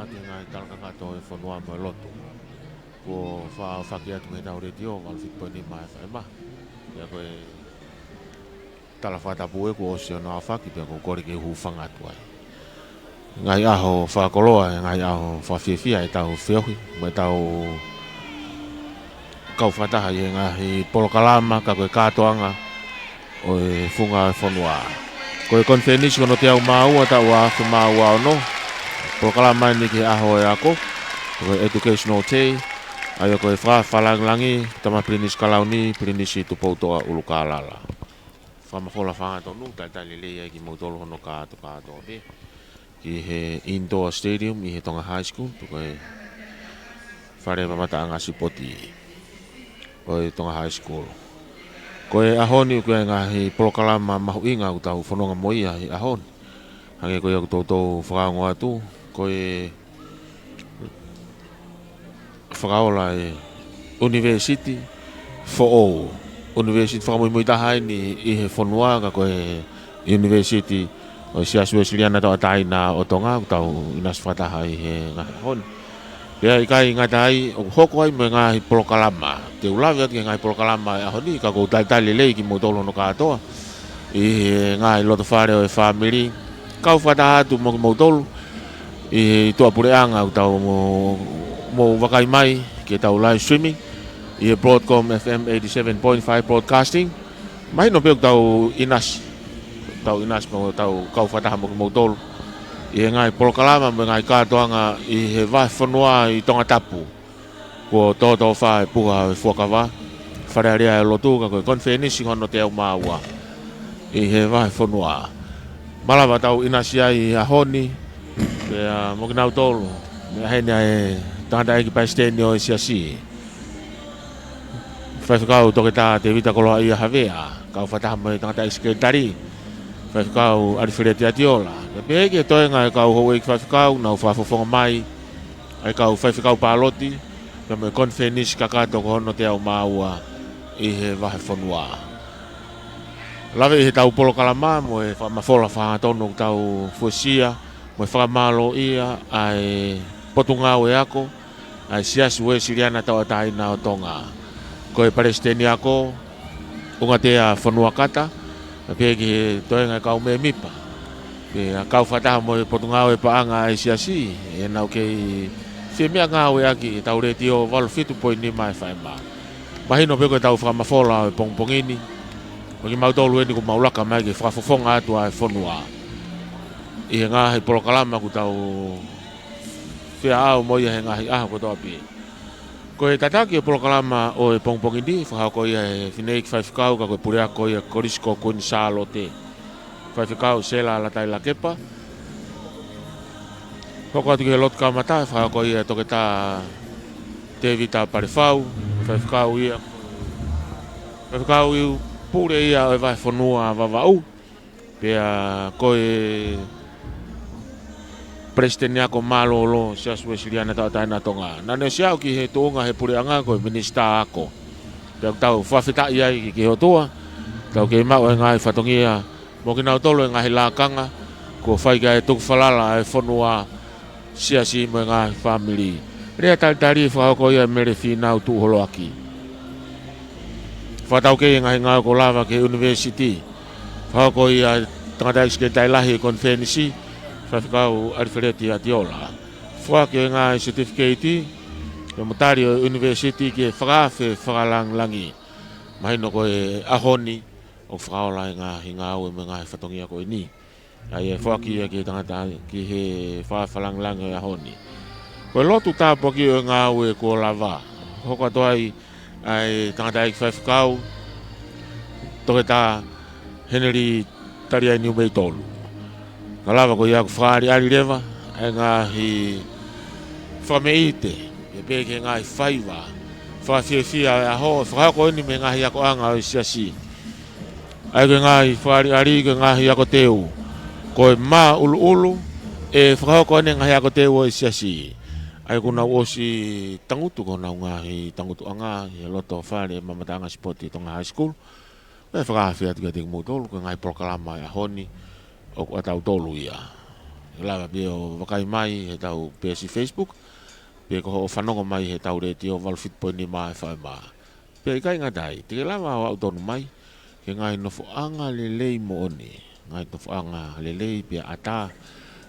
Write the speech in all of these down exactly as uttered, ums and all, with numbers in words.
Ati ngaahi tala kakato e fonua mo e lotu. Kuo faʻa aofaki atu mei heʻetau letiō, valu fitu poini nima F M. Pea ko e tala fakatapu ē kuo ʻosi hono aofaki pea ʻoku ou kole ke u hūfanga atu ai. Ngaahi ʻaho fakakoloa, ngaahi ʻaho fakafiefia ʻetau feohi, mo ʻetau kau fakataha ʻi he ngaahi polokalama, ka ko e kātoanga ʻo e funga e fonua. Ko e konifelenisi hono teau mā ua taʻu ua afe mā ua ono, polokalama eni ki he ʻaho e ako, ko e Educational Day, ʻa ia ko e fakaafe fakalāngilangi, Tama Pilinisi Kalauni, Pilinisi Tupoutoʻa ʻUlukālala. Fakamafola hangatonu, talitali lelei ai kimoutolu hono kātokātoa pē ki he indoor stadium ʻi he Tonga High School, pe ko e fale mamataʻanga sipoti ʻo e Tonga High School. Ko e ʻaho ni ʻoku ʻi ai e ngaahi polokalama mahuʻinga ʻoku tau fononga mo ia he ʻaho ni. Hangē ko ia ʻoku toutou fakaongo atu, ko e fakaola e ʻunivēsiti foʻou. ʻUnivēsiti fakamuimui taha eni ʻi he fonua, ka ko e ʻUnivēsiti ʻo e Siasi Uēsiliana Tauʻatāina ʻo Tonga, ʻoku tau ʻinasi fakataha ʻi he ngaahi ʻaho ni. Pea ʻikai ngata ai, ʻoku hoko ai mo e ngaahi polokalama. Te u lave atu ki he ngaahi polokalama e ʻaho ni, ka ʻoku ou talitali lelei kimoutolu hono kātoa ʻi he ngaahi lotofale ʻo e fāmili. Kau fakataha atu mo kimoutolu ʻi he tuʻapuleʻanga ʻoku tau mo, mo vakai mai ki heʻetau live streaming ʻi he Broadcom F M eighty-seven point five Broadcasting. Mahino pē ʻoku tau ʻinasi, tau ʻinasi mo tau kau fakataha mo kimoutolu ʻi he ngaahi polokalama mo e ngaahi kātoanga ʻi he vahefonua ʻi Tongatapu. Kuo tōtōfā e puha e fuakava, Fale Alea e Lotu, ka ko e konifelenisi hono teau mā ua ʻi he vahefonua. Malava tau ʻinasi ai he ʻaho ni, pea mo kinautolu, meʻa heni ʻa e tangataʻeiki palesiteni ʻo e Siasi, Faifekau Toketā Tēvita Koloaʻia Havea, kau fakataha mo e tangataʻeiki sekelitali, Faifekau ʻAlifeleti ʻAtiola. Pea pehē ki he toenga e kau houʻeiki faifekau, nau fakafofonga mai ʻa e kau faifekau pāloti, pea mo e konifelenisi kakato ko hono teau mā ua ʻi he vahefonua. Lave ʻi heʻetau polokalama mo e fakamafola hangatonu ʻoku tau fuesia, mo e fakamālōʻia ʻa e Potungāue Ako ʻa e Siasi Uēsiliana Tauʻatāina ʻo Tonga. Ko e Palesiteni Ako, ʻUngatea Fonuakata, pea pehē ki he toenga e kau mēmipa, pea kau fakataha mo e Potungāue Paʻanga ʻa e Siasi, ʻenau kei fie meʻangāueʻaki ʻetau letiō valu fitu poini nima F M. Mahino pē ko ʻetau fakamafola ʻo e pongipongi ni, ko kimautolu eni kuo mau laka mai ke fakafofonga atu ʻa e fonua ʻi he ngaahi polokalama ʻoku tau feʻao mo ia he ngaahi ʻaho kotoa pē. Ko e tataki e polokalama ʻo e pongipongi ni, fakahoko ia ʻe he fineʻeiki faifekau, ka ko e puleako ia Kolisi ko Kuini Sālote, Faifekau Sela Lataʻi Lakepa. Hoko atu ki he lotu kamata, fakahoko ia ʻe Toketā Tēvita Palefau, faifekau ia, faifekau ia pule ia ʻo e vahefonua Vavaʻu. Pea ko e Palesiteni Ako Mālōlō Siasi Uēsiliana Tauʻatāina Tonga. Naʻá ne ʻosi aʻu ki he tuʻunga he puleʻanga ko e Minisitā Ako. Pea ʻoku tau fakafetaʻi ai ki, ki he ʻOtua, tau kei maʻu e ngaahi fatongia mo kinautolu e ngaahi lakanga kuo fai ki ai e tukufalala ʻa e fonua, Siasi mo e ngaahi fāmili. Lea talitali fakahoko ia ʻe Mele Fīnau Tuʻuholoaki. Fakataukei e ngaahi ngāue kuo lava ki he ʻunivēsiti, fakahoko ia ʻe he tangataʻeiki sekelitali lahi e konifelenisi, Faifekau ʻAlifeleti ʻAtiola. Foaki e ngaahi setifikeiti, pea mo e tali ʻo e ʻunivēsiti ki he fakaafe fakalāngilangi. Mahino ko e ʻaho ni ʻoku fakaola e ngaahi ngāue mo e ngaahi fatongia ko eni. ʻA ia ʻe foaki ia ki he tangata, ki he fakaafe fakalāngilangi ʻo e ʻaho ni. Ko e lotu tāpuaki ʻo e ngāue kuo lava. Hoko atu ai ʻa e tangataʻeiki faifekau, Toketā Heneli Taliai Niumeitolu. Ka lava ko ia ʻoku fakaʻaliʻali leva ʻa e ngaahi fakameʻite, pea pehē ki he ngaahi faiva fakafiefia ʻo e ʻaho, fakahoko eni mei he ngaahi akoʻanga ʻo e Siasi. ʻA ia ko e ngaahi fakaʻaliʻali, ko e ngaahi ako teu. Ko e māʻuluʻulu ʻe fakahoko ʻene ngaahi ako teu ʻo e Siasi. ʻA ia kuo nau ʻosi tangutu, ko honau ngaahi tangutuʻanga ʻi he loto fale mamataʻanga sipoti Tonga High School. Pea fakaafe atu kiate kimoutolu, ko e ngaahi polokalama e ʻaho ni, ʻoku ʻatautolu ia. Lava pē ʻo vakai mai heʻetau peesi Facebook, pe ko hoʻo fanongo mai heʻetau letiō valu fitu poini nima F M. Pea ʻikai ngata ai, te ke lava ʻo aʻu tonu mai ki he ngaahi nofoʻanga lelei moʻoni, ngaahi nofoʻanga lelei pea ʻatā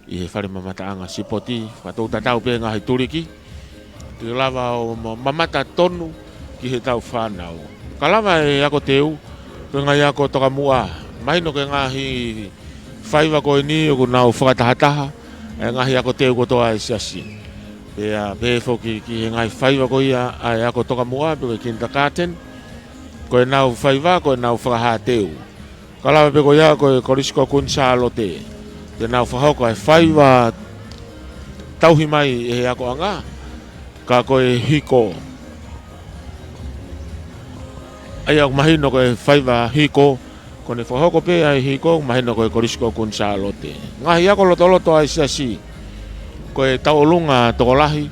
ʻi he fale mamataʻanga sipoti, fakatou tatau pē ngaahi tuliki. Te ke lava ʻo ma-, mamata tonu ki heʻetau fānau. Ka lava e ako teu, ko e ngaahi ako tokamuʻa. Mahino ko e ngaahi faiva ko eni ʻoku nau fakatahataha e ngaahi ako teu kotoa ʻa e siasi. Pea pehē foki ki he ngaahi faiva ko ia ʻa e ako tokamuʻa, pe ko e kindergarten, ko ʻenau faiva, ko ʻenau fakahā teu. Ka lava pē ko ia ko e Kolisi ko Kuini Sālote, te nau fakahoko e faiva tauhi mai ʻe he akoʻanga, ka ko e hiko. ʻA ia ʻoku mahino ko e faiva hiko, ko ʻene fakahoko pē ʻa e hiko, mahino ko e Kolisi ko Kuini Sālote. Ngaahi ako lotoloto ʻa e siasi, ko e tauʻolunga tokolahi,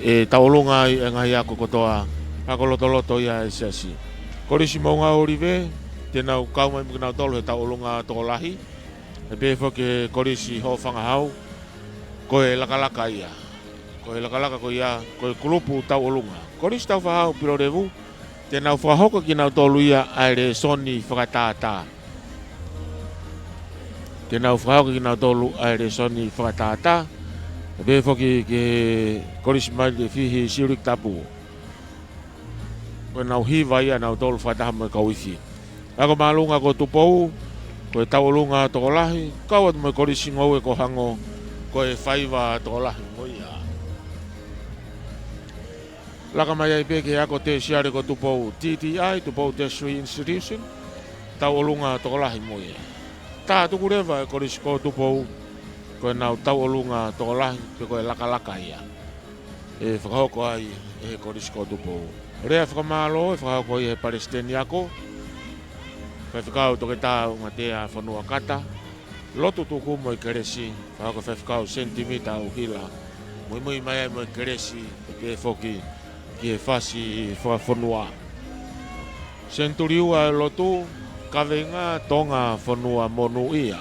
ʻe tauʻolunga ai e ngaahi ako kotoa, ako lotoloto ia ʻa e siasi. Kolisi Moʻunga ʻŌlive, te nau kau mai mo kinautolu he tauʻolunga tokolahi, ʻe pehē foki ki he Kolisi Hofangahau, ko e lakalaka ia. Ko e lakalaka ko ia, ko e kulupu tauʻolunga. Kolisi Taufahau Pilolevu, te nau fakahoko kinautolu ia ʻa e lēsoni fakatātā. Te nau fakahoko kinautolu ʻa e lēsoni fakatātā. ʻE pehē foki ki he Kolisi Maile Fihi Siuliki Tapu. Ko ʻenau hiva ia ʻanautolu fakataha mo e kau ifi. Ako māʻolunga ko Tupou, ko e tauʻolunga tokolahi, kau atu mo e Kolisi Ngoue ko Hango, ko e faiva tokolahi mo ia. Laka mai ai pē ki he ako tēsiale ko Tupou, T T I, Tupou Tertiary Institution, tauʻolunga tokolahi mo ia. Tā tuku leva e Kolisi ko Tupou, ko ʻenau tauʻolunga tokolahi, pe ko e lakalaka ia ʻe fakahoko ai ʻe he Kolisi ko Tupou. Lea fakamālō ʻe fakahoko ia ʻe he Palesiteni Ako, Faifekau Toketā Ungatea Fonuakata, lotu tuku mo e kelesi, fakahoko ʻe Faifekau Senitimita ʻUhila, muimui mai ai mo e kelesi, ʻe pehē foki ki he fasi fakafonua. Senituli ua e lotu, kaveinga Tonga Fonua Monūʻia.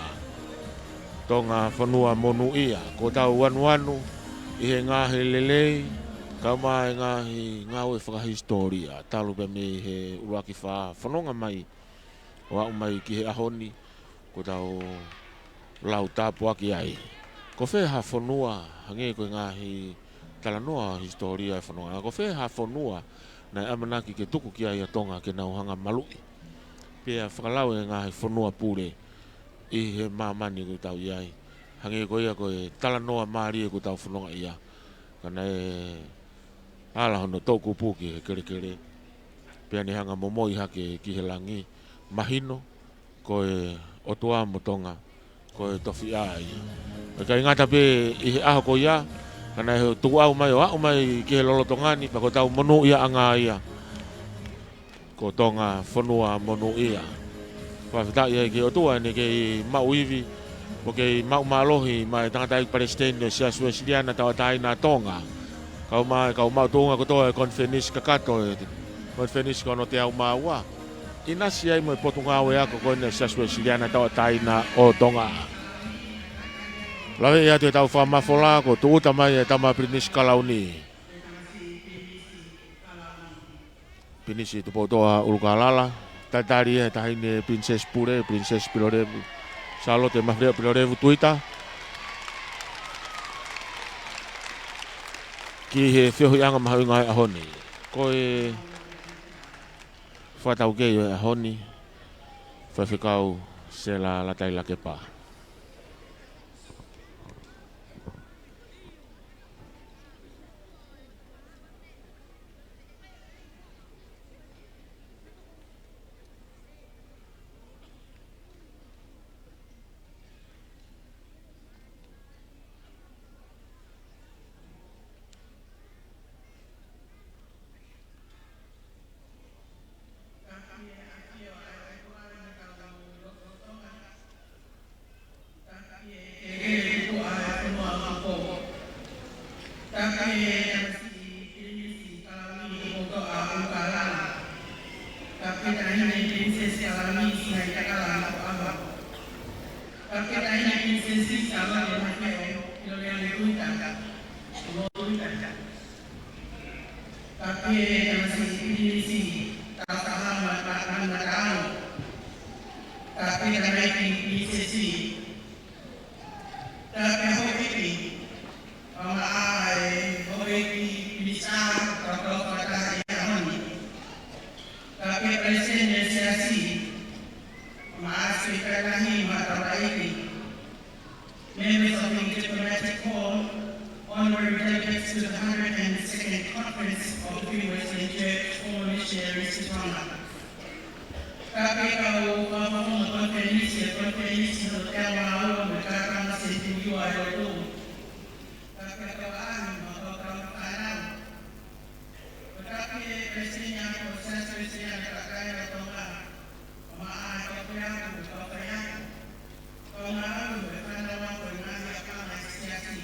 Tonga Fonua Monūʻia, ko ʻetau anuanu ʻi he ngaahi lelei, kae ʻumaʻā e ngaahi ngāue fakahisitōlia, talu pē mei he ʻuluaki fā fononga mai ʻo aʻu mai ki he ʻaho ni, ko ʻetau lau tāpuaki ai. Ko fē ha fonua, hangē ko e ngaahi talanoa hisitōlia e fononga, ko fē ha fonua naʻe ʻamanaki ke tuku ki ai ʻa Tonga ke nau hanga maluʻi, pea fakalau e ngaahi fonua pule ʻi he māmani ʻoku tau ʻi ai. Hangē ko ia ko e talanoa mālie ʻoku tau fononga ia. Ka naʻe ala hono toʻukupu ki he kelekele, pea ne hanga momoi hake ki he langi, mahino ko e ʻOtua mo Tonga, ko e tofiʻa ia. ʻIkai ngata pē ʻi he ʻaho ko ia, ka naʻe tukuʻau mai ʻo aʻu mai ki he lolotonga ni, pea ko ʻetau monūʻiaʻanga ia ko Tonga Fonua Monūʻia. Fakafetaʻi ai ki he ʻOtua ʻene kei maʻu ivi, mo kei maʻu mālohi maʻa e tangataʻeiki palesiteni ʻo e Siasi Uēsiliana Tauʻatāina ʻa Tonga, kae ʻumaʻā e kau maʻu tuʻunga kotoa e konifelenisi kakato, e konifelenisi ko hono teau mā ua, ʻinasi ai mo e Potungāue Ako ko eni ʻa e Siasi Uēsiliana Tauʻatāina ʻo Tonga. Laveʻi atu ʻetau fakamafola, kuo tūʻuta mai e Tama Pilinisi Kalauni, Pilinisi Tupoutoʻa ʻUlukālala, talitali ʻe he Taʻahine Pilinisesi Pule, Pilinisesi Pilolevu, Sālote Mafileʻo Pilolevu Tuita, ki he feohiʻanga mahuʻinga ʻo e ʻaho ni. Ko e fakataukei ʻo e ʻaho ni, Faifekau Sela Lataʻi Lakepa. Taki ʻe Kekele Tukuʻa e Fonua Tupou. Taki ʻe Tamasiʻi Pilinisi Kalauni Tupoutoʻa ʻUlukālala. Taki ʻe Taʻahine Pilinisesi Kalauni Sihaitakala Makuʻanga. Kapeʻeiki Taʻahine Pilinisesi Sālote Mafeo Hiloleane Tuita, Tuita. Kapeʻeiki Tamasiʻi Pilinisi Tausaha Mata-, Mataʻalo. Kapeʻeiki Tamaiki Pilinisesi. Kapeʻeiki Houʻeiki, ʻa maʻa e Houʻeiki Minisitā, Taukaufakataha ʻi he ʻaho ni. Kapeʻeiki Palesiteni Siasi, ʻa maʻa e Sipikā Lahi mo e Taulaʻeiki. Members of the Diplomatic Corps, honorary delegates to the hundred and second Conference of the Free Wesleyan Church, former missionaries to Tonga. Kapeʻeiki kau fakafofonga konifelenisi, konifelenisi hono teau mā ua mo e kātoanga senituli ua ʻo e lotu. Kapeʻeiki kau ʻaho mo e kau fānau. Kapeʻeiki Palesiteni ʻo e Siasi Uēsiliana Faka-Tonga, ʻa maʻa e kau puleako mo e kau faiako. Kau ngāue mo e fānau ako ʻi he ngaahi ʻapiako ʻa e Siasi.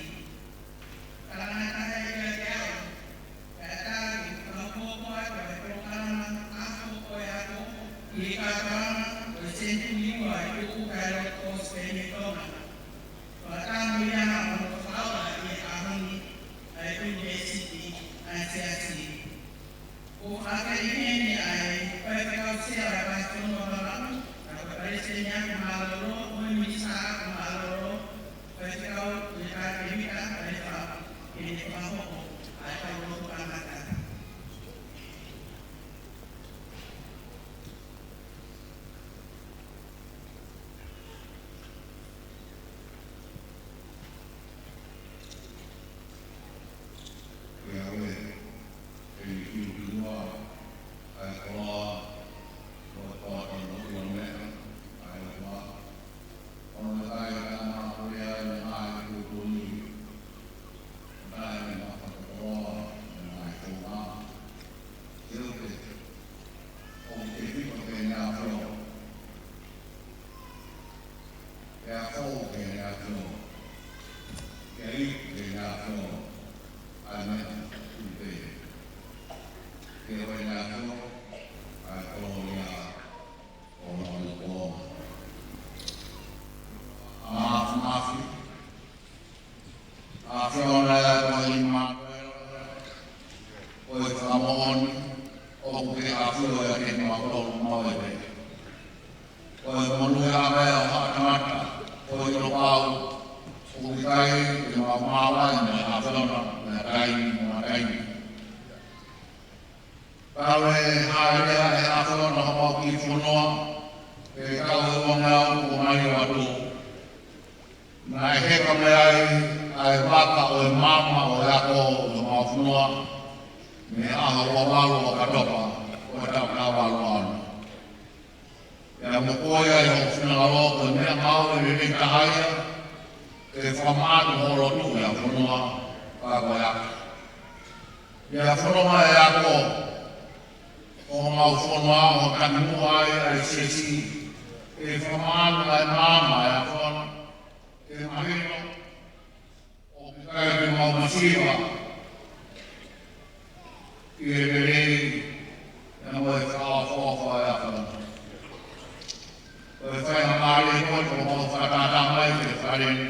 Kalanga taha ia kiate au, pea tali, fakahoko atu e polokalama ako ko e ako, ʻi he kātoanga ʻo e senituli ua ʻi he tuʻu kae lotu ko Sipeni Tonga. Fakataha mo ia ʻa hono fakaʻola ʻi he ʻaho ni ʻa e ʻUnivēsiti ʻa e Siasi. ʻOku ou fakafeʻiloaki heni ʻa e Faifekau Sea ʻo e Vāhenga Fonua Vavau, ʻa e Palesiteni ʻa e Mālōlō, mo e Minisitā ʻa e Mālōlō, Faifekau Leka Tevita Palefau, ke ne fakahoko ʻa e kau lotu kamata. Ko ia ʻoku ʻi he kiʻi tuʻunga ʻa e koloa, ʻo e koloa ʻo e meʻa, ʻa e ʻOtua. ʻO ne kai ka na ko ia ʻi he ngaahi tuʻutuʻuni, ʻo kai ʻi he ngaahi fakakoloa, ʻi he ngaahi tuʻunga. Ke ʻoua ke, ʻoua ke piko ke ne afio. Ke afio ke ne afio. Ke iku ke ne afio. ʻA e meʻa ʻoku pē. Ke ʻoua ne afio, ʻa e kolōlia ʻo e ʻOtua. ʻA Māfimafi, ʻAfiona ʻa e ʻOtua ʻImanuela, ko e fakamoʻoni, ʻoku ke afio ʻiate kimautolu maʻu pē. Ko e monūʻia ʻa e ʻaho ʻa e tangata, ko e ʻilo pau, ʻoku ʻikai te mau māvae mo e ʻAfiona, mei he taimi mo e taimi. Kau e hāʻele ʻa e ʻAfiona homau kiʻi fonua, pea kau e uangeau kuo maliu atu. Naʻe heka mei ai ʻa e vaka ʻo e maama ʻo e ako ʻo homau fonua, mei he ʻaho ua valu ʻo ʻOkatopa, ʻo e taʻu taha valu ono. Pea mo koe ʻi hoʻo finangalo, ko e meʻangāue lelei taha ia, ke fakamaʻa hoʻo lotu ʻi he fonua, ka ko e ako. ʻI he fononga ʻo e ako, ʻo mau fononga ʻo takimuʻa ai ʻa e Siasi, ke fakamaʻa ʻa e maama ʻo e ʻAfiona, ke mahino, ʻoku ʻikai te mau masiva, ʻi he lelei, ʻa e mo e fakaʻofoʻofa ʻa e ʻAfiona. Ko e faingamālie ko ē ʻoku mau fakatātā mai ki he fale ni.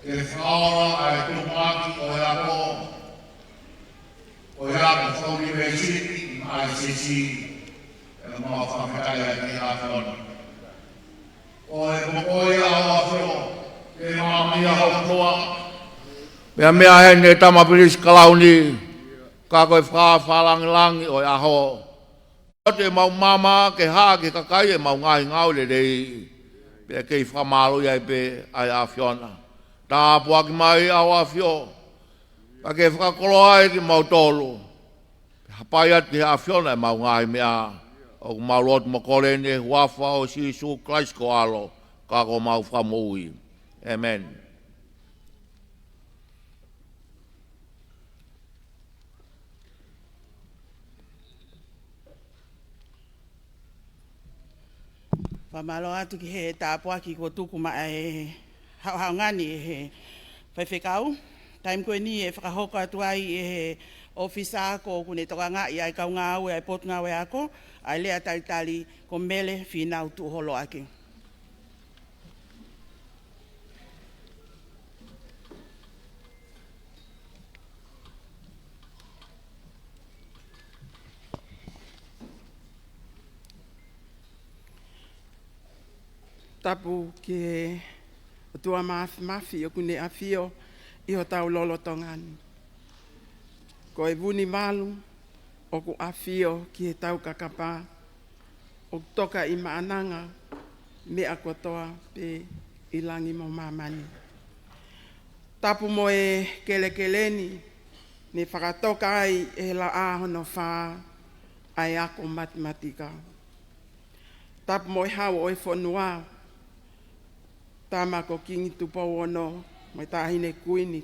Ke fakaola ʻa e tumuʻaki ʻo e ako, ʻo e ako fakaʻunivēsiti ʻa e Siasi, ʻoku mau fakafetaʻi ai ki he ʻAfiona. Ko e mokoia ʻo ʻAfio, ke māmia hoʻo fonua. Meʻa meʻa heni ʻe Tama Pilisi Kalauni, ka ko e fakafalāngilangi ʻo e ʻaho. ʻOatu ʻemau maama ke hā ki he kakai ʻemau ngaahi ngāue lelei. Pea kei fakamālō ai pē ʻa e ʻAfiona. Tāpuaki mai ʻa ʻAfio. Ka ke fakakoloa ai kimautolu. Pea hapai atu ki he ʻAfiona ʻemau ngaahi meʻa. ʻOku mau lotu mo kole ni ʻi he huafa ʻo Sīsū Kalaisi ko ho ʻAlo. Ka ko homau Fakamoʻui. ʻĒmeni. Fakamālō atu ki he tāpuaki kuo tuku maʻa e haʻohaʻonga ni ʻe he faifekau. Taimi ko eni ʻe fakahoko atu ai ʻe he ʻōfisa ako ʻoku ne tokangaʻi ʻa e kau ngāue ʻa e Potungāue Ako, ʻa e lea talitali ko Mele Fīnau Tuʻuholoaki. Tapu ki he ʻOtua Māfimafi ʻoku ne ʻafio ʻi hotau lolotonga ni. Ko e Vunivalu ʻoku ʻafio ki heʻetau kakapa, ʻoku toka ʻi maʻananga meʻa kotoa pē ʻi langi mo māmani. Tapu mo e kelekele ni, ne fakatoka ai ʻe he laʻā hono fā ʻa e ako matematika. Tapu mo e Hau ʻo e fonua, Tama ko Kingi Tupou Ono, mo e Taʻahine Kuini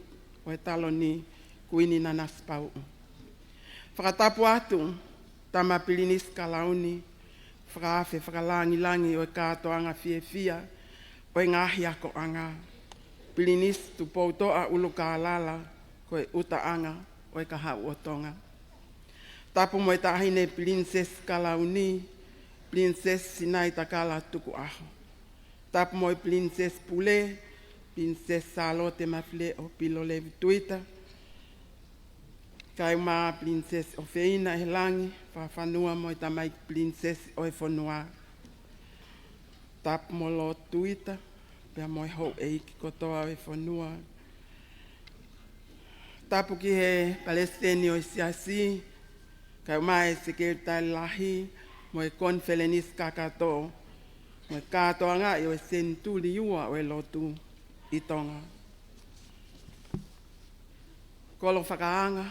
ʻo e Taloni, Kuini Nanasipauʻu. Fakatapu atu, Tama Pilinisi Kalauni, fakaafe fakalāngilangi ʻo e kātoanga fiefia ʻo e ngaahi akoʻanga, Pilinisi Tupoutoʻa ʻUlukālala, ko e ʻutaʻanga ʻo e kahaʻu ʻo Tonga. Tapu mo e Taʻahine Pilinisesi Kalauni, Pilinisesi Sinaitakala Tukuʻaho. Tapu mo e Pilinisesi Pule, Pilinisesi Sālote Mafileʻo Pilolevu Tuita, kae ʻumaʻā Pilinisesi ʻofeina ʻi he langi, fakafanua mo e tamaiki pilinisesi ʻo e fonua. Tapu mo Lord Tuita, pea mo e houʻeiki kotoa ʻo e fonua. Tapu ki he Palesiteni ʻo e Siasi, kae ʻumaʻā e Sekelitali Lahi, mo e Konifelenisi Kakato, mo e kātoangaʻi ʻo e Senituli Ua ʻo e Lotu ʻi Tonga. Kolo fakaanga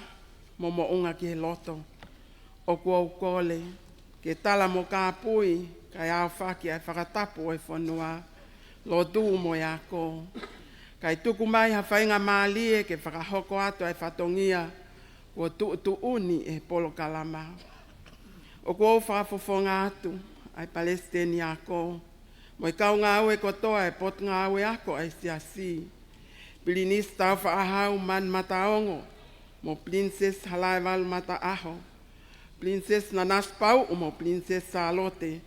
mo moʻunga ki he loto, ʻoku ou kole ke tala mo kāpui, kae aofaki ʻa e fakatapu ʻo e fonua, lotu mo e ako. Kae tuku mai ha faingamālie ke fakahoko atu ʻa e fatongia kuo tuʻutuʻuni ʻe he polokalama. ʻOku ou fakafofonga atu ʻa e Palesiteni Ako, mo e kau ngāue kotoa ʻa e Potungāue Ako ʻa e Siasi. Pilinisi Taufaʻahau Manumataongo, mo Pilinisesi Halaevalu Mataʻaho, Pilinisesi Nanasipauʻu mo Pilinisesi Sālote,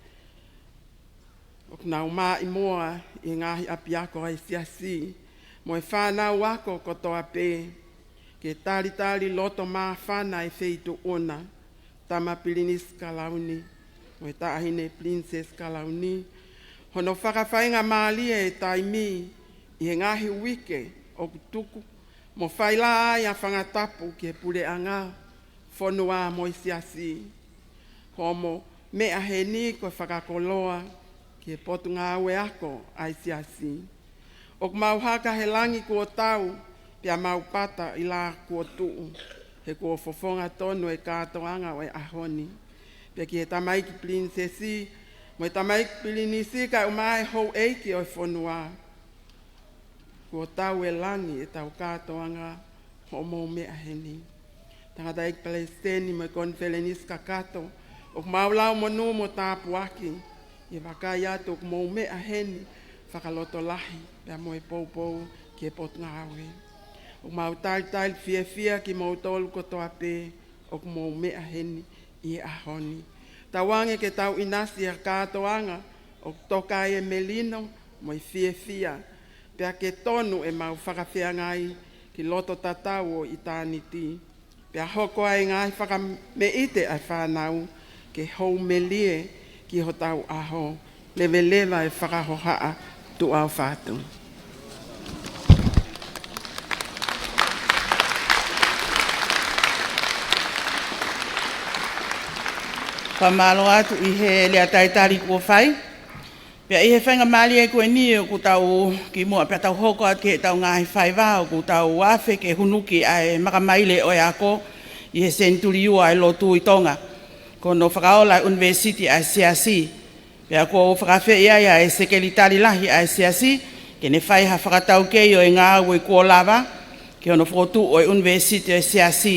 ʻoku nau maʻimoa ʻi he ngaahi ʻapiako ʻa e Siasi, mo e fānau ako kotoa pē, ke talitali loto māfana ʻa e Feituʻuna, Tama Pilinisi Kalauni, mo e Taʻahine Pilinisesi Kalauni, hono fakafaingamālie e taimi ʻi he ngaahi uike ʻoku tuku, mo fai lā ai ʻa e fanga tapu ki he puleʻanga, fonua mo e Siasi. Ko hoʻomou meʻa heni ko e fakakoloa ki he Potungāue Ako ʻa e Siasi. ʻOku mau haka he langi kuo tau, pea mau pata ʻi lā kuo tuʻu, he kuo fofonga tonu e kātoanga ʻo e ʻaho ni. Pea ki he tamaiki pilinisesi, mo e tamaiki pilinisi kae ʻumaʻā e houʻeiki ʻo e fonua, kuo tau e langi ʻetau kātoanga, hoʻomou meʻa heni. Tangataʻeiki Palesiteni mo e Konifelenisi Kakato, ʻoku mau lau monū mo tāpuaki, ʻi he vakai atu ʻoku mou meʻa heni fakalotolahi, pea mo e poupou ki he Potungāue. ʻOku mau talitali fiefia kimoutolu kotoa pē ʻoku mou meʻa heni ʻi he ʻaho ni. Tauange ke tau ʻinasi ʻi ha kātoanga ʻoku toka ai e melino mo e fiefia, pea ke tonu ʻemau fakafeangai ki loto tatau ʻo ʻitāniti. Pea hoko ai e ngaahi fakameʻite ʻa e fānau ke houmelie ki hotau ʻaho. Leveleva e fakahohaʻa, tuʻa ʻofa atu. Fakamālō atu ʻi he lea talitali kuo fai. Pea ʻi he faingamālie ko eni ʻoku tau kimuʻa pea tau hoko atu ki heʻetau ngaahi faiva, ʻoku tau afe ke hunuki ʻa e makamaile ʻo e ako ʻi he Senituli Ua ʻa e Lotu ʻi Tonga, ko hono fakaola e ʻUnivēsiti ʻa e Siasi. Pea ʻoku ou fakaafeʻi ai ʻa e Sekelitali Lahi ʻa e Siasi ke ne fai ha fakataukei ʻo e ngāue kuo lava ki hono fokotuʻu ʻo e ʻUnivēsiti ʻo e Siasi.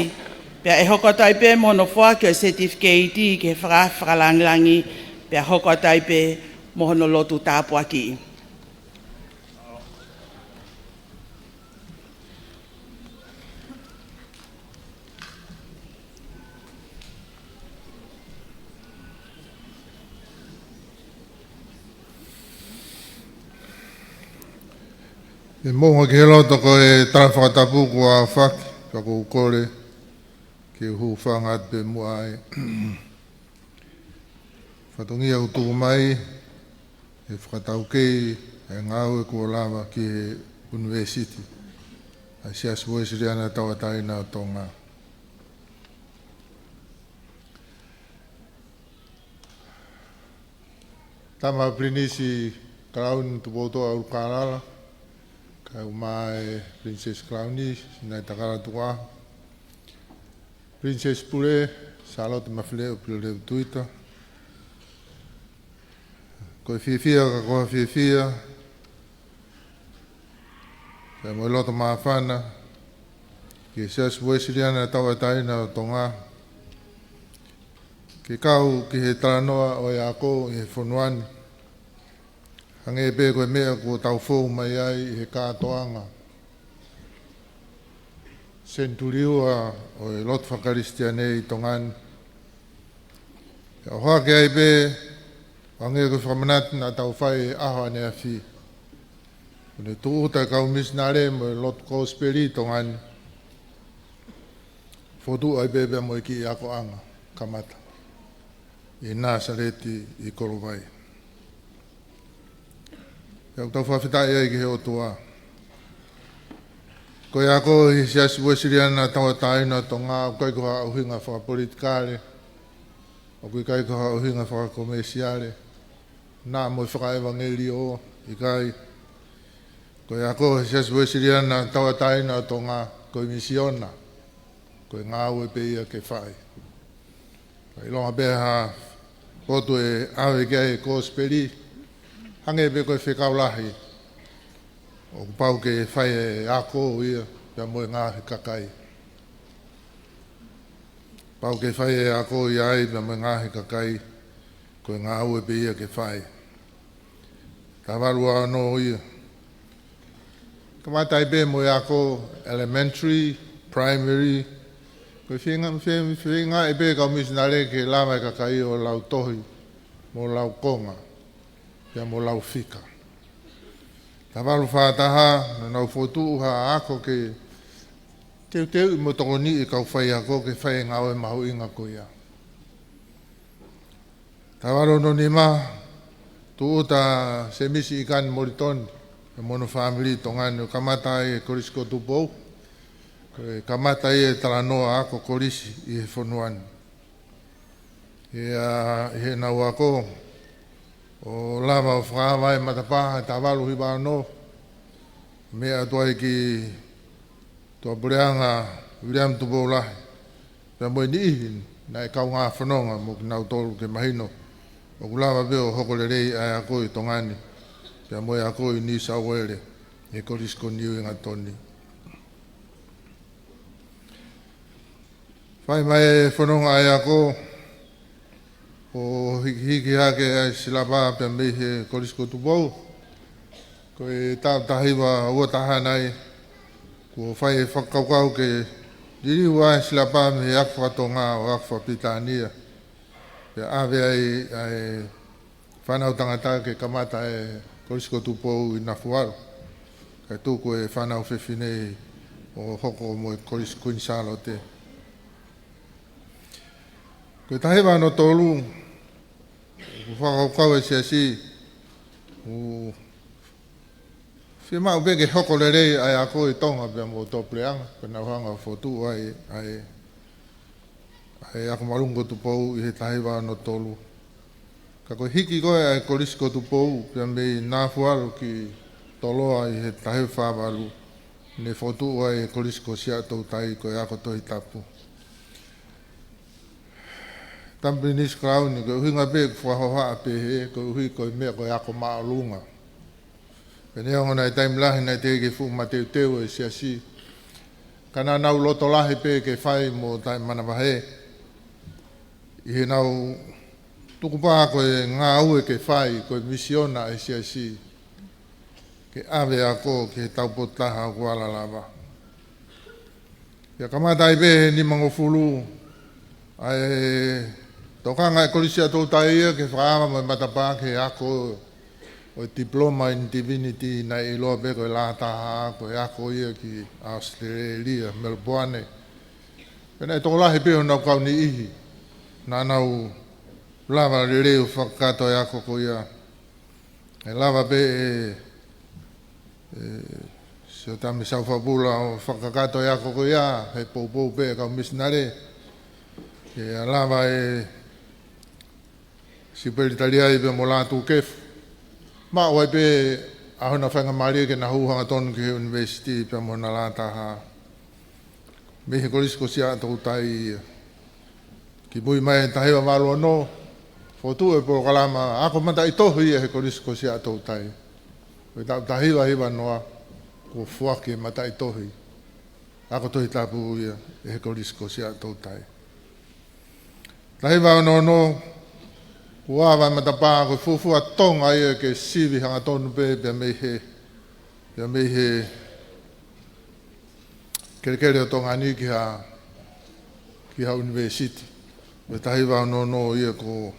Pea ʻe hoko atu ai pē mo hono foaki ʻo e setifikeiti ki he fakaafe fakalāngilangi, pea hoko atu ai pē mo hono lotu tāpuaki. ʻE mou hanga ki he loto ko e tala fakatapu kuo aofaki, ka ʻoku ou kole ke u hūfanga atu pē muʻa ai. Fatongia ʻoku tuku mai, ke fakataukei e ngāue kuo lava ki he ʻUnivēsiti ʻa e Siasi Uēsiliana Tauʻatāina ʻo Tonga. Tama Pilinisi Kalauni Tupoutoʻa ʻUlukālala, kaeʻumaʻā e Pilinisesi Kalauni Sinaitakala Tukuʻaho, Pilinisesi Pule Sālote Mafileʻo Pilolevu Tuita, ko e fiefia ka ko ha fiefia, pea mo e loto māfana ki he Siasi Uēsiliana Tauʻatāina ʻo Tonga, ke kau ki he talanoa ʻo e ako ʻi he fonua ni, hangē pē ko e meʻa kuo tau fou mai ai ʻi he kātoanga senituli ua ʻo e lotu fakakalisitiane ʻi Tonga ni. ʻOhake ai pē, hangē ko e fakamanatu naʻa tau fai he ʻaho ʻaneafi, ʻoku ne tūʻuta e kau misinale mo e lotu kosipeli ʻi Tonga ni, fokotuʻu ai pē pea mo e kiʻi akoʻanga kamata ʻi Nāsaleti ʻi Kolovai. Pea ʻoku tau fakafetaʻi ai ki he ʻOtua. Ko e ako ʻi he Siasi Uēsiliana Tauʻatāina ʻo Tonga ʻoku ʻikai ko ha ʻuhinga fakapolitikale, ʻoku ʻikai ko ha ʻuhinga fakakomēsiale, naʻa mo e fakaʻevangeliō, ʻikai. Ko e ako ʻi he Siasi Uēsiliana Tauʻatāina ʻo Tonga, ko e misiona, ko e ngāue pē ia ke fai. ʻIlonga pē ha potu ʻe ʻave ki ai e kosipeli, hangē pē ko e fekau lahi, ʻoku pau ke fai e ako ia pea mo e ngaahi kakai. Pau ke fai e ako ia ai pea mo e ngaahi kakai, ko e ngāue pē ia ke fai. Taha valu ua ono ia. Kamata ai pē mo e ako elementary, primary, ko e feinga, feinga, feinga ai pē kau misinale ke lava e kakai ʻo lau tohi, mo lau konga, pea mo lau fika. Taha valu fā taha, naʻa nau fokotuʻu ha ako ke teuteuʻi mo tokoniʻi e kau faiako ke fai e ngāue mahuʻinga ko ia. Taha valu ono nima, tūʻuta Semisi ʻIkani Molitoni pea mo hono fāmili ʻi Tonga ni ʻo kamata ai e Kolisi ko Tupou, ko e kamata ia e talanoa ako kolisi ʻi he fonua ni. ʻI heʻenau ako, ʻo lava ʻo fakaava e matapā ʻa e taha valu hiva ono, meʻa atu ai ki Tuʻapuleʻanga Viliami Tupou Lahi, pea mo e niʻihi naʻe kaungā fononga mo kinautolu ke mahino ʻoku lava pē ʻo hoko lelei ʻa e ako ʻi Tonga ni, pea mo e ako ʻi New South Wales, ʻi he Kolisi ko Niuingatoni. Fai mai e fononga ʻa e ako, ʻo hikihiki hake ʻa e silapa pea mei he Kolisi ko Tupou. Ko e taʻu taha hiva ua taha nai, kuo fai e fakakaukau ke liliu ʻa e silapa mei he ako faka-Tonga ʻo ako faka-Pilitānia, pea ʻave ai ʻa e fānau tangata ke kamata e Kolisi ko Tupou ʻi Nafualu, kae tuku e fānau fefine ʻo hoko mo e Kolisi Kuini Sālote. Ko e taha hiva ono tolu, ʻoku fakakaukau e Siasi, ʻoku fiemaʻu pē ke hoko lelei ʻa e ako ʻi Tonga pea mo Tuʻapuleʻanga, pea nau hanga ʻo fokotuʻu ai ʻa e, ʻa e Ako Māʻolunga ko Tupou ʻi he taha hiva ono tolu. Ka ko e hiki ko ē ʻa e Kolisi ko Tupou pea mei Nafualu ki Toloa ʻi he taha hiva fā valu, ne fokotuʻu ai e Kolisi ko Siaʻatoutai ko e ako Tohi Tapu. Tama Pilinisi Kalauni, ko e ʻuhinga pē ʻoku fakahohaʻa pehē, koeʻuhi ko e meʻa ko e ako māʻolunga. Pea neongo naʻe taimi lahi naʻe teʻeki ke fuʻu mateuteu e Siasi, ka naʻa nau loto lahi pē ke fai mo taʻemanavahē, ʻi heʻenau tukupā ko e ngāue ke fai, ko e misiona ʻa e Siasi, ke ʻave ako ki he taupotu taha ʻoku ala lava. Pea kamata ai pē he nimangofulu ʻa e tokanga ʻa e Kolisi Siaʻatoutai ia ke fakaava mo e matapā ki he ako ʻo e Diploma in Divinity, naʻe ʻiloa pē ko e Lā Taha, ko e ako ia ki ʻAositelēlia, Melipoane. Pea naʻe tokolahi pē honau kau niʻihi naʻa nau lava lelei ʻo fakakakato e ako ko ia. ʻE lava pē ʻe, ʻe Siotami Saufapula ʻo fakakakato e ako ko ia, he poupou pē ʻa e kau misinale. Ke lava ʻe Siupeli Taliai pea mo Lātūkefu. Maʻu ai pē ʻa hona faingamālie ke na hū hangatonu ki he ʻunivēsiti pea mo hona lātaha mei he Kolisi ko Siaʻatoutai ia. Kimui mai he taha hiva valu ono, fokotuʻu e polokalama ako mataʻitohi ia he Kolisi ko Siaʻatoutai. Ko e taʻu taha hiva hiva noa, kuo foaki e mataʻitohi ako Tohi Tapu ia ʻe he Kolisi ko Siaʻatoutai. Taha hiva ono ono, kuo ava e matapā ko e fuofua Tonga ia ke sivi hangatonu pē pea mei he, pea mei he kelekele ʻo Tonga ni ki ha, ki ha ʻunivēsiti. Ko e taha hiva ono ono ia ko,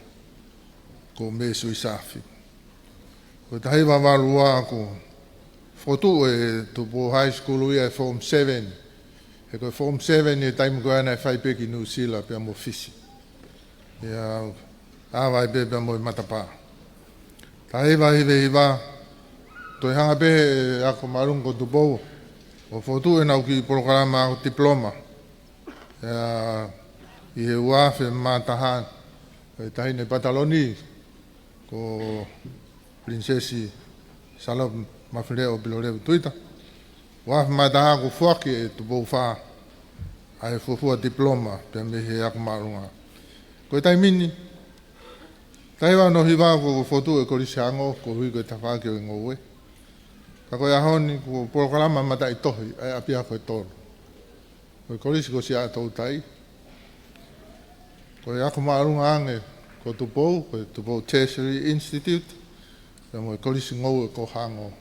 ko Mē Suisafi. Ko e taha hiva valu ua kuo fokotuʻu ʻe Tupou High School ia e Form Seven. He ko e Form Seven ʻi he taimi ko ia naʻe fai pē ki Nuʻu Sila pea mo Fisi. ʻIo, ava ai pē pea mo e matapā. Taha hiva hiva hiva, toe hanga pē ʻe he ako māʻolunga ko Tupou ʻo fokotuʻu ʻenau kiʻi polokalama ako tipiloma. ʻIo, ʻi he ua afe mā taha, ʻe taʻahine Pataloni, ko Pilinisesi Sālote Mafileʻo Pilolevu Tuita. Ua afe mā taha kuo foaki ʻe Tupou Fā ʻa e fuofua tipiloma pea mei he ako māʻolunga. Ko e taimi ni, taha hiva ono hiva kuo fokotuʻu e Kolisi Hango, koeʻuhi ko e tafaʻaki ʻo e ngoue. Ka ko e ʻaho ni ko e polokalama mataʻitohi ʻa e ʻapiako ʻe tolu. Ko e Kolisi ko Siaʻatoutai, ko e ako māʻolunga ange ko Tupou, ko e Tupou Tertiary Institute, pea mo e Kolisi Ngoue ko Hango.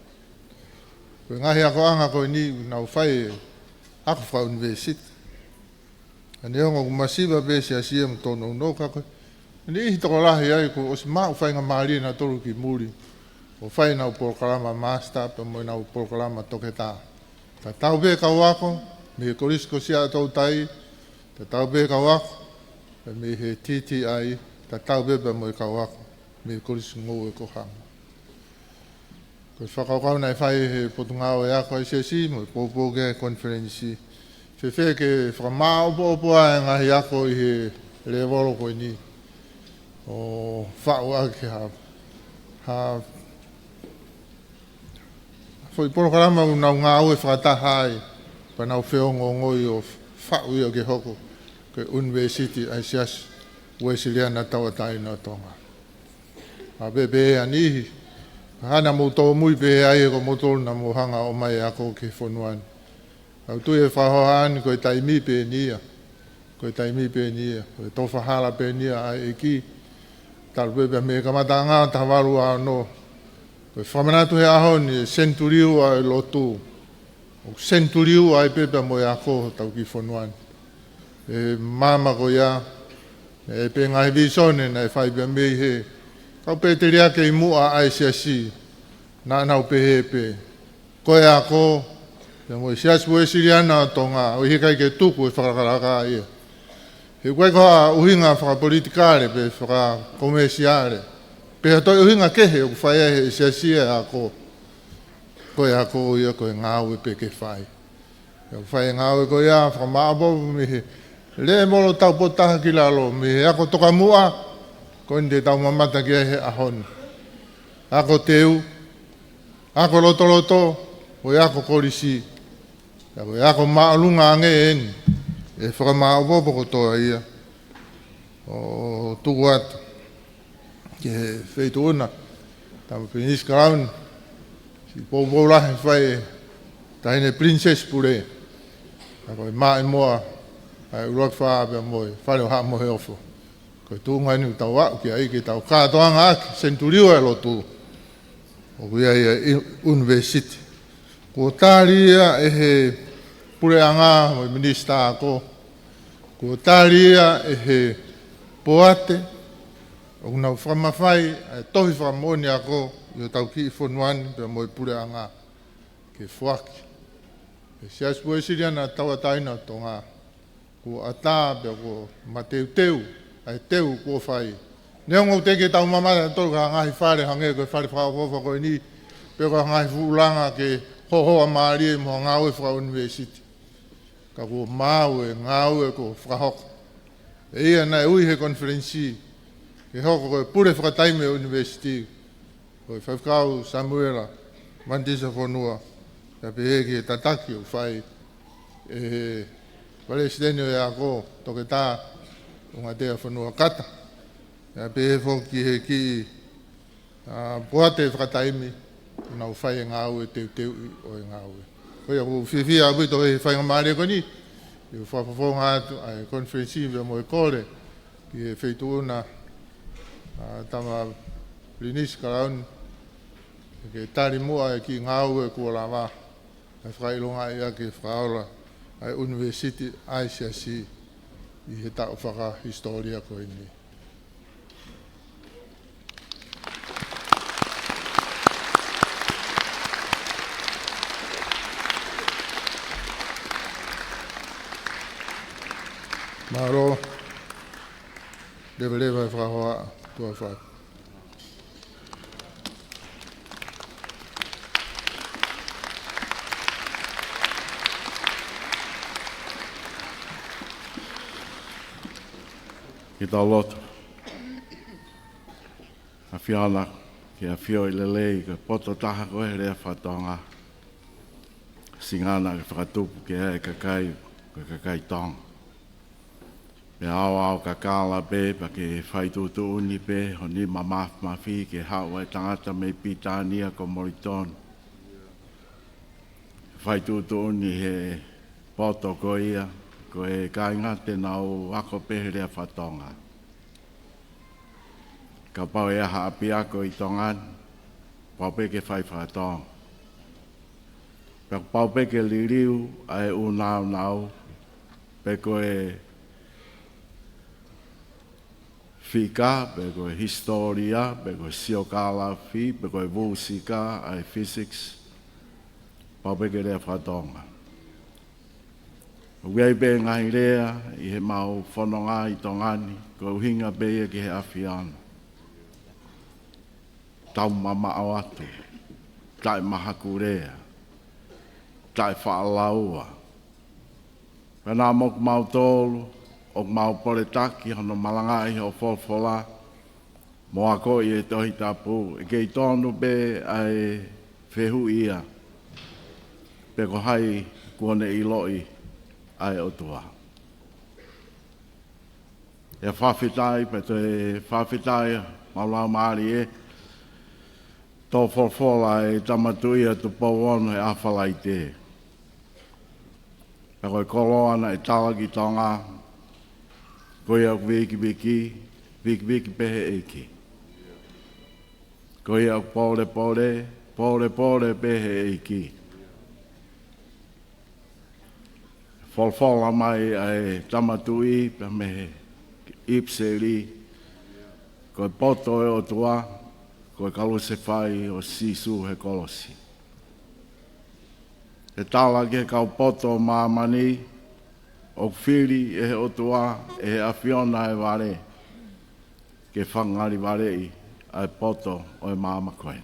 Ko e ngaahi akoʻanga ko eni ʻoku nau fai e ako fakaʻunivēsiti. Ka neongo ʻoku masiva pē e Siasi ia mo tōnounou, ka ko e niʻihi tokolahi ai kuo ʻosi maʻu faingamālie nautolu ki muli ʻo fai ʻenau polokalama master pea mo ʻenau polokalama toketā. Tatau pē kau ako mei he Kolisi ko Siaʻatoutai, tatau pē kau ako mei he T T I, tatau pē pea mo e kau ako mei he Kolisi Ngoue ko Hango. Ko e fakakaukau naʻe fai ʻe he Potungāue Ako ʻa e Siasi mo e poupou ki ai e konifelenisi, fēfē ke fakamāʻopoʻopo ʻa e ngaahi ako ʻi he lēvolo ko eni ʻo faʻu ʻaki ha, ha foʻi polokalama ʻoku nau ngāue fakataha ai, pea nau feongoongoi ʻo faʻu ia ke hoko ko e ʻunivēsiti ʻa e Siasi Uēsiliana Tauʻatāina ʻo Tonga. ʻA pē pē ʻa e niʻihi, ka hana mou tōmui pē ai ʻe ko moutolu naʻa mou hanga ʻo ʻomai e ako ki he fonua ni. ʻOku ou tui ʻe fakahohaʻa ni ko e taimi pē eni ia, ko e taimi pē eni ia, ko e tofa hala pē eni ia ʻa e ʻEiki. Talu pē pea mei he kamataʻanga ʻo taha valu ua ono, ko e fakamanatu he ʻaho ni e senituli ua ʻo e lotu. ʻOku senituli ua ai pē pea mo e ako hotau kiʻi fonua ni. ʻI he maama ko ia, ʻi he pē ngaahi vīsone naʻe fai pea mei he kau pēteliake ʻi muʻa ʻa e Siasi, naʻa nau pehē pē, ko e ako pea mo e Siasi Uēsiliana ʻo Tonga, ʻoku ʻikai ke tuku e fakalakalaka ia. He ʻoku ʻikai ko ha ʻuhinga fakapolitikale pe fakakomēsiale, pe ha toe ʻuhinga kehe ʻoku fai ai ʻe he Siasi e ako. Ko e ako ia ko e ngāue pē ke fai. ʻOku fai e ngāue ko ia fakamāʻopoʻopo mei he lēvolo taupotu taha ki lalo, mei he ako tokamuʻa, ko eni te tau mamata ki ai he ʻaho ni. Ako teu, ako lotoloto, ko e ako kolisi, pea ko e ako māʻolunga ange eni, ʻe fakamāʻopoʻopo kotoa ia. ʻO tuku atu ki he Feituʻuna, Tama Pilinisi Kalauni, siʻi poupou lahi fai ʻe Taʻahine Pilinisesi Pule, ka ko e Māʻimoa ʻa e ʻUluaki Fā pea mo e Fale ʻo Haʻa Moheofo. Ko e tuʻunga eni ʻoku tau aʻu ki ai ke tau kātoanga ʻaki senituli ua e lotu, ʻoku ʻi ai e ʻunivēsiti. Kuo tali ia ʻe he puleʻanga mo e minisitā ako. Kuo tali ia ʻe he poate ʻoku nau fakamafai ʻa e tohi fakamoʻoni ako ʻi hotau kiʻi fonua ni pea mo e puleʻanga ke foaki. ʻE Siasi Uēsiliana Tauʻatāina ʻo Tonga, kuo ʻatā pea kuo mateuteu ʻa e teu kuo fai. Neongo ʻoku teʻeki ke tau mamata ʻa tautolu ki ha ngaahi fale hangē ko e fale fakaʻofoʻofa ko eni, pe ko ha ngaahi fuʻu langa ke hohoa mālie mo ha ngāue fakaʻunivēsiti. Ka kuo maau e ngāue kuo fakahoko. ʻE ia naʻe ui he konifelenisi ke hoko ko e pule fakataimi ʻo e ʻunivēsiti, ko e Faifekau Samuela Manitisa Fonua, pea pehē ki he tataki ʻoku fai ʻe he Palesiteni ʻo e Ako, Toketā Ungatea Fonua Kata, pea pehē foki ki he kiʻi, ā, poate fakataimi ʻoku nau fai e ngāue, teuteuʻi ʻo e ngāue. Ko ia ʻoku ou fiefia ʻaupito he faingamālie ko eni, ʻi he fakafofonga atu ʻa e konifelenisi pea mo e kole ki he Feituʻuna, ā, Tama Pilinisi Kalauni, ke tali muʻa e kiʻi ngāue kuo lava, ʻa e fakaʻilongaʻi ʻaki e fakaola ʻa e ʻUnivēsiti ʻa e Siasi ʻi he taʻu fakahisitōlia ko eni. Mālō. Leveleva e fakahohaʻa, tuʻa fai. Ke tau lotu. ʻAfio na, ke ʻafio ʻi lelei, ko e poto taha ko e lea faka-Tonga. Singana ke fakatupu ke ʻai e kakai, ko e kakai Tonga. Pea aoao kakala pē, pea ke fai tuʻutuʻuni pē, ho nima māfimafi ke haʻu ʻa e tangata mei Pilitānia ko Moulitoni. Fai tuʻutuʻuni he poto ko ia, ko e kāinga te nau ako pē he lea faka-Tonga. Kapau ʻe ʻi ai ha ʻapiako ʻi Tonga ni, pau pē ke fai faka-Tonga. Pea pau pē ke liliu ʻa e ʻū nāunau, pe ko e fika, pe ko e hisitōlia, pe ko e siokālafi, pe ko e fusika, ʻa e physics, pau pē ke lea faka-Tonga. ʻOku ʻi ai pē ngaahi lea ʻi heʻemau fononga ʻi Tonga ni, ko e ʻuhinga pē ia ki he ʻAfiona. Tau mamaʻo atu, taʻemahakulea, taʻefaʻalaua. Pea naʻa mo kimautolu, ʻoku mau poletaki hono malangaʻi hoʻo folofola, mo akoʻi e Tohi Tapu, ʻe kei tonu pē ʻa e fehuʻi ia, pe ko hai kuo ne ʻiloʻi ʻa e ʻOtua. ʻE fakafetaʻi, pea toe fakafetaʻi, mau lau mālie, tō folofola e Tama Tuʻi ʻa Tupou Ono he ʻaho Falaite. Pea ko e koloa naʻe tala ki Tonga, ko ia ʻoku vikiviki, vikiviki pē he ʻEiki. Ko ia ʻoku polepole, polepole pē he ʻEiki. Folofola mai ʻa e Tama Tuʻi pea mei he ʻipiseli, ko e poto ʻo e ʻOtua, ko e kalusefai ʻo Sīsū he kolosi. ʻE tala ki he kau poto ʻo māmani, ʻoku fili ʻe he ʻOtua, ʻe he ʻAfiona e vale, ke fakangalivaleʻi ʻa e poto ʻo e māmani ko eni.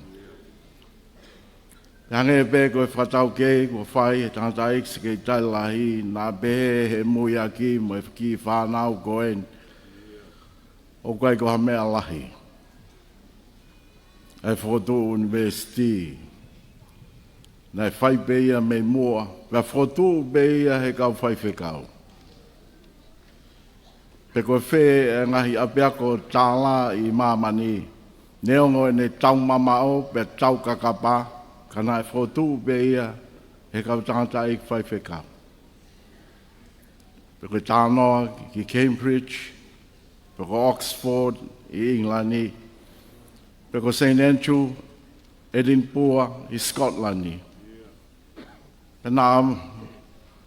Hangē pē ko e fakataukei kuo fai he tangataʻeiki sekelitali lahi, naʻa pehē he muiaki mo e kiʻi fānau ko eni, ʻoku ʻikai ko ha meʻa lahi ʻa e fokotuʻu ʻunivēsiti. Naʻe fai pē ia mei muʻa, pea fokotuʻu pē ia he kau faifekau. Pe ko e fē e ngaahi ʻapiako tālā ʻi māmani, neongo ʻene tau mamaʻo pea tau kakapa, ka naʻe fokotuʻu pē ia he kau tangataʻeiki faifekau. Pe ko e talanoa ki Cambridge, pe ko Oxford ʻi ʻIngilani, pe ko Saint Andrew, Edinburgh ʻi Scotland. Pea naʻa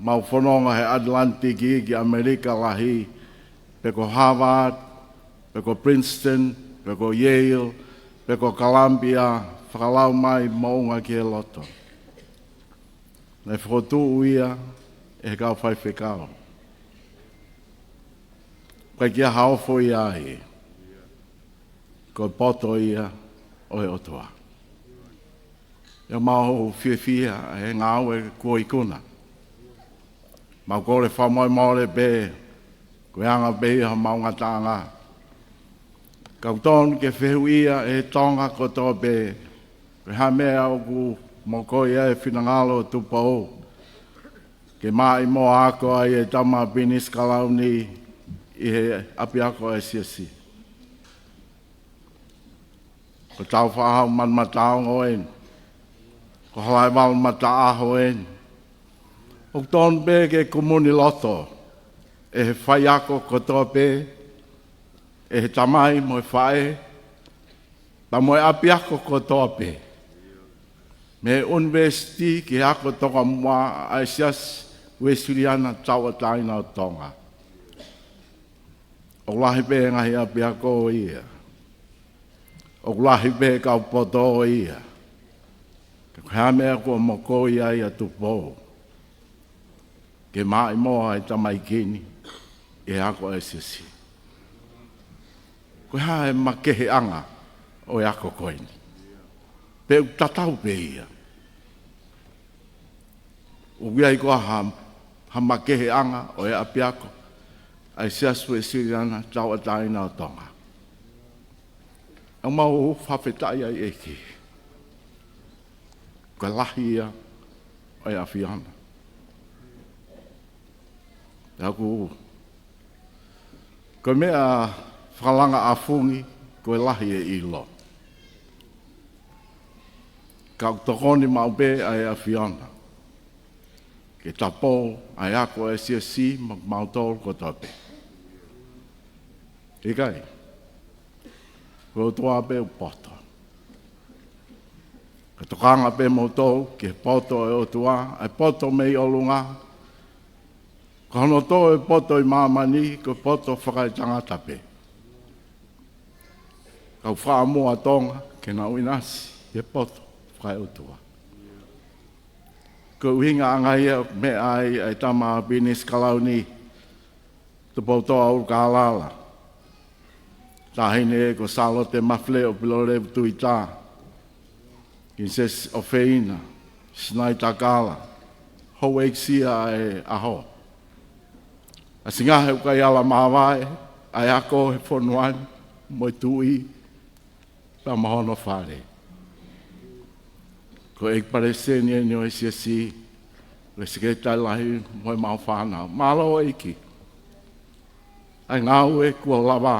mau fononga he ʻAtilantiki ki ʻAmelika lahi, pe ko Harvard, pe ko Princeton, pe ko Yale, pe ko Columbia, fakalau mai moʻunga ki he loto. Naʻe fokotuʻu ia ʻe he kau faifekau. ʻIkai ke ʻi ai ha ofo ia ai. ko e poto ia ʻo e ʻOtua. ʻOku mau fiefia he ngāue kuo ikuna. Mau kole fakamolemole pē, ko e anga pē ia homau ngataʻanga. Ka ʻoku totonu ke fehuʻia ʻe Tonga kotoa pē, ko e hā e meʻa ʻoku mokoi ai e finangalo ʻo Tupou ke maʻimoa ʻaki ai e tama Pinisi Kalauni ʻi he ʻapiako ʻa e siasi. Ko Tāufaʻāhau Manumataongo eni, ko Halaevalu Mataʻaho eni. ʻOku totonu pē ke kumuni loto ʻe he faiako kotoa pē, ʻe he tamai mo e faʻē, pea mo e ʻapiako kotoa pē, mei he ʻunivēsiti ki he ako tokamuʻa ʻa e Siasi Uēsiliana Tauʻatāina ʻo Tonga. ʻOku lahi pē ngaahi ʻapiako ia, ʻoku lahi pē kau poto ia. Ka ko e hā e meʻa kuo mokoi ai ʻa Tupou ke maʻimoa e tamaiki ni ʻi he ako ʻa e siasi? Ko e hā e makeheʻanga ʻo e ako ko eni? Pe ʻoku tatau pē ia? ʻOku ʻi ai koā ha, ha makeheʻanga ʻo e ʻapiako ʻa e Siasi Uēsiliana Tauʻatāina ʻo Tonga? ʻOku mau fakafetaʻi ai ʻEiki, ko e lahi ia ʻo e ʻAfiona. ʻOku, ko e meʻa fakalanga ʻafungi, ko e lahi e ʻilo. Ka ʻoku tokoni maʻu pē ʻa e ʻAfiona ke tapou ʻa e ako ʻa e siasi maʻa kimautolu kotoa pē. ʻIkai, ko e ʻOtua pē ʻoku poto. Ka tokanga pē moutolu ki he poto ʻo e ʻOtua, ʻa e poto mei ʻolunga. Ko hono tō e poto ʻi māmani, ko e poto fakaetangata pē. Ka ʻoku fakaʻamu ʻa Tonga ke nau ʻinasi he poto fakaeʻotua. Ko e ʻuhinga ʻanga ia ʻoku meʻa ai ʻa e tama Pinisi Kalauni, Tupoutoʻa ʻUlukālala, taʻahine ko Sālote Mafileʻo Pilolevu Tuita, Pilinisesi ʻOfeina Sinaitakala, houʻeiki ʻa e ʻaho. ʻAsi ngaahi ʻoku ʻikai ala māvae ʻa e ako he fonua ni mo e tuʻi pea mo hono fale. Ko e ʻEiki Palesiteni eni ʻo e siasi, ko e Sekelitali Lahi mo e mau fānau. Mālō ʻEiki. ʻA e ngāue kuo lava,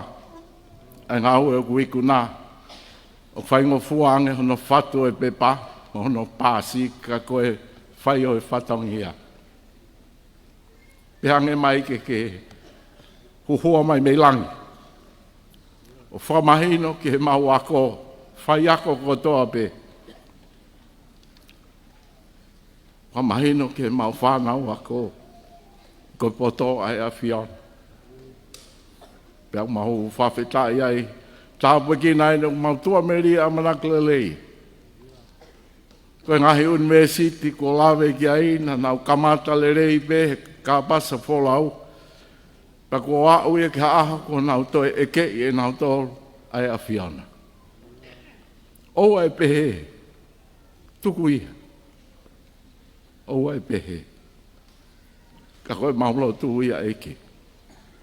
ʻa e ngāue ʻoku ikuna, ʻoku faingofua ange hono fatu e pepa mo hono paasi, ka ko e fai ʻo e fatongia. Pea hangē mai ke, ke huhua mai mei langi ʻo fakamahino ki he mau ako, faiako kotoa pē. Fakamahino ki he mau fānau ako ko e poto ʻa e ʻAfiona. Pea ʻoku mau fakafetaʻi ai, tāpuekina ai ʻoku mau tuʻamelie ʻamanaki lelei. Ko e ngaahi ʻunivēsiti kuo lave ki ai, naʻa nau kamata lelei pē he kāpasa folau. Pea kuo aʻu ia ki ha ʻaho kuo nau toe ʻekeʻi ʻe nautolu ʻa e ʻAfiona. ʻOua ʻe pehē, tuku ia. ʻOua ʻe pehē. Ka ko e mau lotu ia ʻEiki.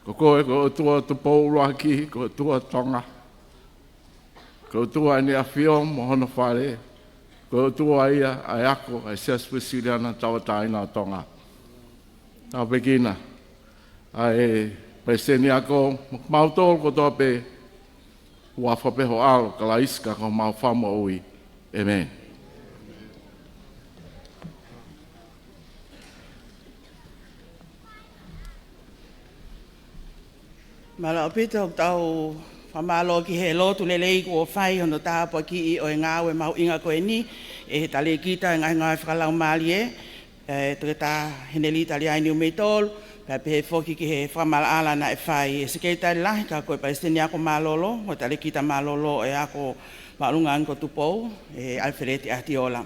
Ko koe ko e ʻOtua Tupou ʻUluaki, ko e ʻOtua Tonga. Ko e ʻOtua ʻEne ʻAfio mo hono fale. Ko e ʻOtua ia ʻa e ako ʻa e Siasi Uēsiliana Tauʻatāina ʻo Tonga. Tāpuekina ʻa e Palesiteni Ako, mautolu kotoa pē, ʻofa pē ho ʻAlo Kalaisi ko homau Fakamoʻui. ʻĒmeni. Mālō ʻaupito, ʻoku tau fakamālō ki he lotu lelei kuo fai hono tāpuakiʻi ʻo e ngāue mahuʻinga ko eni ʻe he talēkita ʻo e ngaahi ngāue fakalaumālie, ʻe Toketā Henelī Taliai Niumeitolu, pea pehē foki ki he fakamaʻalaʻala naʻe fai ʻe he Sekelitali Lahi ka ko e Palesiteni Ako Mālōlō, mo e Talēkita Mālōlō ʻo e Ako Māʻolunga ko Tupou, ʻe ʻAlifeleti ʻAtiola.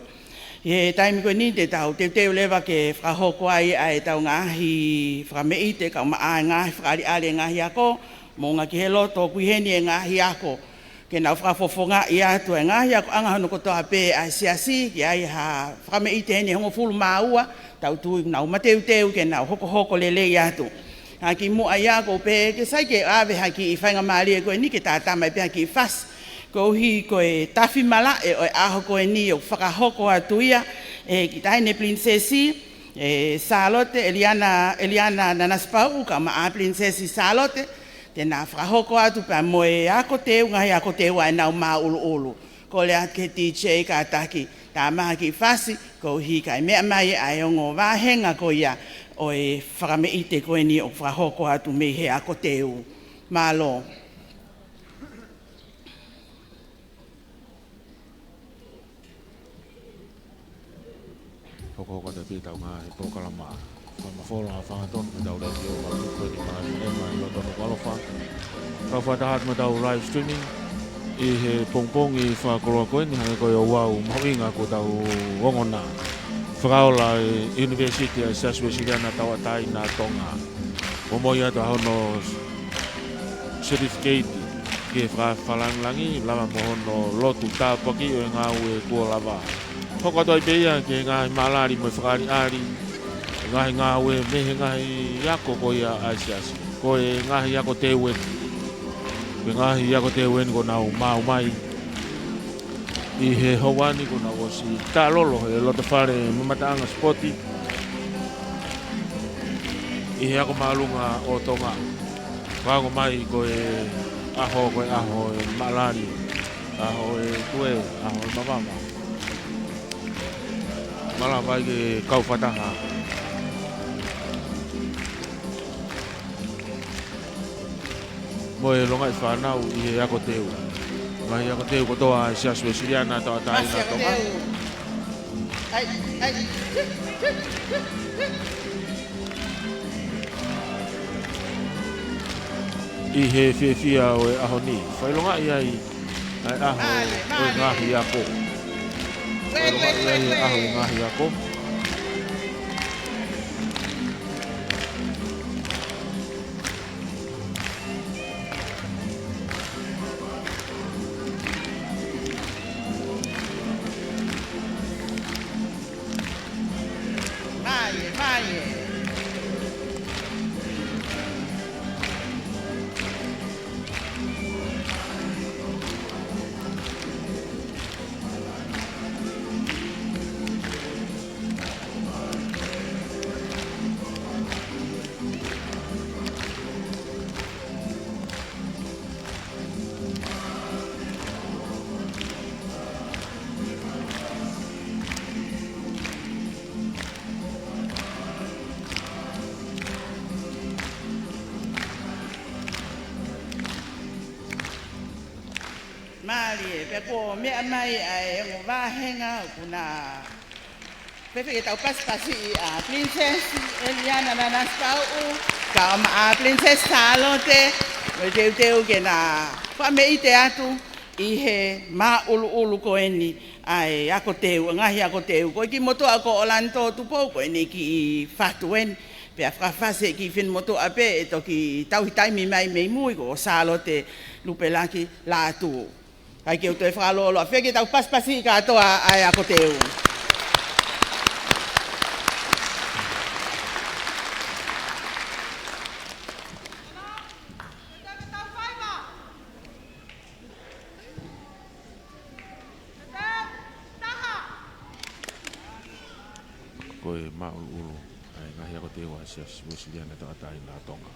ʻI he taimi ko eni te tau teuteu leva ke fakahoko ai ʻa ʻetau ngaahi fakameʻite, kae ʻumaʻā e ngaahi fakaʻaliʻali e ngaahi ako, moʻunga ki he loto, ʻoku ʻi heni e ngaahi ako ke nau fakafofongaʻi atu e ngaahi akoʻanga hono kotoa pē ʻa e siasi, ke ʻi ai ha fakameʻite ʻe hongofulu mā ua, tau tui nau mateuteu ke nau hokohoko lelei atu. Ka kimuʻa ia ʻoku ou pehē ke sai ke ʻave ha kiʻi faingamālie ko eni ke tātā mai pē ha kiʻi fasi. Koeʻuhi ko e tafi malaʻe ʻo e ʻaho ko eni ʻoku fakahoko atu ia ʻe he Taʻahine Pilinisesi, ʻe Sālote, ʻEliana, ʻEliana Nanasipauʻu, kae ʻumaʻā Pilinisesi Sālote, te na fakahoko atu pea mo e ako teu, ngaahi ako teu ʻa ʻenau māʻuluʻulu. Kole atu ki he D J kātaki, tā mai ha kiʻi fasi, koeʻuhi kae meʻa mai ʻa e ongo vāhenga ko ia ʻo e fakameʻite ko eni ʻoku fakahoko atu mei he ako teu. Mālō. Hokohoko atu pē ʻetau ngaahi polokalama fakamafola, fakatonutonu mei heʻetau letiō, fakatupu ko eni mai ʻi loto Nukuʻalofa. Kau fakataha atu mo ʻetau live streaming ʻi he pongipongi fakakoloa ko eni, hangē ko e ouau mahuʻinga kuo tau ongona. Fakaola e ʻUnivēsiti ʻa e Siasi Uēsiliana Tauʻatāina ʻo Tonga. Momoi atu ʻa hono certificate ki he fakafakalāngilangi, lava mo hono lotu tāpuaki ʻo e ngāue kuo lava. Hoko atu ai pē ia ki he ngaahi malali mo e fakaʻaliʻali, ngaahi ngāue mei he ngaahi ako ko ia ʻa e siasi. Ko e ngaahi ako teu eni. Ko e ngaahi ako teu eni kuo nau maʻu mai ʻi he houa ni, kuo nau ʻosi taʻelolo he loto fale mamataʻanga sipoti ʻi he ako māʻolunga ʻo Tonga. Ka ongo mai ko e ʻaho, ko e ʻaho ʻo e malali, ʻaho ʻo e tue, ʻaho ʻo e mavava. Malava ai ke kau fakataha mo e longaʻi fānau ʻi he ako teu. Ngaahi ako teu kotoa ʻa e Siasi Uēsiliana Tauʻatāina ʻo Tonga. ʻI he fiefia ʻo e ʻaho ni, fakaʻilongaʻi ai ʻa e ʻaho ʻo e ngaahi ako. Fakaʻilongaʻi ai e ʻaho ʻo e ngaahi ako. Mālie, mālie. Mālie, pea kuo meʻa mai ʻa e ongo vāhenga ʻoku na fefeka ke tau pasipasiʻi ʻa Pilinisesi ʻEliana Nanasipauʻu, kae ʻumaʻā Pilinisesi Sālote, mo e teuteu ke na fakameʻite atu ʻi he māʻuluʻulu ko eni ʻa e ako teu, ngaahi ako teu. Ko e kiʻi motuʻa ko ʻOlanitō Tupou ko eni kiʻi fatu eni. Pea fakafasi e kiʻi finemotuʻa pē ʻe toki tauhi taimi mai mei mui ko Sālote Lupelaki Lātū. Kae ke u toe fakalōloa, fefeka ke tau pasipasiʻi kātoa ʻa e ako teu. Ko e māʻuluʻulu ʻa e ngaahi ako teu ʻa e Siasi Uēsiliana Tauʻatāina ʻo Tonga.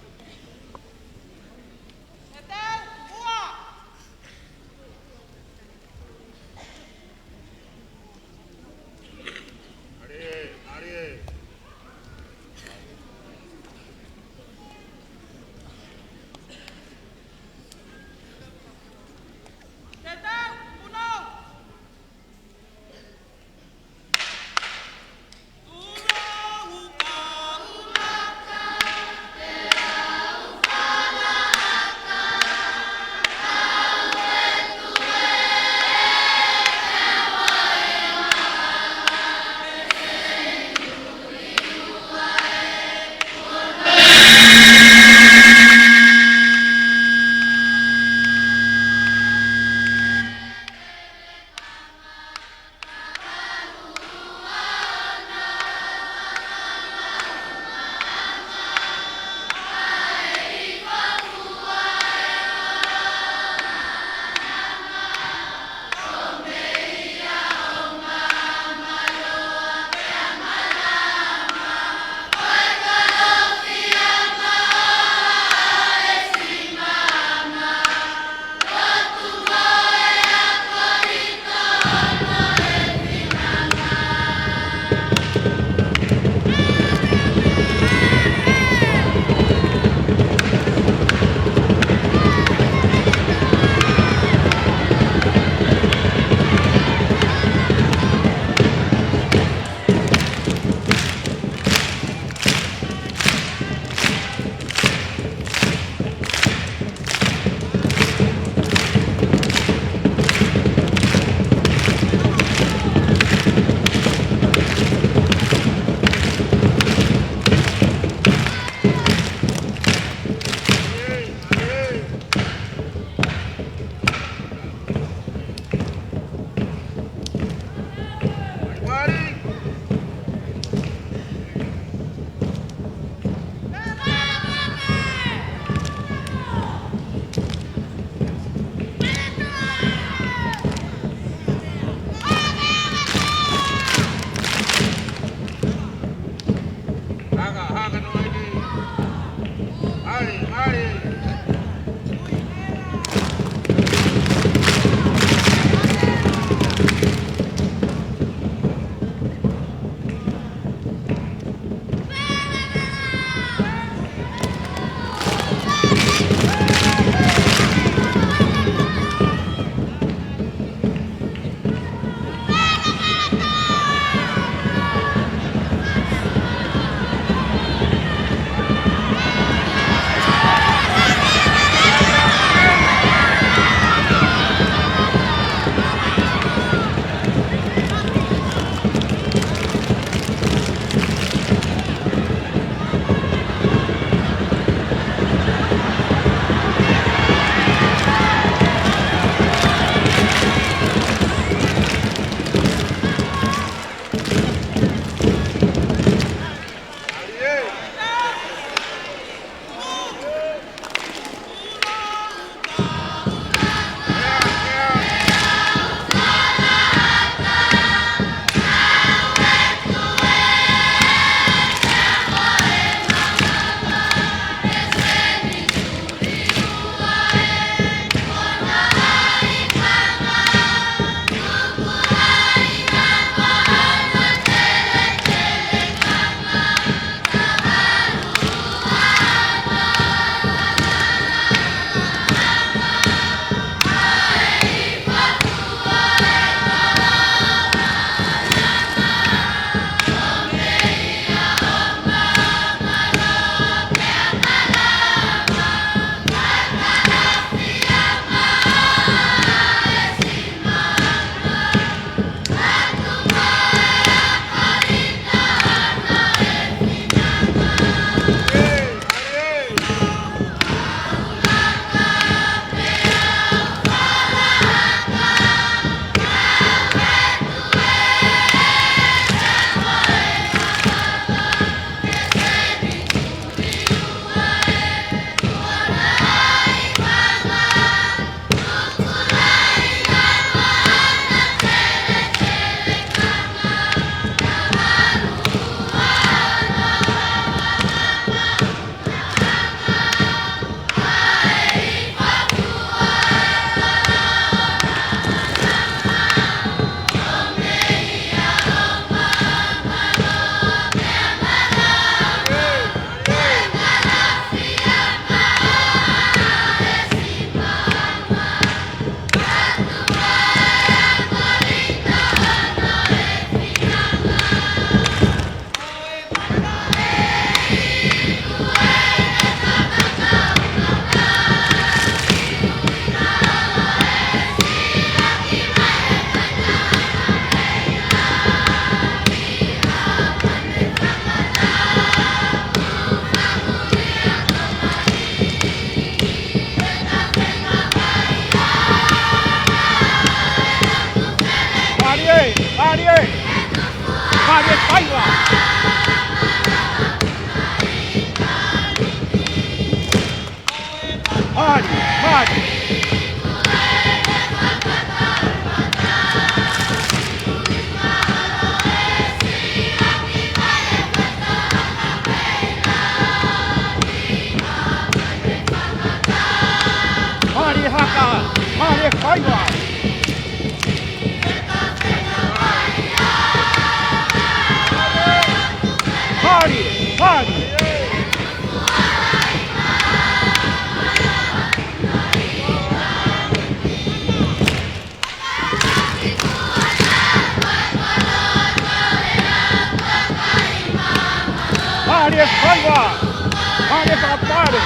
Mālie fakapale.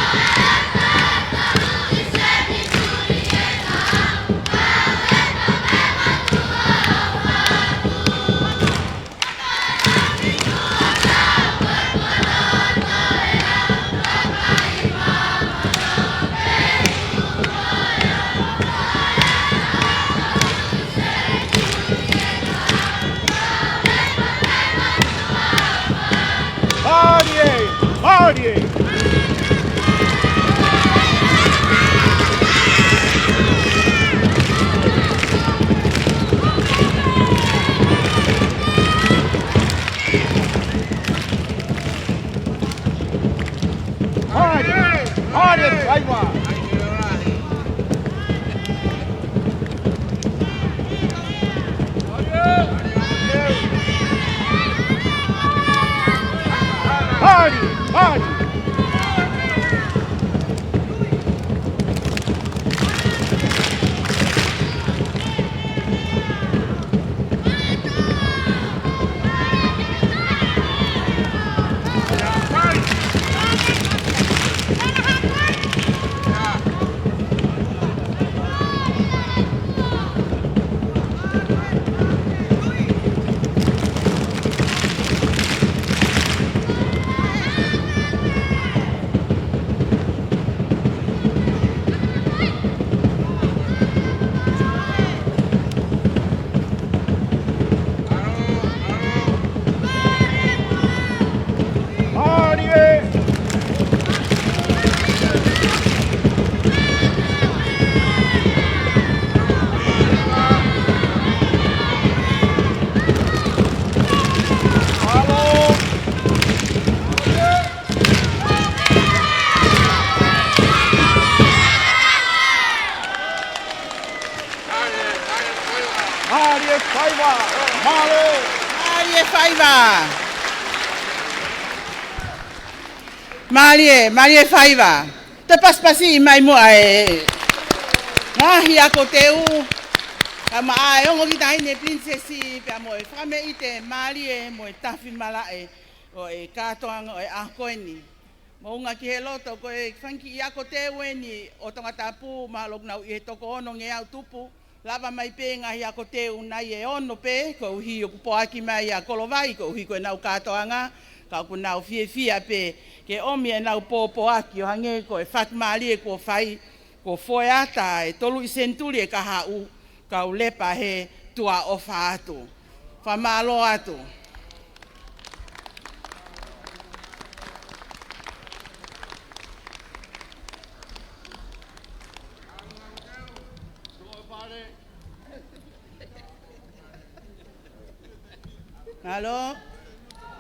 Mālie, mālie. Mālie, mālie, faiva. Mālie, mālie. Mālie faiva. Mālō. Mālie faiva. Mālie, mālie faiva. Toe pasipasi mai muʻa e ngaahi ako teu. Kae ʻumaʻā e ongo kiʻi taʻahine pilinisesi pea mo e fakameʻite mālie mo e tafi malaʻe ʻo e kātoanga ʻo e ʻaho ko eni. Moʻunga ki he loto ko e fanga kiʻi ako teu eni ʻo Tongatapu, mahalo ʻoku nau ʻi he toko onongeau tupu. Lava mai pē ngaahi ako teu nai ʻe ono pē, koeʻuhi ʻoku poaki mai ʻa Kolovai, koeʻuhi ko ʻenau kātoanga, ka ʻoku nau fiefia pē ke ʻomi ʻenau pōpoaki ʻo hangē ko e fakimālie kuo fai, kuo foeata e tolu ʻi senituli e kahaʻu, kau lepa he tuʻa ʻofa atu. Fakamālō atu. Mālō.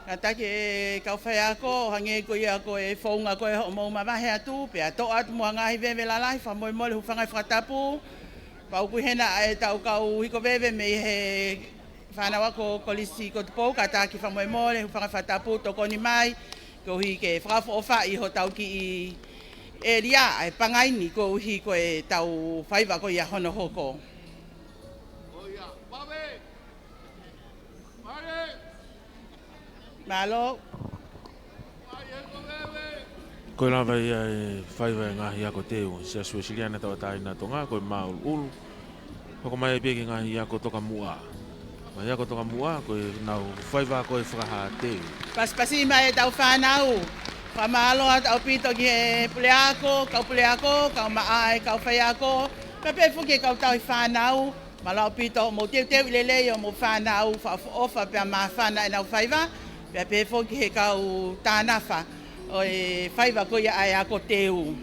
Kātaki e kau faiako, hangē ko ia ko e founga ko e hoʻomou mavahe atu, pea toʻo atu mo ha ngaahi veve lalahi, fakamolemole hūfanga he fakatapu. Pau ʻoku ʻi hena ʻa e tau kau hiko veve mei he fānau ako Kolisi ko Tupou, kātaki fakamolemole hūfanga he fakatapu, tokoni mai, koeʻuhi ke fakaʻofoʻofaʻi hotau kiʻi ʻēlia ʻa e pangai ni, koeʻuhi ko e tau faiva ko ia hono hoko. Mālō. Ko e lava ia e faiva e ngaahi ako teu Siasi Uēsiliana Tauʻatāina ʻo Tonga, ko e māʻuluʻulu. Hoko mai pē ki he ngaahi ako tokamuʻa. Ngaahi ako tokamuʻa, ko ʻenau faiva ko e fakahā teu. Pasipasi mai e tau fānau. Fakamālō atu ʻaupito ki he puleako, kau puleako, kau maʻa e kau faiako. Pea pehē foki e kau tauhi fānau. Mālō ʻaupito hoʻomou teuteuʻi lelei hoʻomou fānau, fakaʻofoʻofa pea māfana ʻenau faiva, pea pehē foki he kau tānafa ʻo e faiva ko ia ʻa e ako teu.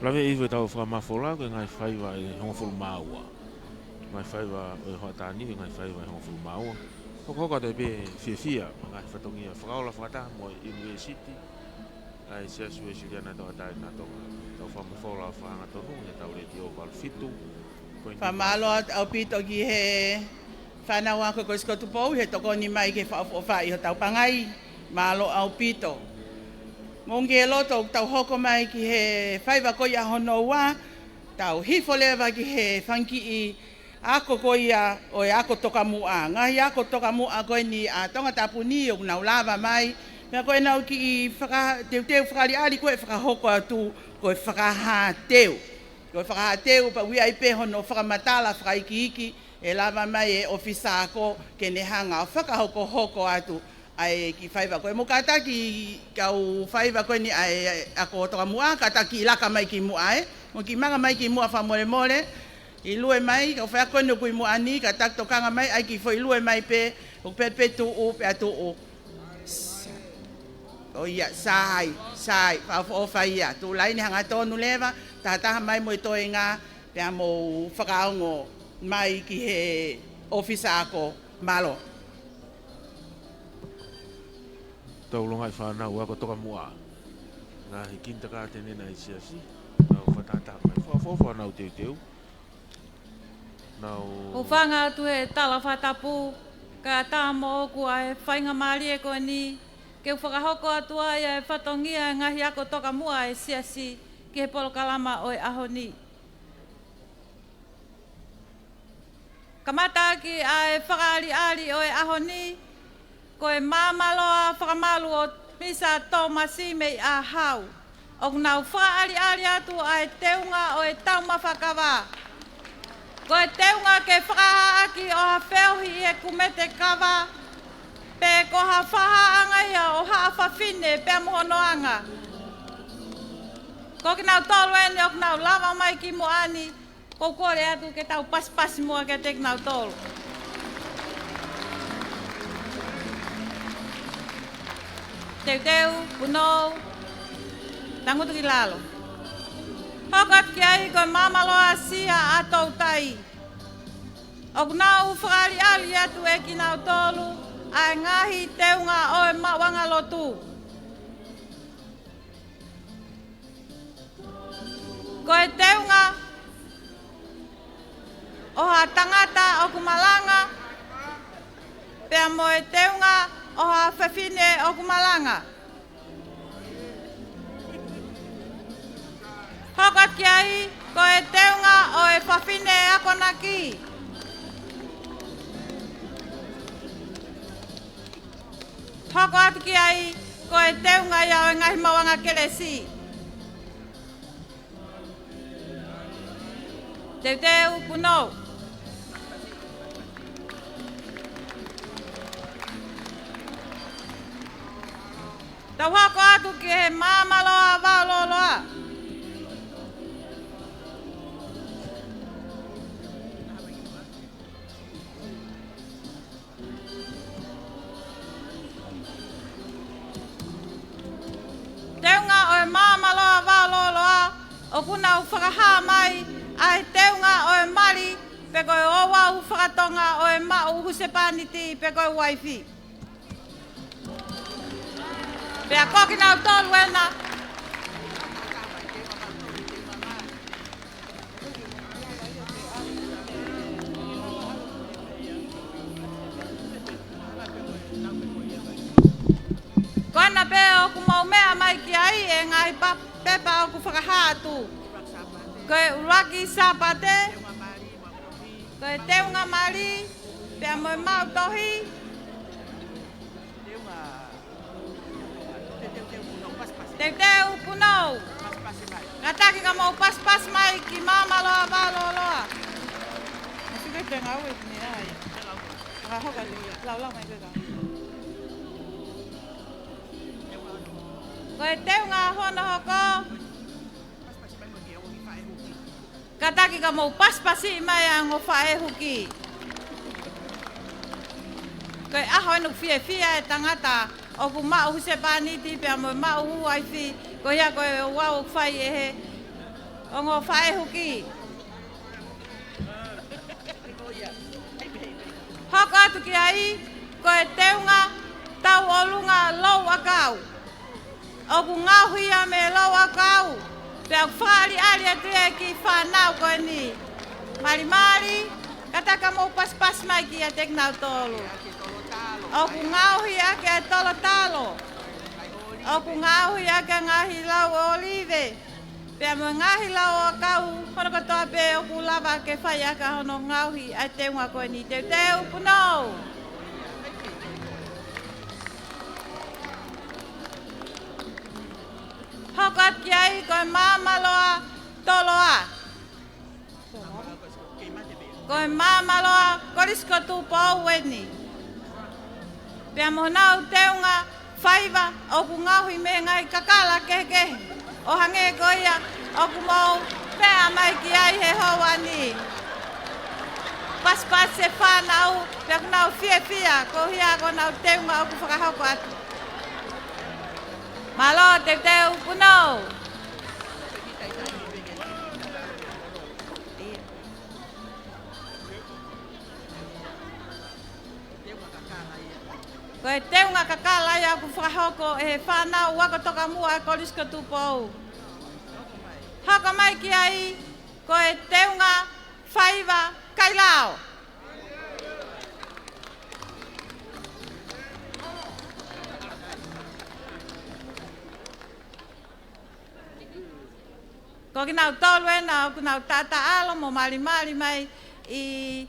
Lave ʻi he tau fakamafola ko e ngaahi faiva ʻe hongofulu mā ua. Ngaahi faiva ʻo e hoʻatā ni, ngaahi faiva ʻe hongofulu mā ua. Hokohoko atu pē fiefia, ngaahi fatongia fakaola fakataha mo e ʻunivēsiti ʻa e Siasi Uēsiliana Tauʻatāina ʻo Tonga. Fakamafola fakahangatonu ʻi heʻetau letiō valu fitu. Ko eni Fakamālō ʻaupito ki he fānau ako Kolisi ko Tupou he tokoni mai ke fakaʻofoʻofaʻi hotau pangai. Mālō ʻaupito. Mou ngāue loto ʻoku tau hoko mai ki he faiva ko ia hono ua, tau hifo leva ki he fanga kiʻi ako ko ia ʻo e ako tokamuʻa. Ngaahi ako tokamuʻa ko eni ʻa Tongatapu ni ʻoku nau lava mai. Meʻa ko ʻenau kiʻi faka-, teuteu fakaʻaliʻali ko e fakahoko atu ko e fakahāteu. Ko e fakahāteu pea ʻoku ʻi ai pē hono fakamatala fakaikiiki ʻe lava mai e ʻōfisa ako ke ne hanga ʻo fakahokohoko atu ʻa e kiʻi faiva ko ē. Mou kātaki kau faiva ko eni ʻa e ako tokamuʻa, kātaki laka mai ki muʻa ē. Mou kiʻi manga mai ki muʻa fakamolemole. ʻI lue mai, kau faiako ko eni ʻoku ʻi muʻa ni, kātaki tokanga mai, ʻai kiʻi foʻi lue mai pē, ʻoku pehē pē tuʻu, pea tuʻu. ʻO ia, sai, sai, fakaʻofoʻofa ia. Tuʻu laine hangatonu leva, tahataha mai mo e toenga, pea mou fakaongo mai ki he ʻōfisa ako. Mālō. Tau longaʻi fānau ako tokamuʻa. Ngaahi kinitakātene ʻi he siasi. Nau fakatahataha mai. Fakaʻofoʻofa honau teuteu. Nau Hūfanga atu he tala fakatapu, kae ʻatā moʻoku ʻa e faingamālie ko eni, ke u fakahoko atu ai ʻa e fatongia e ngaahi ako tokamuʻa ʻa e siasi ki he polokalama ʻo e ʻaho ni. Kamata ʻaki ʻa e fakaʻaliʻali ʻo e ʻaho ni, ko e Maamaloa Fakamalu ʻo Misa Tōmasi mei ʻAhau. ʻOku nau fakaʻaliʻali atu ʻa e teunga ʻo e taumafa kava. Ko e teunga ke fakahā ʻaki ʻo ha feohi ʻi he kumete kava, pe ko ha fakahāʻanga ia ʻo haʻa fafine pea mo hono anga. Ko kinautolu eni ʻoku nau lava mai ki muʻa ni, ʻoku ou kole atu ke tau pasipasi muʻa kiate kinautolu. Teuteu, punou, tangutu ki lalo. Hoko atu ki ai ko e Maamaloa Sia ʻa Toutai. ʻOku nau fakaʻaliʻali atu ʻe kinautolu ʻa e ngaahi teunga ʻo e maʻuʻanga lotu. Ko e teunga ʻo ha tangata ʻoku malanga, pea mo e teunga ʻo ha fefine ʻoku malanga. Hoko atu ki ai, ko e teunga ʻo e fafine akonaki. Hoko atu ki ai, ko e teunga ia ʻo e ngaahi maʻuʻanga kelesi. Teuteu, punou. Tau hoko atu ki he Maamaloa Vaololoa. Teunga ʻo e Maamaloa Vaololoa, ʻoku nau fakahā mai ʻa e teunga ʻo e mali, pe ko e ouau fakatonga ʻo e maʻu husepāniti, pe ko e uaifi. Pea ko kinautolu ena. Ko ena pē ʻoku mou meʻa mai ki ai e ngaahi pa-, pepa ʻoku fakahā atu. Ko e ʻuluaki Sāpate, ko e teunga mali, pea mo e maʻu tohi. Teuteu, punou. Kātaki ka mou pasipasi mai ki Maamaloa Vaololoa. Masi ke te ngāue ni ai. Ka hoka ni, lau lau mai ke ka. Ko e teunga hono hoko. Kātaki ka mou pasipasi mai ʻa e ongo faʻē huki. Ko e ʻaho eni ʻoku fiefia e tangata ʻoku maʻu husepāniti pea mo e maʻu uaifi, ko ia ko e ouau ʻoku fai ʻe he ongo faʻē huki. Hoko atu ki ai, ko e teunga tauʻolunga Louʻakau. ʻOku ngaohi ia mei Louʻakau. Pea ʻoku fakaʻaliʻali atu ia ki he fānau ko eni. Malimali, kātaki mou pasipasi mai kiate kinautolu. ʻOku ngaohi ʻaki ʻa e tolotalo. ʻOku ngaohi ʻaki ʻa e ngaahi lau ʻōlive. Pea mo e ngaahi lau ʻakau, hono kātoa pē ʻoku lava ke fai ʻaki hono ngaohi ʻa e teunga ko eni. Teuteu, punou. Hoko atu ki ai ko e Maamaloa Toloa. Ko e Maamaloa Kolisi ko Tupou eni. Pea mo honau teunga faiva ʻoku ngaohi mei he ngaahi kakala kehekehe. ʻO hangē ko ia ʻoku mou meʻa mai ki ai he houa ni. Pasipasi e fānau, pea ʻoku nau fiefia, ko ia ko honau teunga ʻoku fakahoko atu. Mālō, teuteu, punou. Ko e teunga kakala ia ʻoku fakahoko ʻe he fānau ako tokamuʻa ʻa e Kolisi ko Tupou. Hoko mai ki ai, ko e teunga faiva Kailao. Ko kinautolu ena ʻoku nau taʻataʻalo mo malimali mai ʻi,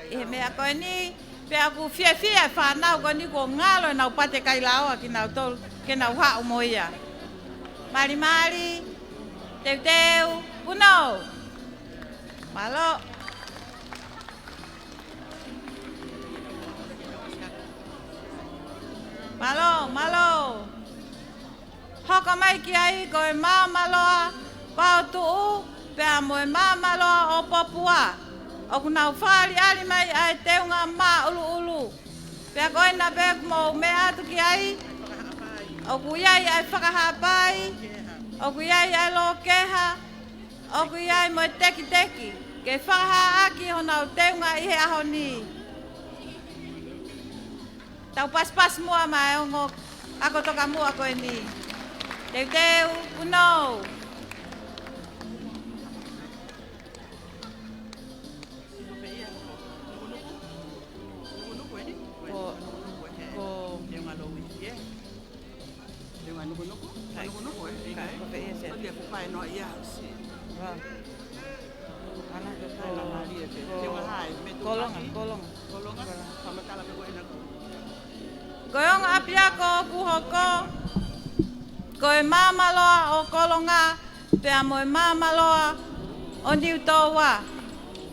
ʻi he meʻa ko eni, pea ʻoku fiefia e fānau ko eni kuo ngalo ʻenau pate Kailaoa kinautolu ke nau haʻu mo ia. Malimali, teuteu, punou. Mālō. Mālō, mālō. Hoko mai ki ai ko e Maamaloa Paotuʻu, pea mo e Maamaloa ʻo Popua. ʻOku nau fakaʻaliʻali mai ʻa e teunga māʻuluʻulu. Pea ko ena pē ʻoku mou meʻa atu ki ai. ʻOku ʻi ai ʻa e fakahapai. ʻOku ʻi ai ʻa e lōkeha. ʻOku ʻi ai mo e tekiteki. Ke fakahā ʻaki honau teunga ʻi he ʻaho ni. Tau pasipasi muʻa maʻa e ongo ako tokamuʻa ko eni. Teuteu, punou. Ko, ko, Teunga nukunuku? Kai. Nukunuku, ē? Kai, ʻikai. Ko pē ia se. Ko ia ko pae noa ia. Wa. Ana ke ko, ko, Teunga hai, me tu Kolonga, aki. Kolonga. Kolonga. Kolonga. Fakamatala pē ko ena ko. Ko e ongo ʻapiako ʻoku hoko, ko e Maamaloa ʻo Kolonga, pea mo e Maamaloa ʻo Niutoua.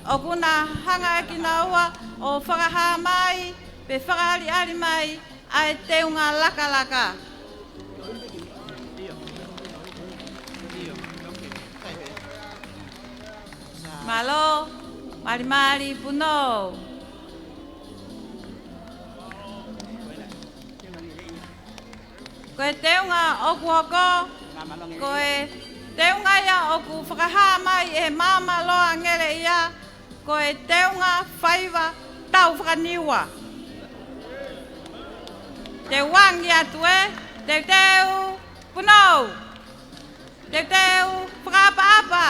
ʻOku na hanga ʻe kinaua ʻo fakahā mai, pe fakaʻaliʻali mai, ʻa e teunga lakalaka. Mālō, malimali punou. Ko e teunga ʻoku hoko, ko e teunga ia ʻoku fakahā mai ʻe he Maamaloa Ngeleʻia, ko e teunga faiva tau fakaniua. Teu angi atu ē, teuteu punou. Teuteu fakaʻapaʻapa.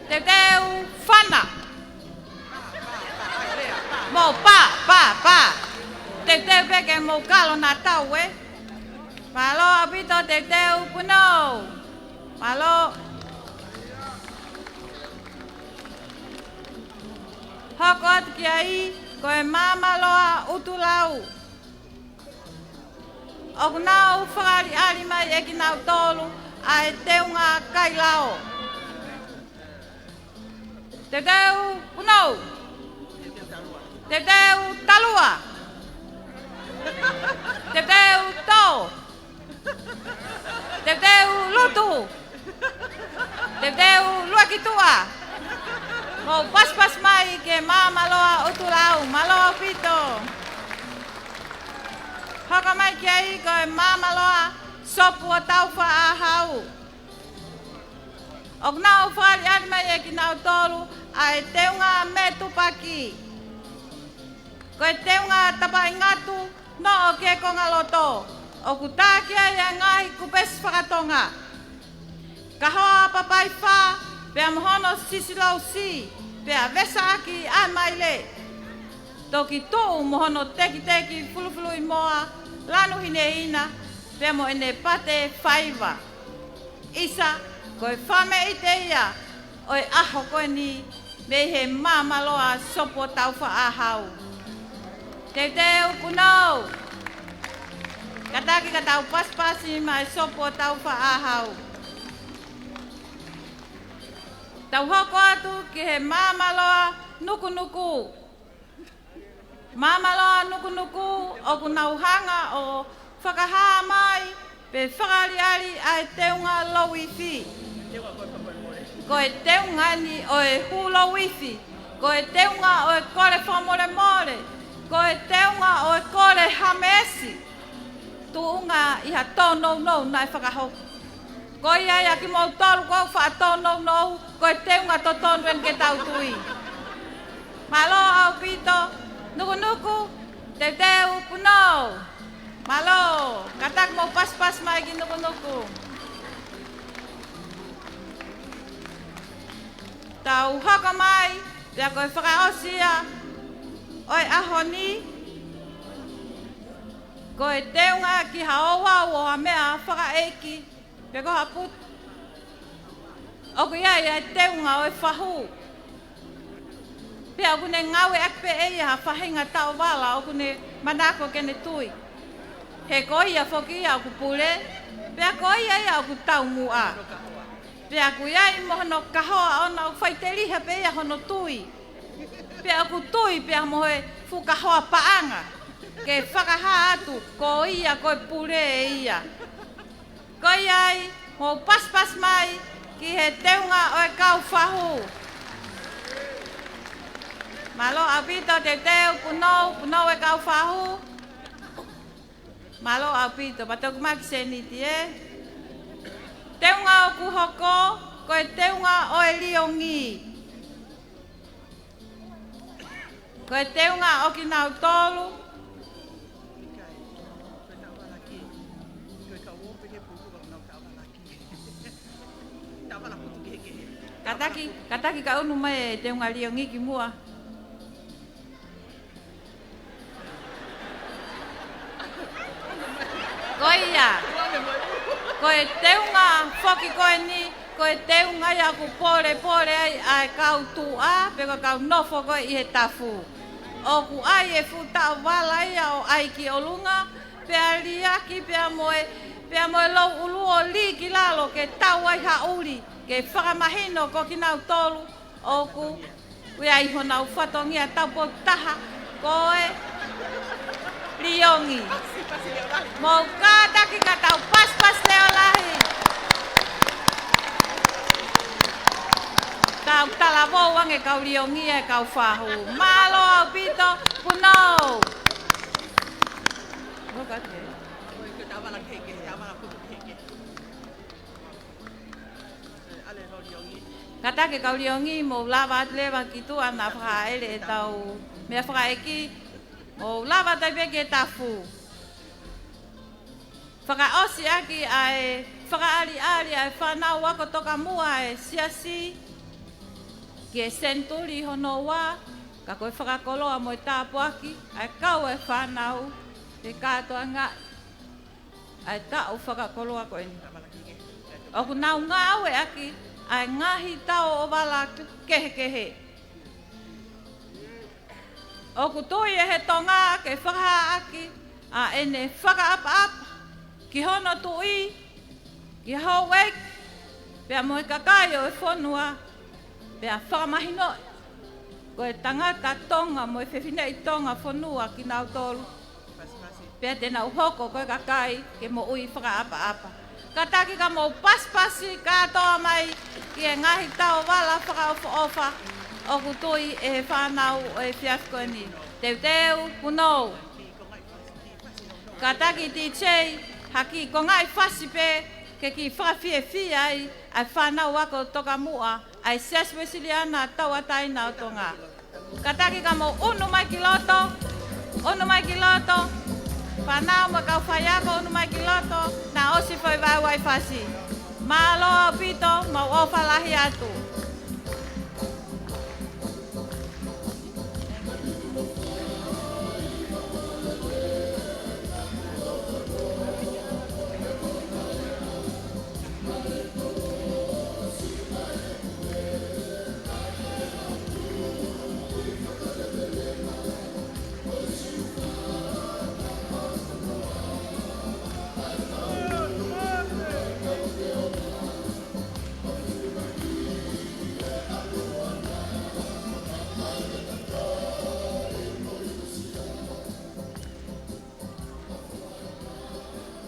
Teuteu fana. Mou pā, pā, pā. Teuteu pē ke mou kalo naʻa tau ē. Mālō ʻaupito, teuteu punou. Mālō. Hoko atu ki ai, ko e Maamaloa ʻUtulau. ʻOku nau fakaʻaliʻali mai ʻe kinautolu ʻa e teunga Kailao. Teuteu punou. Teuteu talua. Teuteu tō. Teuteu lutu. Teuteu luakituʻa. Mou pasipasi mai ki he Maamaloa ʻUtulau. Mālō ʻaupito. Hoko mai ki ai ko e Maamaloa Sopu ʻo Taufaʻāhau. ʻOku nau fakaʻaliʻali mai ʻe kinautolu ʻa e teunga metupaki. Ko e teunga tapaʻingatu noʻo ki he kongaloto. ʻOku tā ki ai ʻa e ngaahi kupesi fakatonga. Kahoa Papaifā, pea mo hono sisilousi, pea vesaʻaki ʻa e maile. Toki tuʻu mo hono tekiteki fulufuluʻimoa, lanu hinehina, pea mo ʻene pate faiva. ʻIsa, ko e fāmeʻite ia ʻo e ʻaho ko eni, mei he Māmāloa Sopu ʻo Taufaʻāhau. Teuteu Punou. Kātaki ka tau pasipasi maʻa e Sopu ʻo Taufaʻāhau. Tau hoko atu ki he Māmāloa Nukunuku. Māmāloa Nukunuku, ʻoku nau hanga ʻo fakahā mai pe fakaʻaliʻali ʻa e teunga louifi. Ko e teunga ni ʻo e hū louifi. Ko e teunga ʻo e kole fakamolemole. Ko e teunga ʻo e kole ha meesi. Tuʻunga ʻi ha tōnounou naʻe fakahoko. Ko ia ia kimoutolu ʻoku faʻa tōnounou, ko e teunga totonu eni ke tau tui. Mālō ʻaupito, Nukunuku, Teuteu Punou. Mālō, kātaki mou pasipasi mai ki Nukunuku. Tau hoko mai, pea ko e fakaʻosi ia ʻo e ʻaho ni, ko e teunga ki ha ouau ʻo ha meʻa fakaʻeiki, pe ko ha putu. ʻOku ʻi ai ʻa e teunga ʻo e fahu. Pea ʻoku ne ngāueʻaki pē ʻe ia ha faʻahinga taʻovala ʻoku ne manako ke ne tui. He ko ia foki ia ʻoku pule, pea ko ia ia ʻoku taumuʻa. Pea ʻoku ʻi ai mo hono kahoa ʻoʻona ʻoku faʻiteliha pē ia hono tui. Pea ʻoku tui pea mo e fuʻu kahoa paʻanga. Ke fakahā atu, ko ia ko e pule ʻe ia. Ko ia ai, mou pasipasi mai ki he teunga ʻo e kau fahu. Mālō ʻaupito Teuteu Punou, Punou e kau fahu. Mālō ʻaupito, pea toki maʻu ki seniti ē. Teunga ʻoku hoko, ko e teunga ʻo e liongi. Ko e teunga ʻo kinautolu. Kātaki, kātaki ka unu mai e teunga liongi ki muʻa. Ko ia, ko e teunga foki ko eni, ko e teunga ia ʻoku polepole ai ʻa e kau tuʻa, pe ko e kau nofo ko ē ʻi he tafu. ʻOku ʻi ai e fuʻu taʻovala ia ʻo ʻai ki ʻolunga, pea liʻaki, pea mo e, pea mo e louʻulu ʻo lī ki lalo ke tau ai ha ʻuli, ke fakamahino ko kinautolu ʻoku ʻi ai honau fatongia taupotu taha, ko e liongi. Mou kātaki ka tau pasipasi leʻo lahi. Tau talavou ange kau liongi e kau fahu. Mālō ʻaupito, Punou. Mou kātaki. Kātaki kau liongi, mou lava atu leva ki tuʻa naʻa fakaʻele ʻetau meʻa fakaʻeiki, mou lava atu ai pē ki he tafu. Fakaʻosi ʻaki ʻa e fakaʻaliʻali ʻa e fānau ako tokamuʻa ʻa e siasi ki he senituli hono ua, ka ko e fakakoloa mo e tāpuaki ʻa e kau e fānau, ke kātoangaʻi ʻa e taʻu fakakoloa ko eni. ʻOku nau ngāueʻaki ʻa e ngaahi taʻovala kehekehe. ʻOku tui ʻe he Tonga ke fakahā ʻaki ʻa ʻene fakaʻapaʻapa ki hono tuʻi, ki houʻeiki, pea mo e kakai ʻo e fonua, pea fakamahinoʻi ko e tangata Tonga mo e fefineʻi Tonga fonua kinautolu. Pea te nau hoko ko e kakai ke moʻui fakaʻapaʻapa. Kātaki ka mou pasipasi kātoa mai ki he ngaahi taʻovala fakaʻofoʻofa ʻoku tui ʻe he fānau ʻo e efiafi ko eni. Teuteu, Punou. Kātaki D J, ha kiʻi kongaʻi fasi pē ke kiʻi fakafiefia ai ʻa e fānau ako tokamuʻa ʻa e Siasi Uēsiliana Tauʻatāina ʻo Tonga. Kātaki ka mou unu mai ki loto, unu mai ki loto, fānau mo e kau faiako unu mai ki loto, naʻa ʻosi foʻi vaeuai fasi. Mālō ʻaupito, mau ʻofa lahi atu.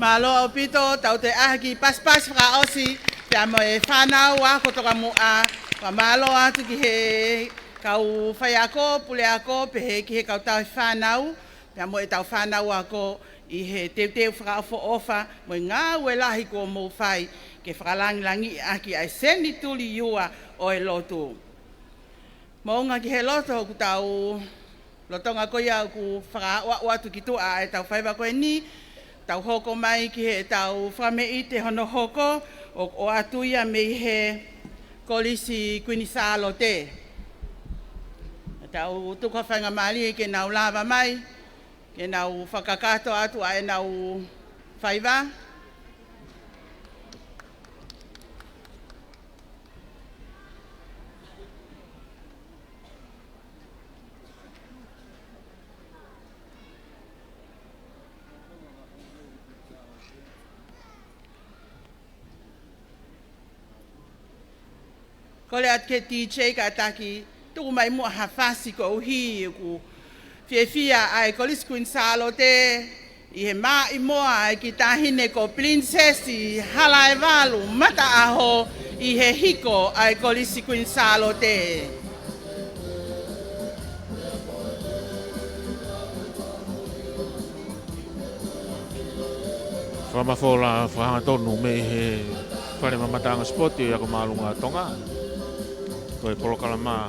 Mālō ʻaupito, tau toe ʻalu ki he pasipasi fakaʻosi, pea mo e fānau ako tokamuʻa, fakamālō atu ki he kau faiako, puleako, pehē ki he kau tauhi fānau, pea mo e tau fānau ako ʻi he teuteu fakaʻofoʻofa, mo e ngāue lahi kuo mou fai, ke fakalangilangiʻaki ʻa e senituli ua ʻo e lotu. Moʻunga ki he loto ʻoku tau lolotonga ko ia ʻoku fakaʻoʻoʻo atu ki tuʻa ʻa e tau faiva ko eni, tau hoko mai ki he tau fakameʻite hono hoko ʻoku ʻoatu ia mei he Kolisi Kuini Sālote. Tau tuku ha faingamālie ke nau lava mai, ke nau fakakakato atu ʻa ʻenau faiva. Kole atu ki he D J kātaki, tuku mai muʻa ha fasi koeʻuhi ʻoku fiefia ʻa e Kolisi Kuini Sālote ʻi he maʻimoa ʻa e kiʻi taʻahine ko Pilinisesi Halaevalu Mataʻaho ʻi he hiko ʻa e Kolisi Kuini Sālote. Fakamafola fakahangatonu mei he Fale Mamataʻanga Sipoti ʻo e Ako Māʻolunga ʻa Tonga. Ko e polokalama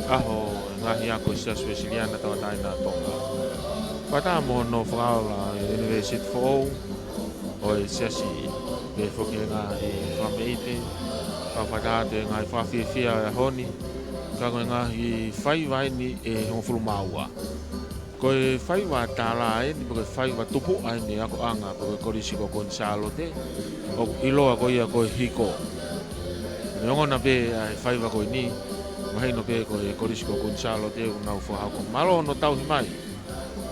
ʻaho ʻo e ngaahi ako ʻa e Siasi Uēsiliana Tauʻatāina ʻa Tonga. Fakataha mo hono fakaola ʻa e ʻUnivēsiti foʻou ʻo e Siasi, pehē foki ki he ngaahi fakameʻite, kau fakataha atu e ngaahi fakafiefia ʻo e ʻaho ni, ka ko e ngaahi faiva eni ʻe hongofulu mā ua. Ko e faiva tālā eni, pe ko e faiva tupuʻa eni ʻa e akoʻanga, pe ko e Kolisi ko Kuini Sālote, ʻoku ʻiloa ko ia ko e hiko. Neongo naʻe pē ʻa e faiva ko eni, mahino pē ko e Kolisi ko Kuini Sālote ʻoku nau fakahoko. Mālō hono tauhi mai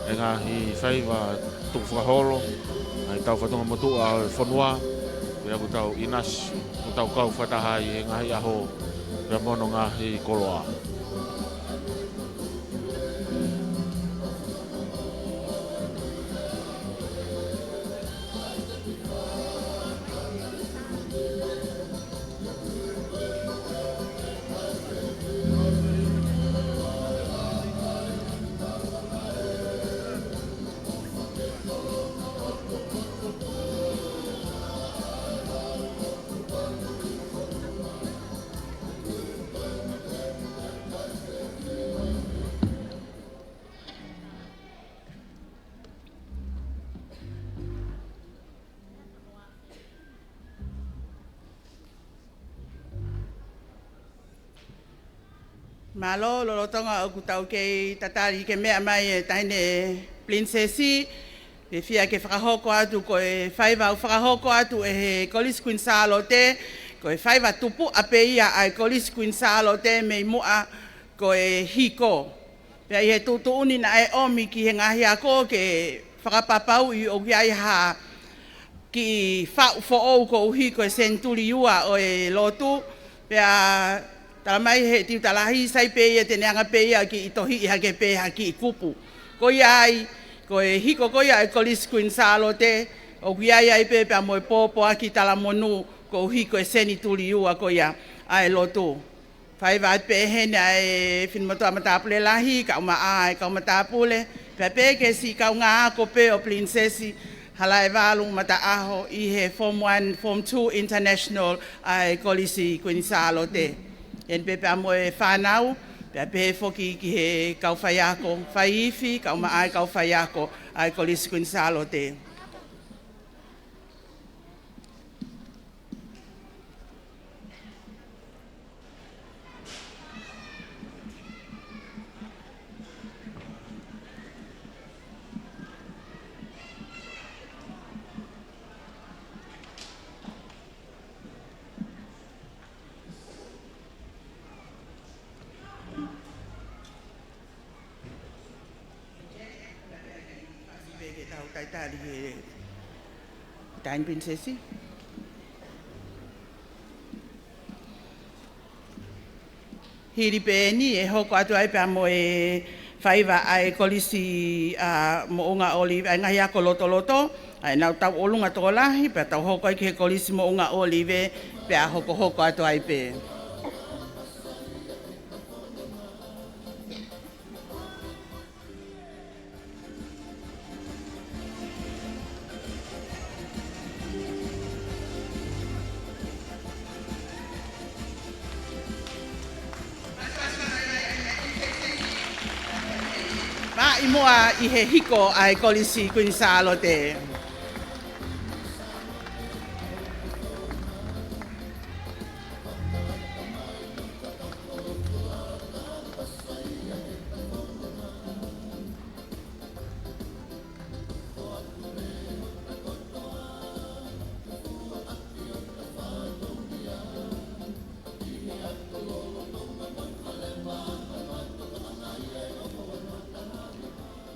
e ngaahi faiva tukufakaholo ʻa e tau fatongia motuʻa ʻo e fonua, pea ʻoku tau ʻinasi, ʻoku tau kau fakataha ʻi he ngaahi ʻaho, pea mo hono ngaahi koloa. Mālō, lolotonga ʻoku tau kei tatali ke meʻa mai e taʻahine Pilinisesi, fiefia ke fakahoko atu ko e faiva ʻoku fakahoko atu ʻe he Kolisi Kuini Sālote, ko e faiva tupuʻa pē ia ʻa e Kolisi Kuini Sālote mei muʻa ko e hiko. Pea ʻi he tuʻutuʻuni naʻe ʻomi ki he ngaahi ako ke fakapapauʻi ʻoku ʻi ai ha kiʻi faʻu foʻou koeʻuhi ko e senituli ua ʻo e lotu, pea tala mai he tiuta lahi sai pē ia te ne anga pē ia kiʻi tohiʻi hake pē ha kiʻi kupu. Ko ia ai, ko e hiko ko ia ʻa e Kolisi Kuini Sālote, ʻoku ʻi ai ai pē pea mo e pōpoaki talamonū koeʻuhi ko e senituli ua ko ia ʻa e lotu. Faiva atu pē heni ʻa e finemotuʻa matāpule lahi, kae ʻumaʻā e kau matāpule, pea pehē ki he siʻi kaungā ako pē ʻo Pilinisesi Halaevalu Mataʻaho ʻi he Form One, Form Two International ʻa e Kolisi Kuini Sālote. Heni pē pea mo e fānau, pea pehē foki ki he kau faiako, faiifi, kae ʻumaʻā e kau faiako ʻa e Kolisi Kuini Sālote. Tau talitali he taimi, Pilinisesi. Hili pē ʻeni ʻe hoko atu ai pea mo e faiva ʻa e Kolisi ʻa Moʻunga ʻŌlive, ʻa e ngaahi ako lotoloto, ʻa ia naʻa tau ʻolunga tokolahi, pea tau hoko ai ki he Kolisi Moʻunga ʻŌlive, pea hokohoko atu ai pē. Maʻimoa ʻi he hiko ʻa e Kolisi Kuini Sālote.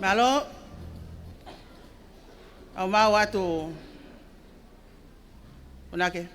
Mālō. ʻOku mau ʻatu. Unake.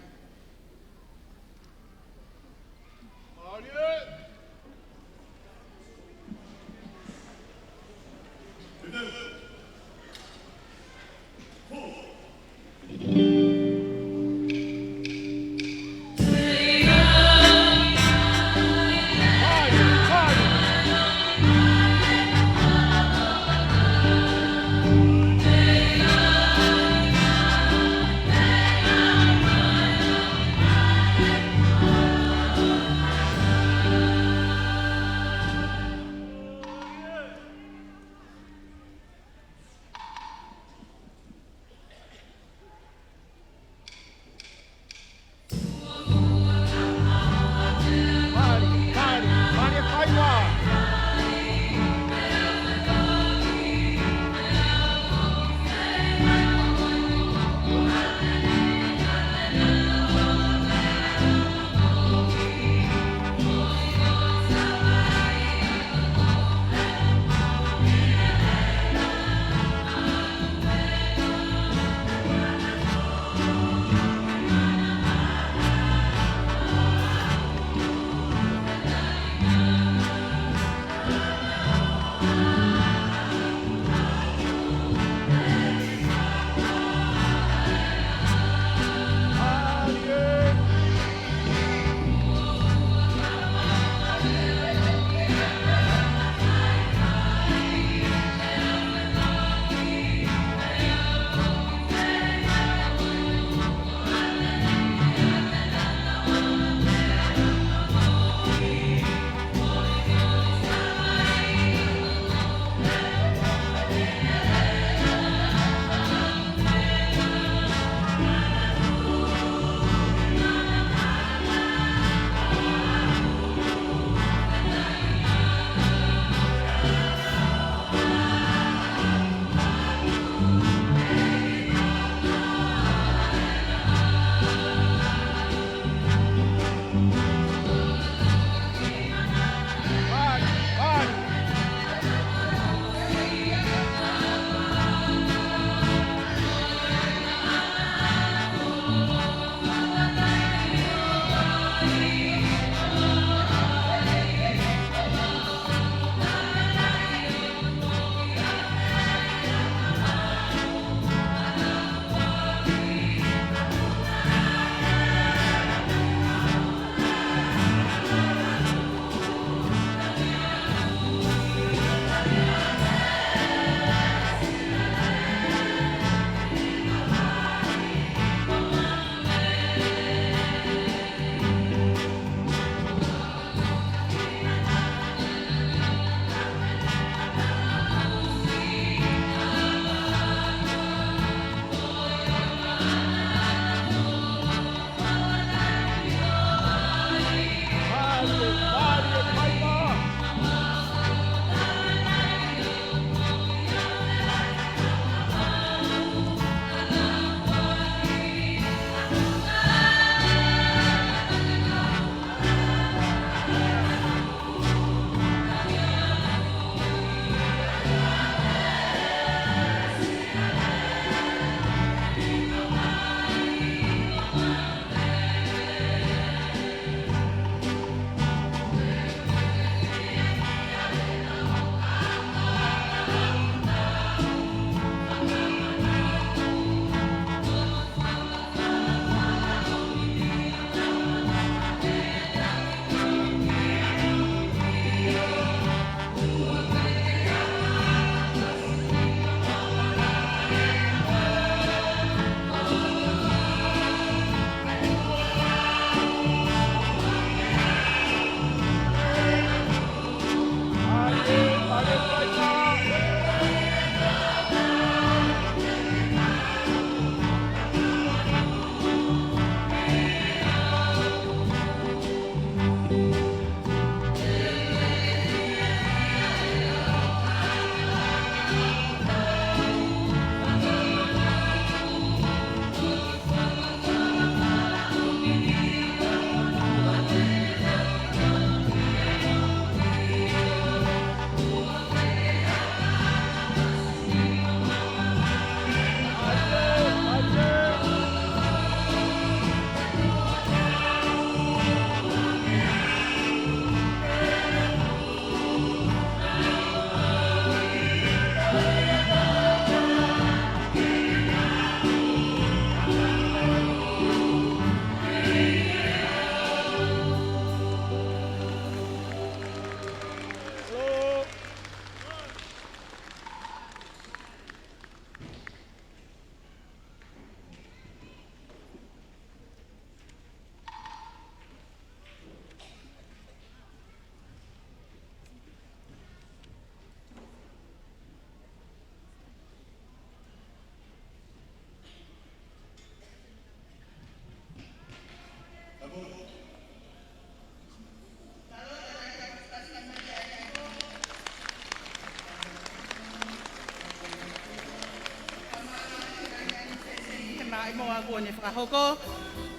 Mo a kuo ne fakahoko,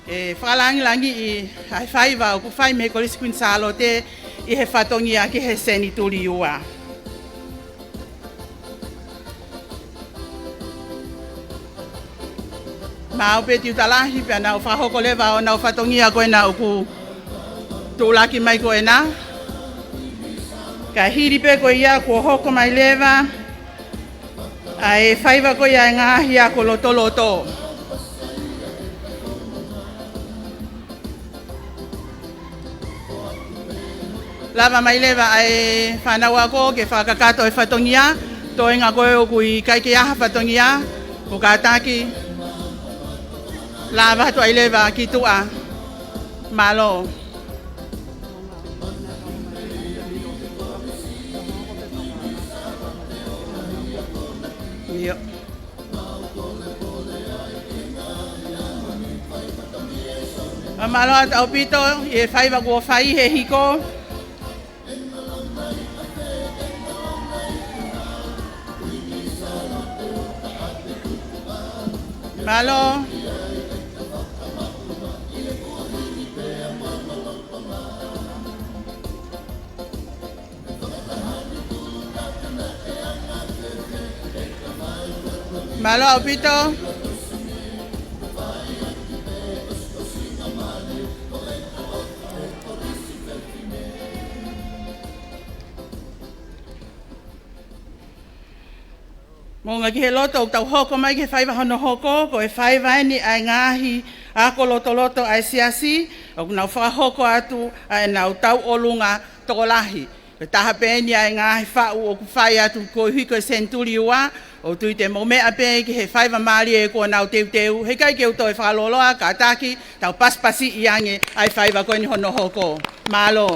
ʻe fakalāngilangiʻi ʻa e faiva ʻoku fai mei he Kolisi Kuini Sālote ʻi he fatongia ki he senituli ua. Maʻu pē tiuta lahi pea nau fakahoko leva ʻenau fatongia ko ena ʻoku tuʻulaki mai ko ena. Ka hili pē ko ia kuo hoko mai leva ʻa e faiva ko ia ʻa e ngaahi ako lotoloto. Lava mai leva ʻa e fānau ako ke fakakakato e fatongia, toenga ko ē ʻoku ʻikai ke ʻi ai ha fatongia, ʻoku kātaki lava atu ai leva ki tuʻa. Mālō. ʻIo. Mālō atu ʻaupito ʻi he faiva kuo fai he hiko. Mālō. Mālō ʻaupito. Moʻunga ki he loto, ʻoku tau hoko mai ki he faiva hono hoko, ko e faiva eni ʻa e ngaahi ako lotoloto ʻa e siasi, ʻoku nau fakahoko atu ʻa ʻenau tauʻolunga tokolahi. Ko e taha pē eni ʻa e ngaahi faʻu ʻoku fai atu koeʻuhi ko e senituli ua, ʻoku ou tui te mou meʻa pē ki he faiva mālie kuo nau teuteu, heʻikai ke u toe fakalōloa, kātaki, tau pasipasiʻi ange ʻa e faiva ko eni hono hoko. Mālō.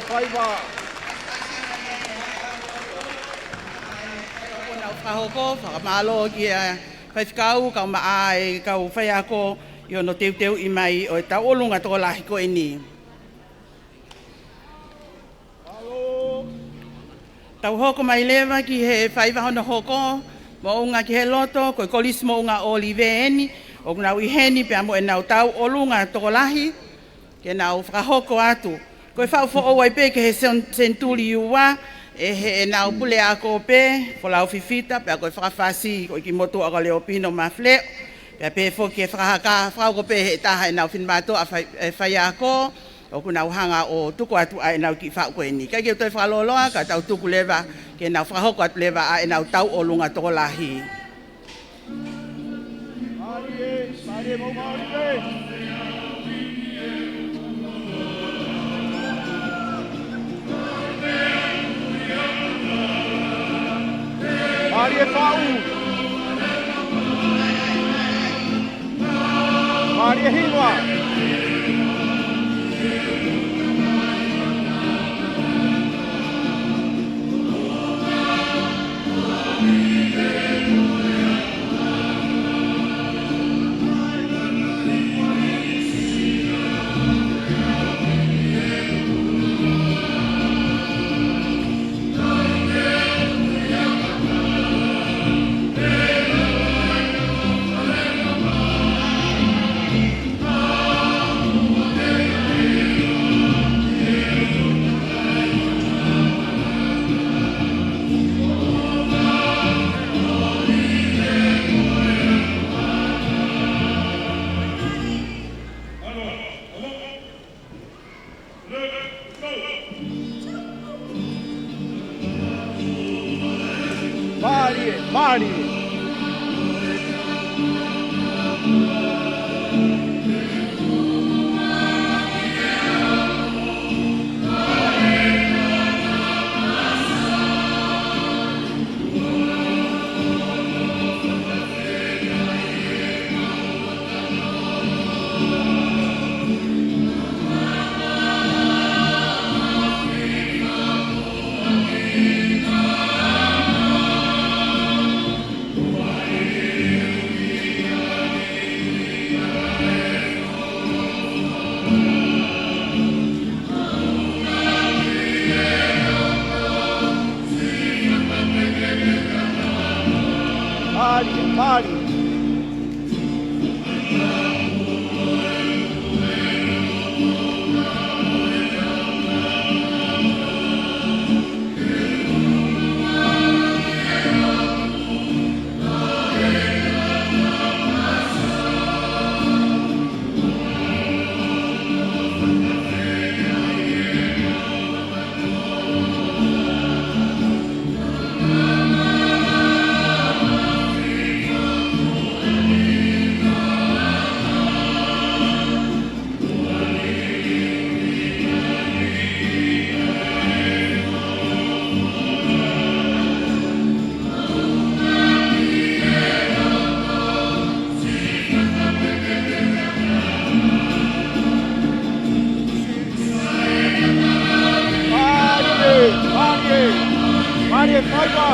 Faiva. Ko ʻenau fakahoko, fakamālō ki he faifekau, kau maʻa e kau faiako ʻi hono teuteuʻi mai ʻo e tauʻolunga tokolahi ko eni. Tau hoko mai leva ki he faiva hono hoko, moʻunga ki he loto, ko e Kolisi Moʻunga ʻŌlive eni, ʻoku nau ʻi heni pea mo ʻenau tauʻolunga tokolahi, ke nau fakahoko atu. Ko e faʻu foʻou ai pē ki he sen-, senituli ua, ʻe he ʻenau puleako pē, Folau Fifita, pea ko e fakafasi, ko e kiʻi motuʻa ko Leopino Mafileʻo, pea pehē foki e fakahaka, fakahoko pē he taha ʻenau finemātuʻa fai-, e faiako, ʻoku nau hanga ʻo tuku atu ʻa ʻenau kiʻi faʻu ko eni. Kae ke u toe fakalōloa, ka tau tuku leva, ke nau fakahoko atu leva ʻa ʻenau tauʻolunga tokolahi. Mālie, mālie, mau mālie. Mālie faʻu. Mālie hiva. Mālie, mālie. Mālie, mālie. Mālie, mālie, mālie faiva.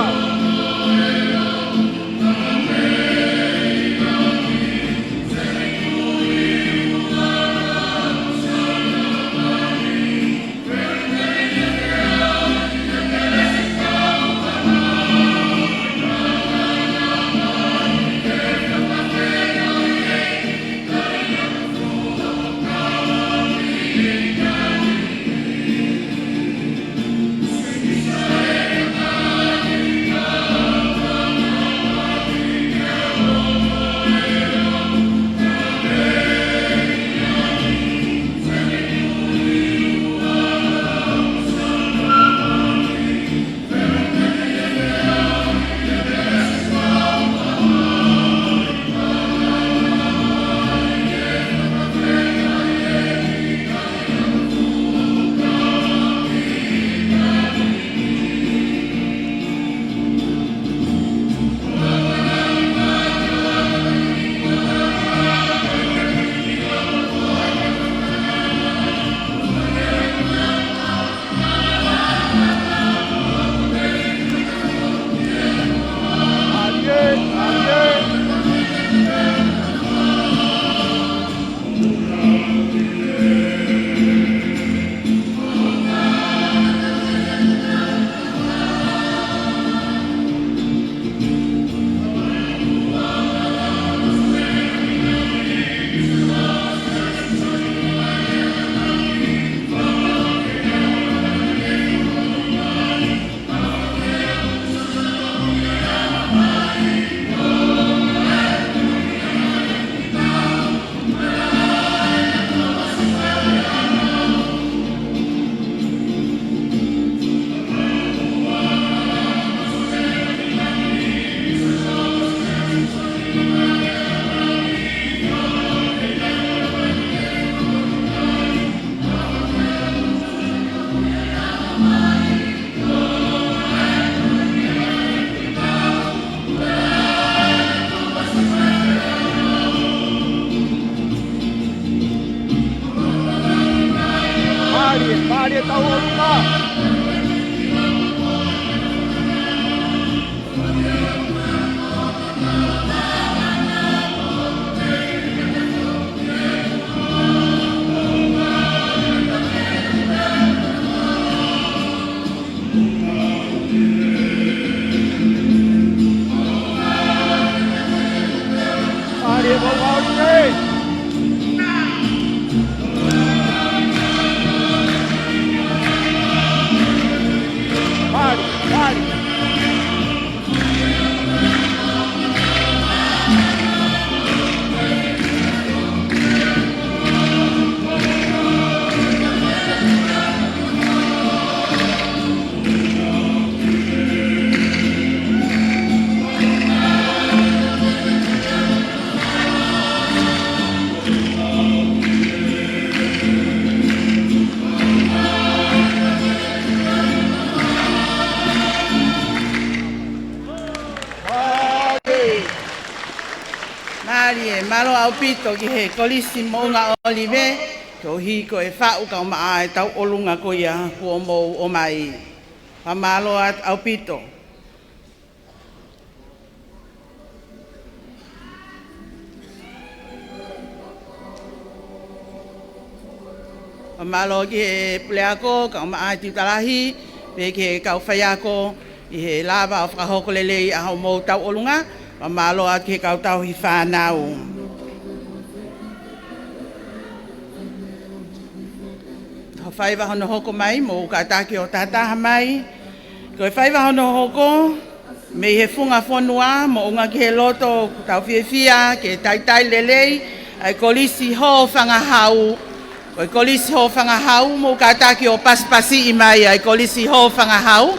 Mali, mali. Mālie, mālō ʻaupito ki he Kolisi Moʻunga ʻŌlive, koeʻuhi ko e faʻu kaumaʻa e tauʻolunga ko ia kuo mou ʻomai. Fakamālō atu ʻaupito. Fakamālō ki he puleako, kaumaʻa e tiuta lahi, pea ki he kau faiako ʻi he lava ʻo fakahoko lelei ʻa hoʻomou tauʻolunga. Fakamālō atu ki he kau tauhi fānau. Ko e faiva hono hoko mai, mou kātaki ʻo tahataha mai. Ko e faiva hono hoko, mei he funga fonua, moʻunga ki he loto, ʻoku tau fiefia ke talitali lelei ʻa e Kolisi Hōfangahau. Ko e Kolisi Hōfangahau, mou kātaki ʻo pasipasiʻi mai ʻa e Kolisi Hōfangahau.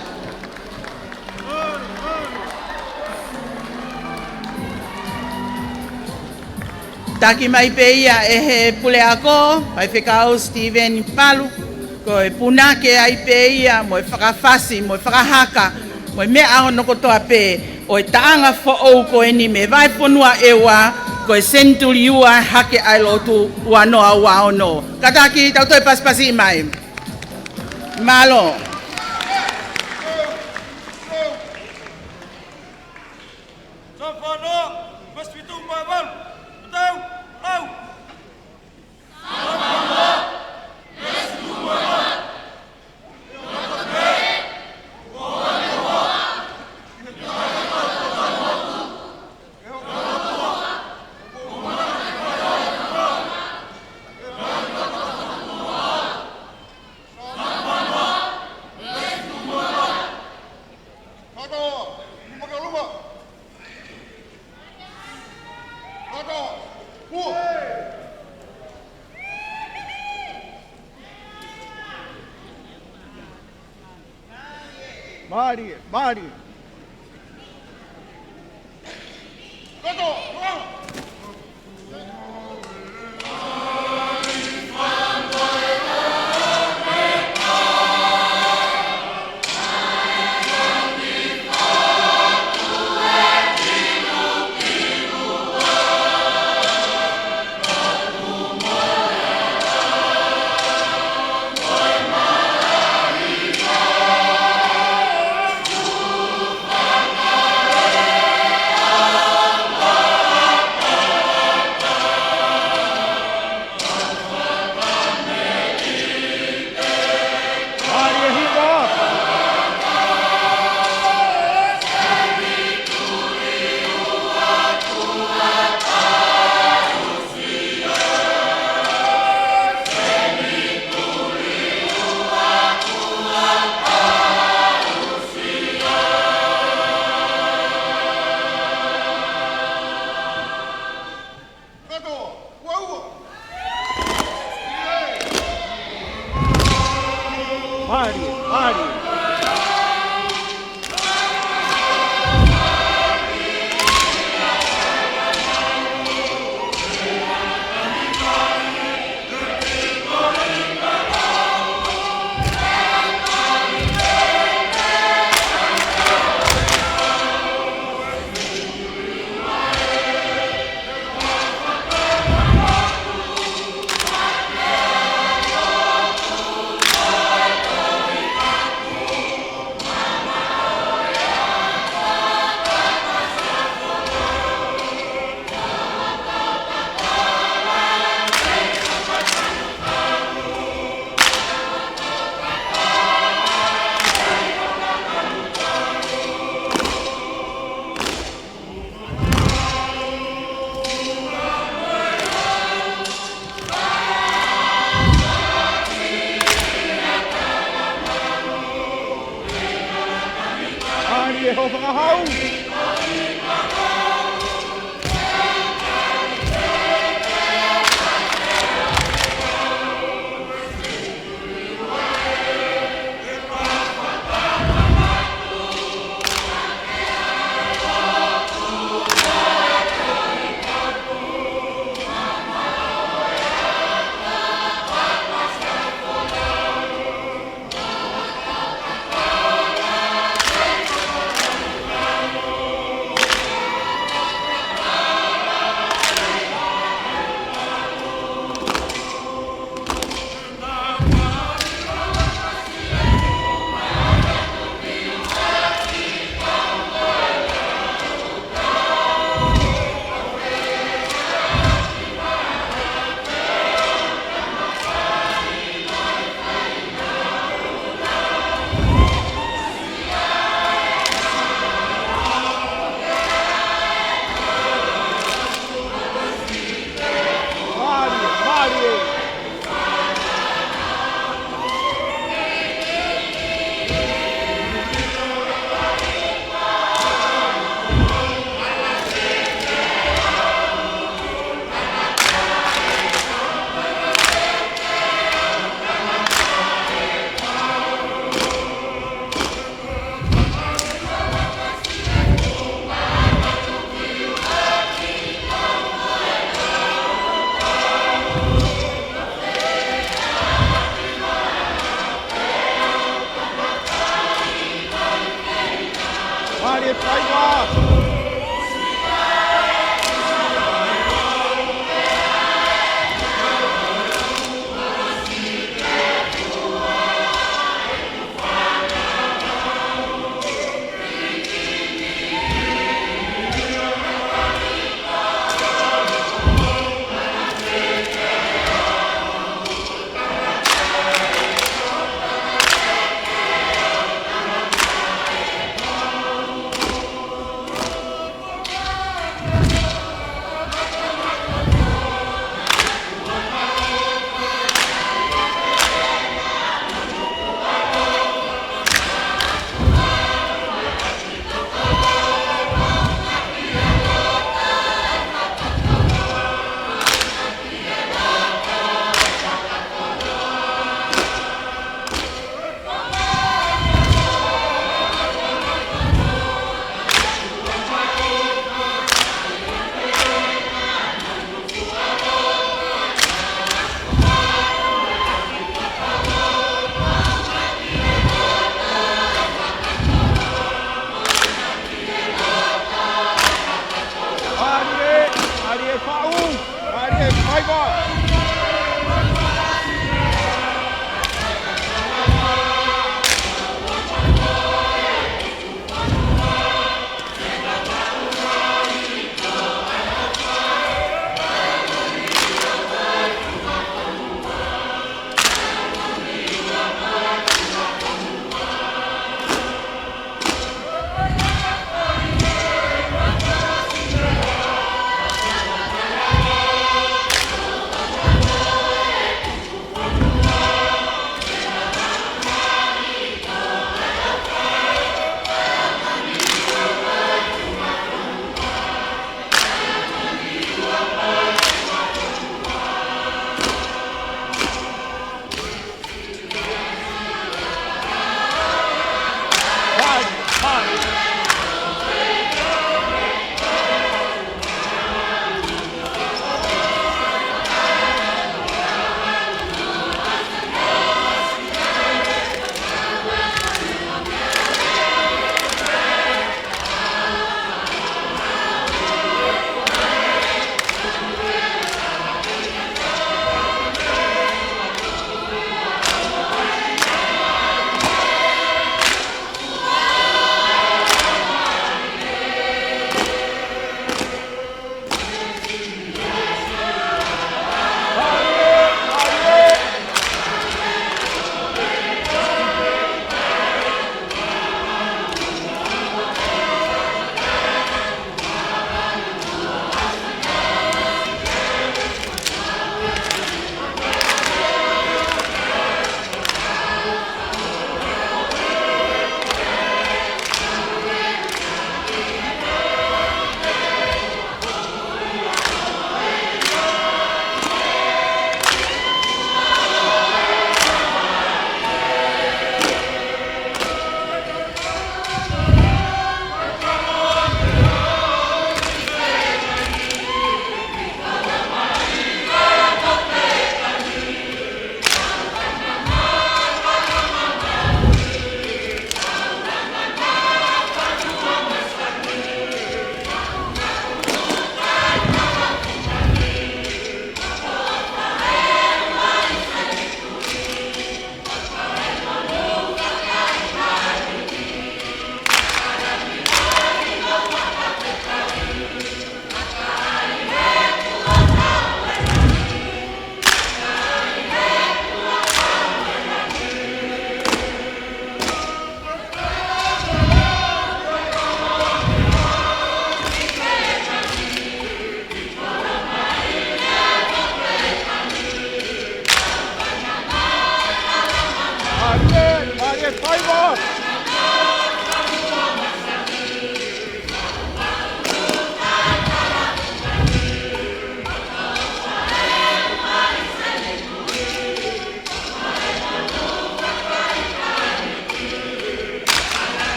Taki mai pē ia ʻe he puleako, Faifekau Steven Palu, ko e punake ai pē ia, mo e fakafasi, mo e fakahaka, mo e meʻa hono kotoa pē, ʻo e taʻanga foʻou ko eni mei Vahefonua ʻEua, ko e Senituli Ua Hake ʻa e Lotu ua noa ua ono. Kātaki, tau toe pasipasiʻi mai. Mālō. Mālie, mālie. Mālie, mālie.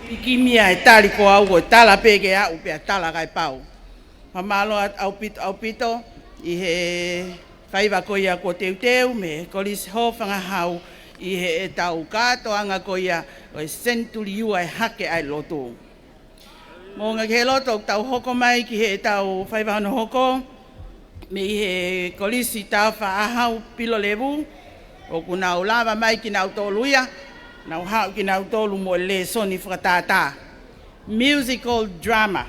Piki mia e tali ko au, ko e tala pē ke aʻu pea tala kae pau. Fakamālō ʻaupito, ʻaupito ʻi he faiva ko ia kuo teuteu mei he Kolisi Hōfangahau ʻi heʻetau kātoanga ko ia ʻo e senituli ua e Hake ʻa e Lotu. Moʻunga ki he loto ʻoku tau hoko mai ki heʻetau faiva hono hoko mei he Kolisi Taufaʻāhau Pilolevu, ʻoku nau lava mai kinautolu ia, nau haʻu kinautolu mo e lēsoni fakatātā. Musical drama.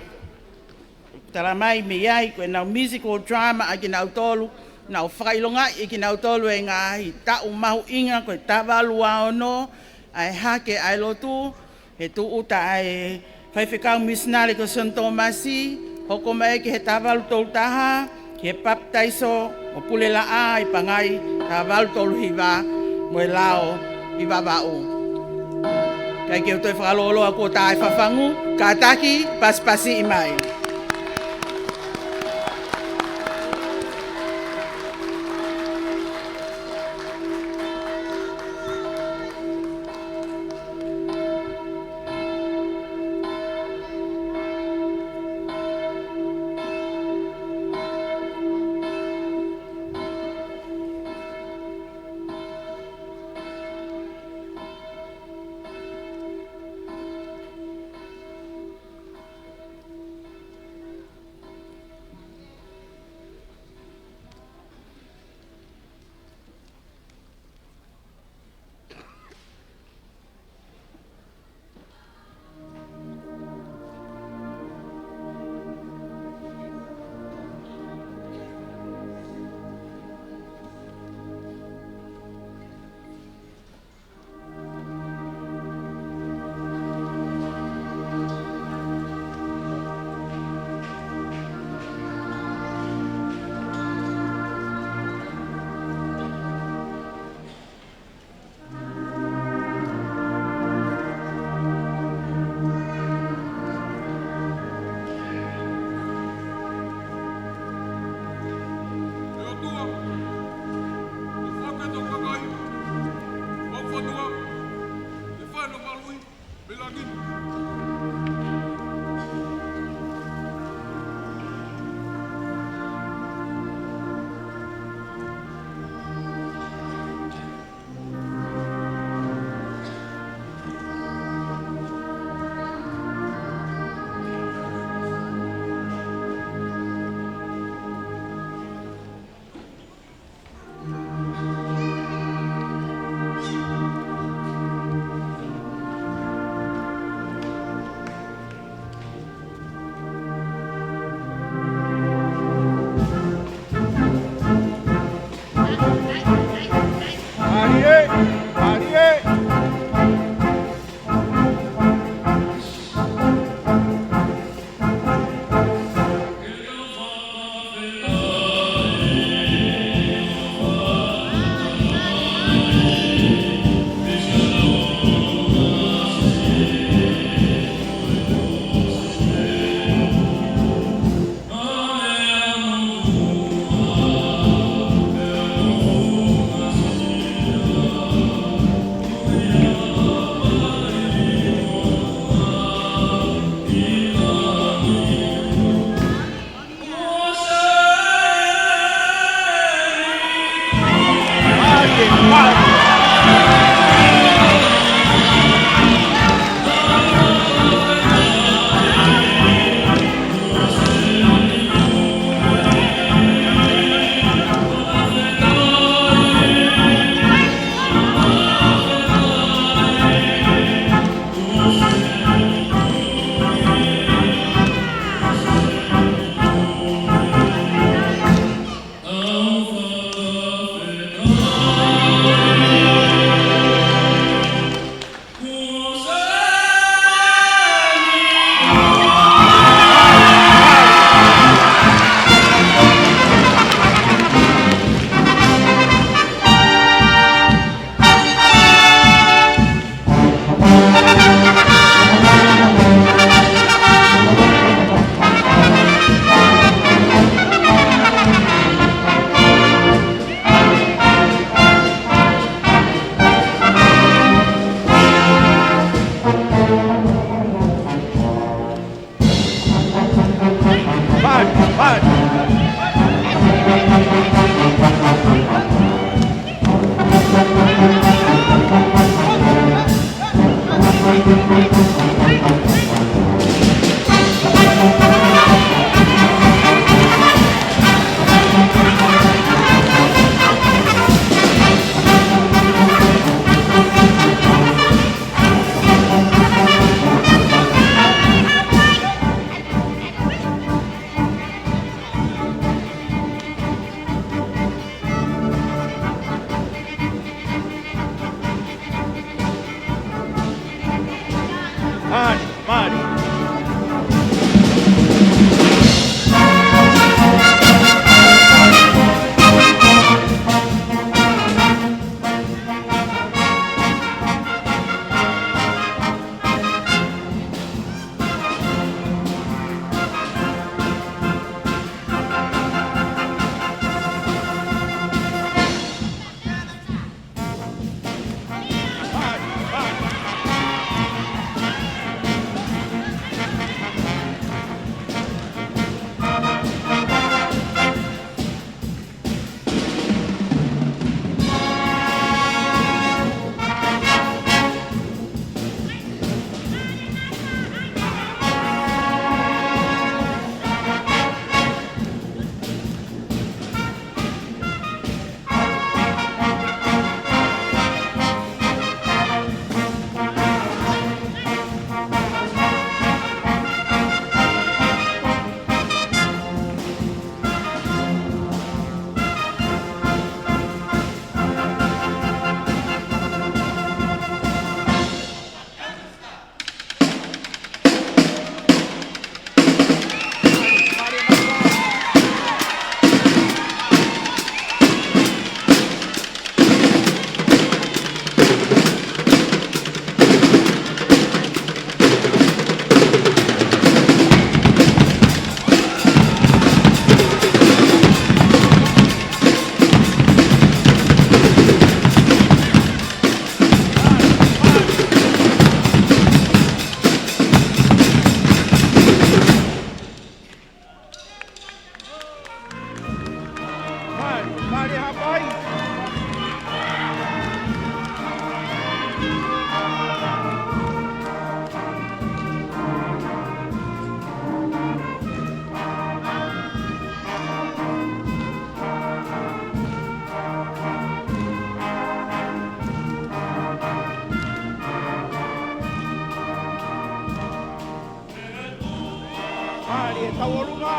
Tala mai mei ai, ko ʻenau musical drama ʻa kinautolu, nau fakaʻilongaʻi ʻe kinautolu e ngaahi taʻu mahuʻinga ko e taha valu ua ono ʻa e Hake ʻa e Lotu, he tūʻuta ʻa e Faifekau Misinale ko Sione Tōmasi, hoko mai ki he taha valu tolu taha, ki he papitaiso ʻo Pulelaʻā ʻi Pangai, taha valu tolu hiva, mo e lao ʻi Vavaʻu. Kae ke u toe fakalōloa kuo tā e fafangu, kātaki, pasipasiʻi mai. Fai. Mali, Mali. Mali e tau ʻolunga.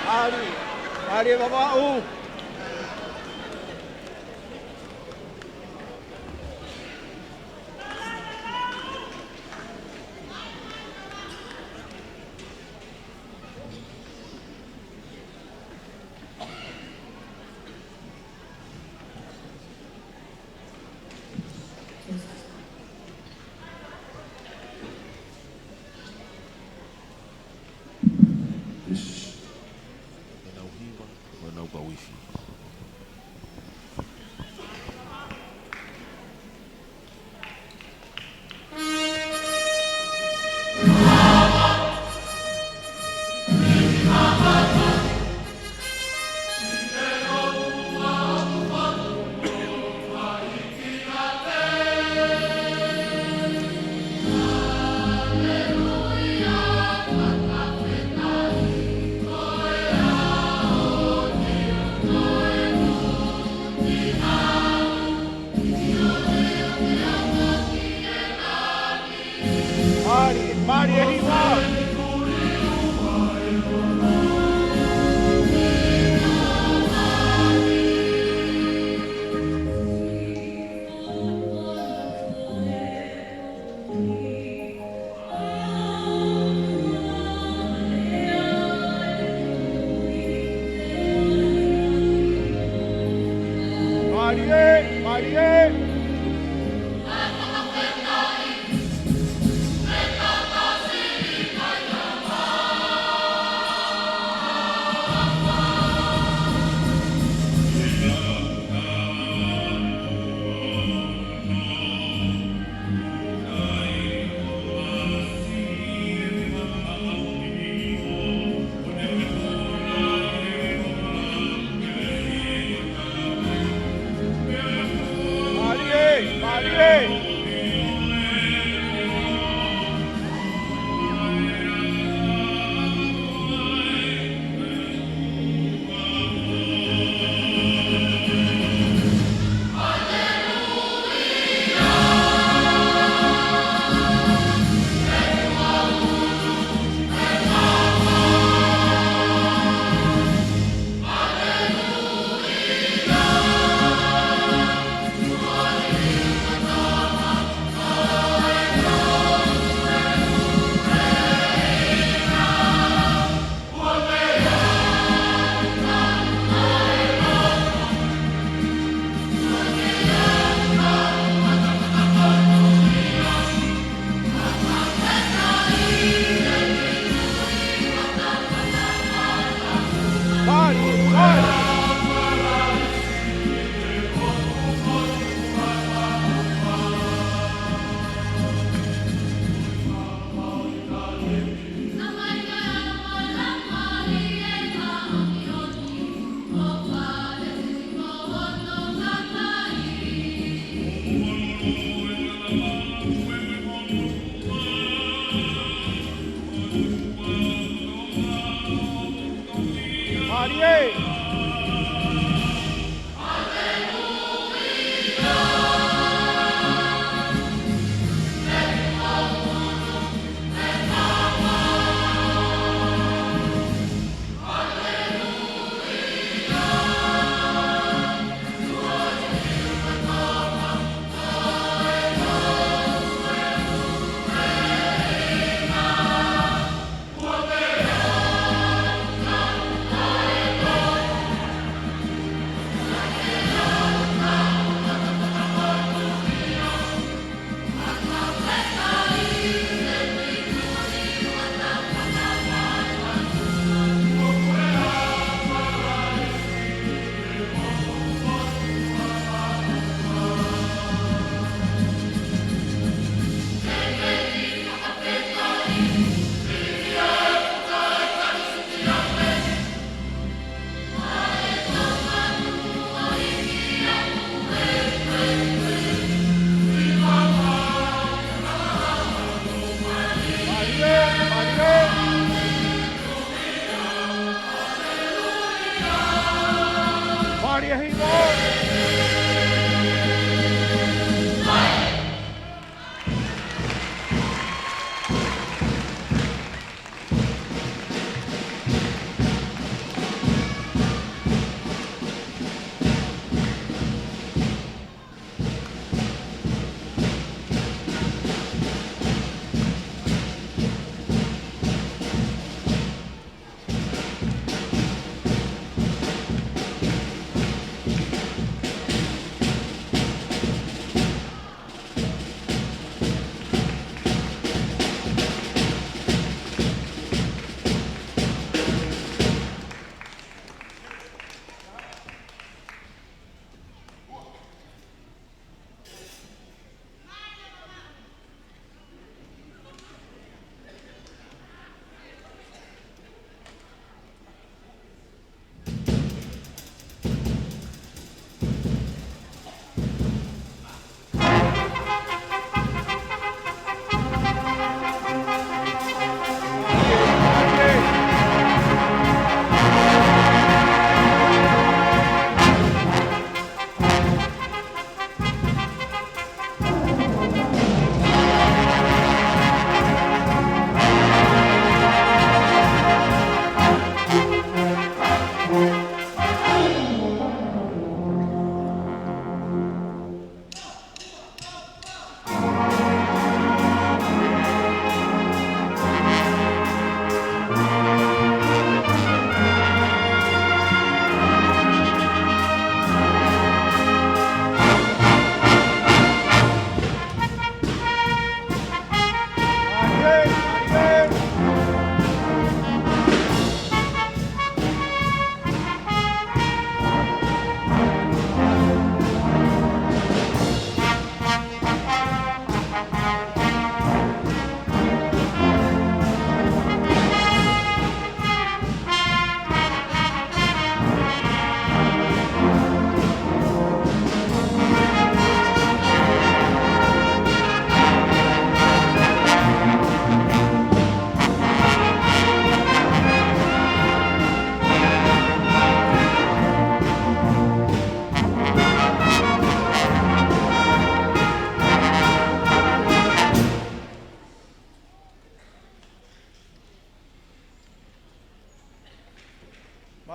Mālie, mālie Vavaʻu. Ē nau hiva, ē nau kau ifi.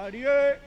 Mālie.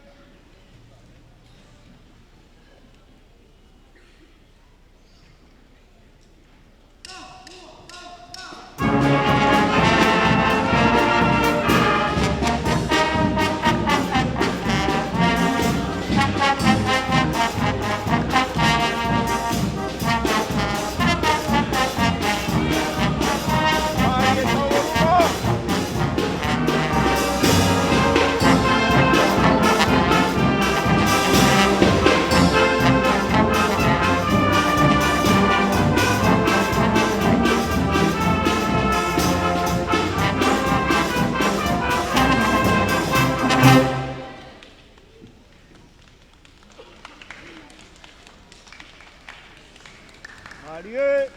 Mālie.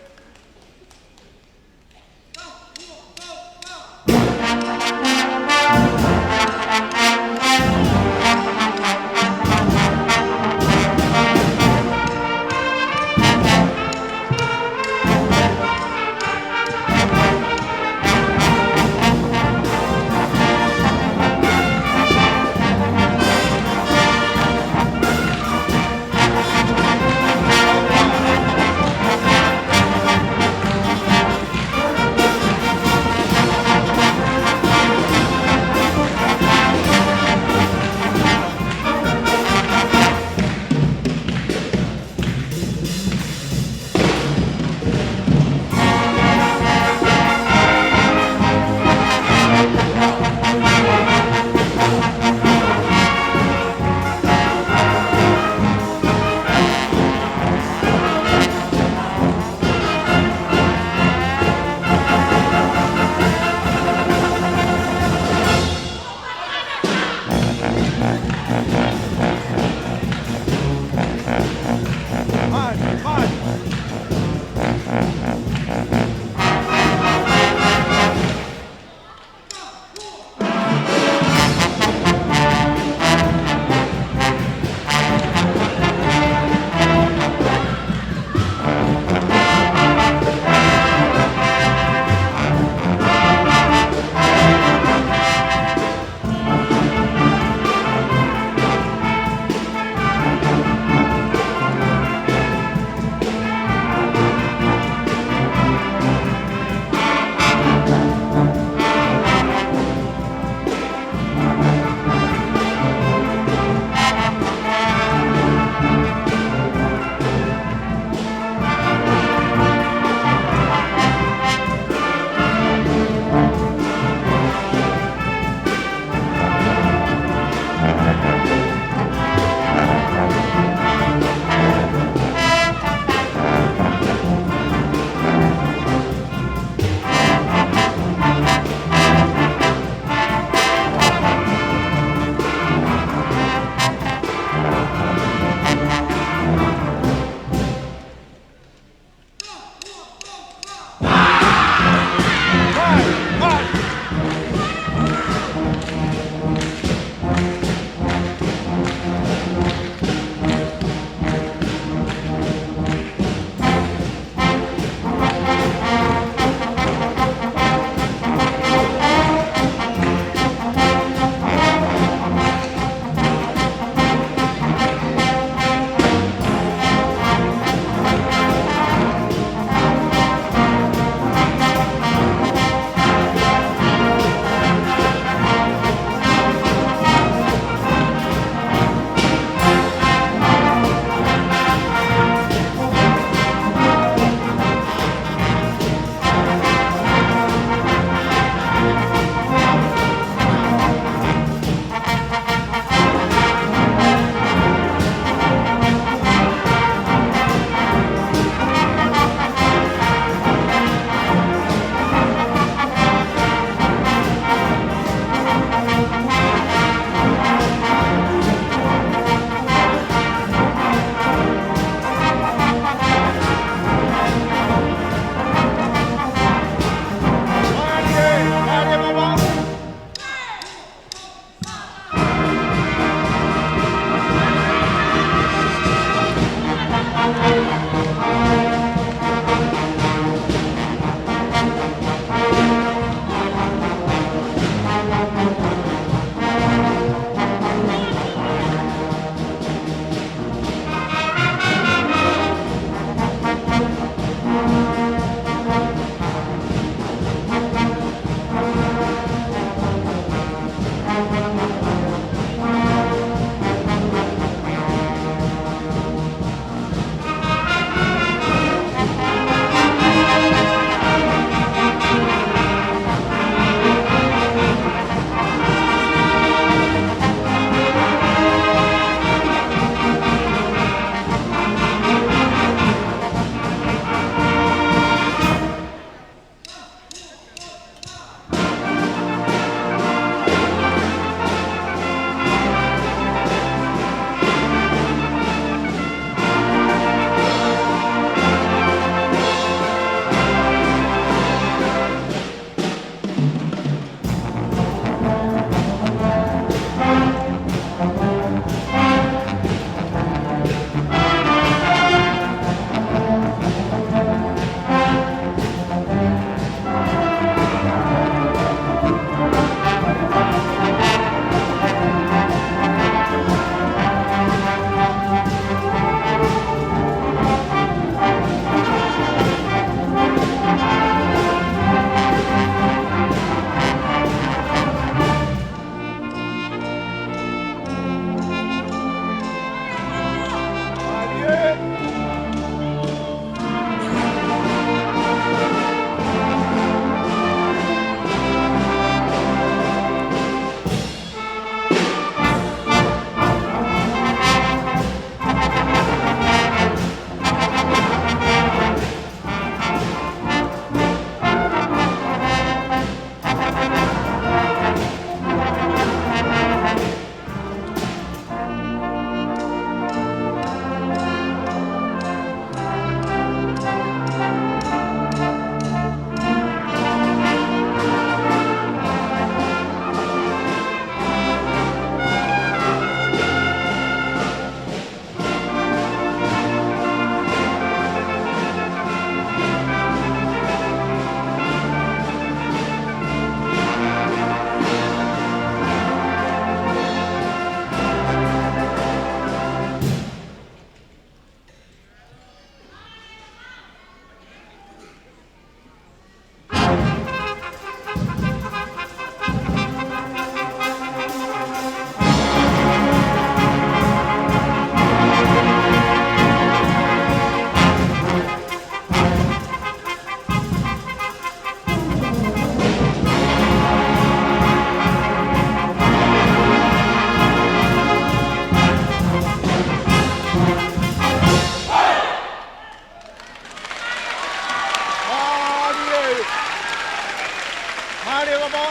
Aleluia.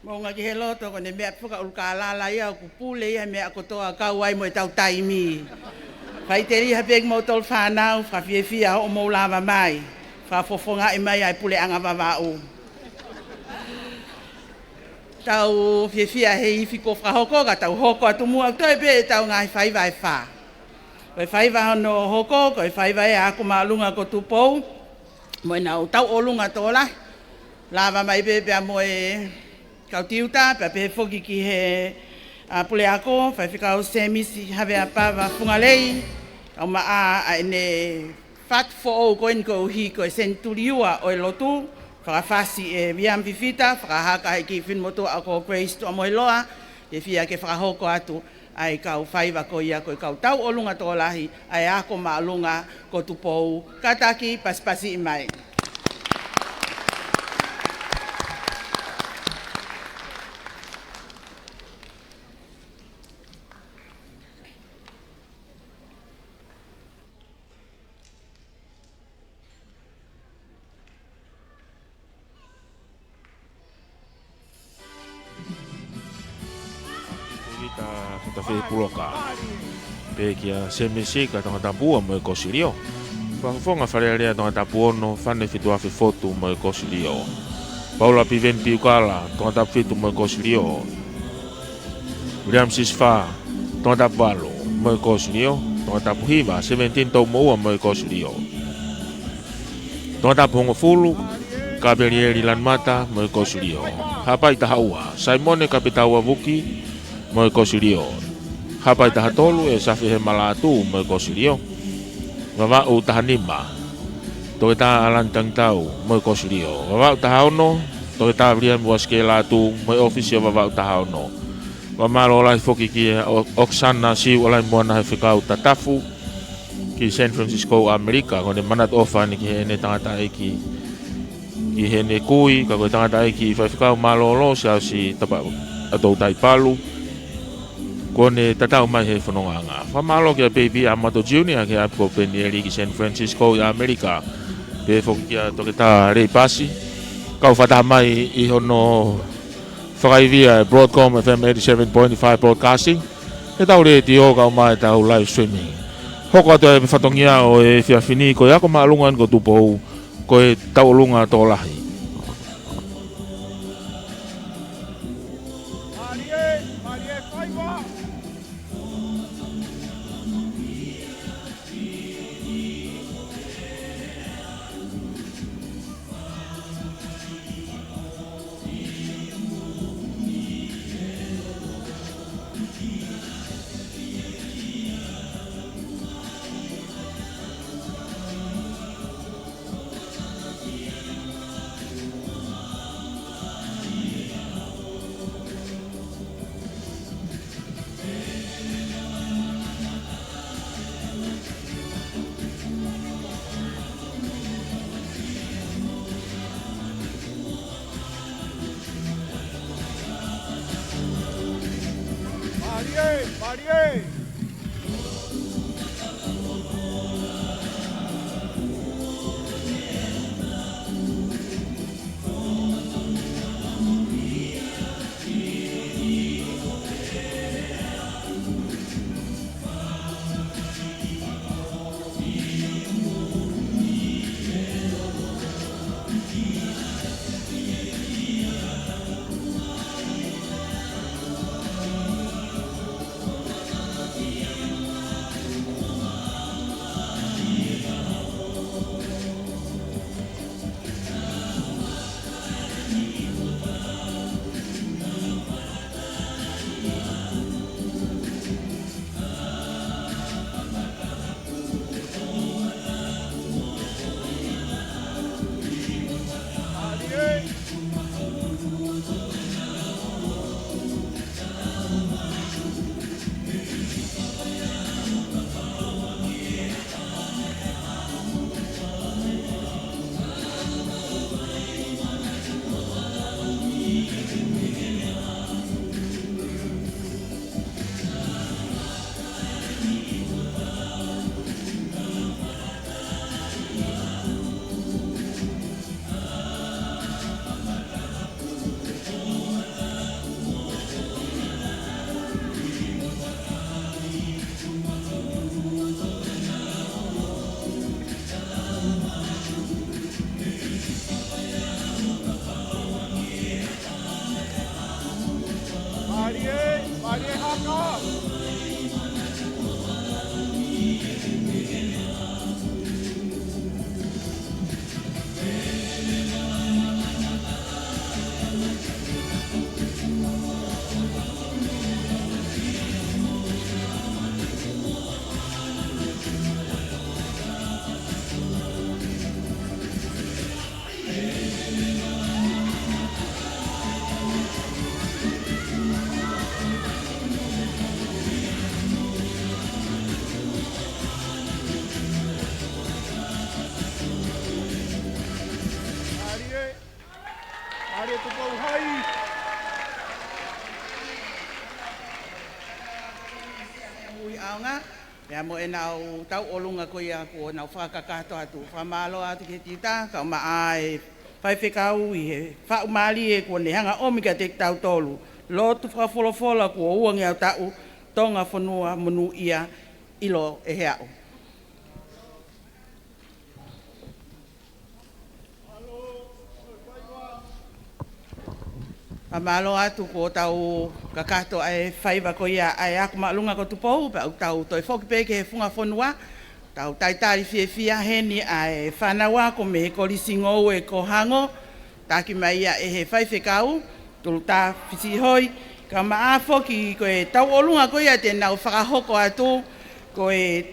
Moʻunga ki he loto, ko ʻene meʻa fakaʻulukālala ia ʻoku pule ia he meʻa kotoa kau ai mo ʻetau taimi. Faʻiteliha pē kimoutolu fānau, fakafiefia hoʻomou lava mai. Fakafofongaʻi mai ʻa e puleʻanga Vavaʻu. Tau fiefia he ifi kuo fakahoko, ka tau hoko atu muʻa ʻo toe pē ʻetau ngaahi faiva ʻe fā. Ko e faiva hono hoko, ko e faiva ʻa e ako māʻolunga ko Tupou, mo ʻenau tauʻolunga tokolahi. Lava mai pē pea mo e kau tiuta, pea pehē foki ki he, ʻa, puleako, Faifekau Semisi Haveapava Fungalei, kau maʻa ʻa ʻene fatu foʻou ko eni koeʻuhi ko e senituli ua ʻo e lotu, fakafasi ʻe Viam Fifita, fakahaka ʻe he kiʻi finemotuʻa ko Grace Tuʻamoheloa, ʻe fiefia ke fakahoko atu ʻa e kau faiva ko ia ko e kau tauʻolunga tokolahi ʻa e ako māʻolunga ko Tupou. Kātaki, pasipasiʻi mai. Pekita Fatafehi Puloka. Pea kia Semisi ka Tongatapu ua mo e Kosilio. Fakafofonga Fale Alea Tongatapu ono, Fane Fituafe Fotu mo e Kosilio. Paula Piveni Piukala, Tongatapu fitu mo e Kosilio. William Sisifa, Tongatapu valu mo e Kosilio. Tongatapu hiva, Seventeen Toumoua mo e Kosilio. Tongatapu hongofulu, Kapelieli Lanumata mo e Kosilio. Haʻapai taha ua, Saimone Kapitaua Vuki mo e Kosilio. Haʻapai taha tolu, ʻe Safi Hemalatu mo e Kosilio. Vavaʻu taha nima, Toketā Alani Tangitau mo e Kosilio. Vavaʻu taha ono, Toketā Viliami Uasikē Latu mo e ʻōfisi ʻo Vavaʻu taha ono. Fakamālō lahi foki kia ʻOkisana Siuʻalaimoana, he fekau Tatafu ki San Francisco, ʻAmelika, ko ʻene manatu ʻofa eni ki heʻene tangataʻeiki, ki heʻene kui, ka ko e tangataʻeiki faifekau mālōlō, Siaosi Tapa-, ʻa Toutai Palu, kuo ne tatau mai he fonongaʻanga. Fakamālō kia Baby Amato Junior, ki he ʻapi ko Penieli ki San Francisco ʻi ʻAmelika, pehē foki kia Toketā Leipasi, kau fakataha mai ʻi hono fakaivia ʻe Broadcom F M eighty-seven point five Broadcasting, ʻetau letiō kau mai ʻetau live streaming. Hoko atu e fatongia ʻo e efiafi ni ko e ako māʻolunga eni ko Tupou, ko e tauʻolunga tokolahi. Mālie, mālie. Tupou Hai. Ui ʻaonga, pea mo ʻenau tauʻolunga ko ia kuo nau fakakakato atu. Fakamālō atu ki he tiuta, kae ʻumaʻā e faifekau ʻi he faʻu mālie kuo ne hanga ʻomi kiate kitautolu. Lotu fakafolofola kuo uangeau taʻu, Tonga fonua monūʻia, ʻilo ʻe he aʻu. Fakamālō atu kuo tau kakato ʻa e faiva ko ia ʻa e ako māʻolunga ko Tupou, pea ʻoku tau toe foki pē ki he funga fonua. Tau talitali fiefia heni ʻa e fānau ako mei he Kolisi Ngoue ko Hango, taki mai ia ʻe he faifekau, Tuluta Fisihoi, kae ʻumaʻā foki ko e tauʻolunga ko ia te nau fakahoko atu, ko e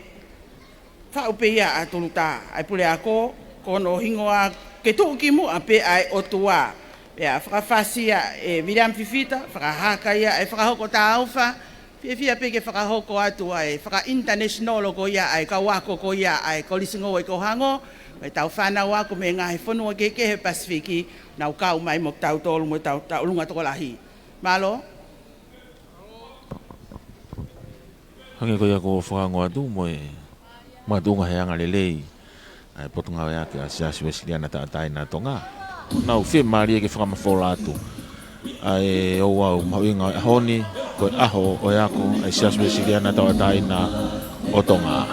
faʻu pē ia ʻa Tuluta, ʻa e puleako, ko hono hingoa Ke Tuʻukimuʻa Pē ʻa e ʻOtua. Pea fakafasi ia ʻe Viliami Fifita, fakahaka ia ʻa e fakahoko tāufa, fiefia pē ke fakahoko atu ʻa e faka-international ko ia ʻa e kau ako ko ia ʻa e Kolisi Ngoue ko Hango, mo ʻetau fānau ako mei he ngaahi fonua kehekehe Pasifiki, nau kau mai mo kitautolu mo ʻetau tauʻolunga tokolahi. Mālō. Hangē ko ia kuo fakaongo atu mo e makatuʻunga he anga lelei ʻa e Potungāue Ako ʻa e Siasi Uēsiliana Tauʻatāina ʻo Tonga. Nau fiemālie ke fakamafola atu ʻa e ouau mahuʻinga ʻo e ʻaho ni, ko e ʻaho ʻo e ako ʻa e Siasi Uēsiliana Tauʻatāina ʻo Tonga.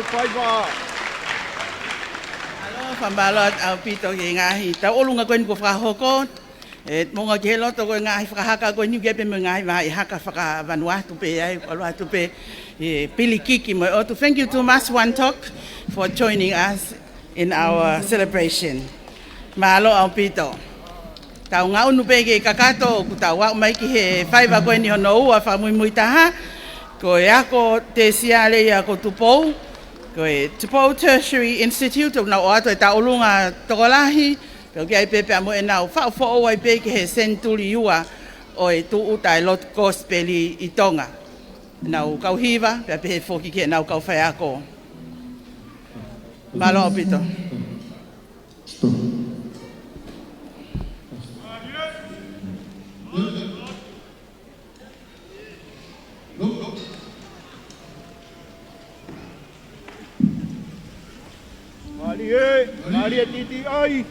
Faiva. Mālō, fakamālō ʻaupito ki he ngaahi tauʻolunga ko eni kuo fakahoko. ʻE, moʻunga ki he loto ko e ngaahi fakahaka ko eni ʻoku ʻi ai pē mo e ngaahi vahaʻa haka fakavanuatu pē ai, ʻalu atu pē, ʻe, pilikiki mo e ʻotu. Thank you too much, Wantok, for joining us in our celebration. Mālō ʻaupito. Tau ngaʻunu pē ke kakato, kuo tau aʻu mai ki he faiva ko eni hono ua fakamuimui taha. Ko e ako tēsiale ia ko Tupou. Ko e Tupou Tertiary Institute, ʻoku nau ʻoatu e tauʻolunga tokolahi. Pea ʻoku ʻi ai pē pea mo ʻenau faʻu foʻou ai pē ki he senituli ua ʻo e tūʻuta e lotu kosipeli ʻi Tonga. Nau kau hiva, pea pehē foki ki heʻenau kau faiako. Mālō ʻaupito. Mālie, mālie titi ai.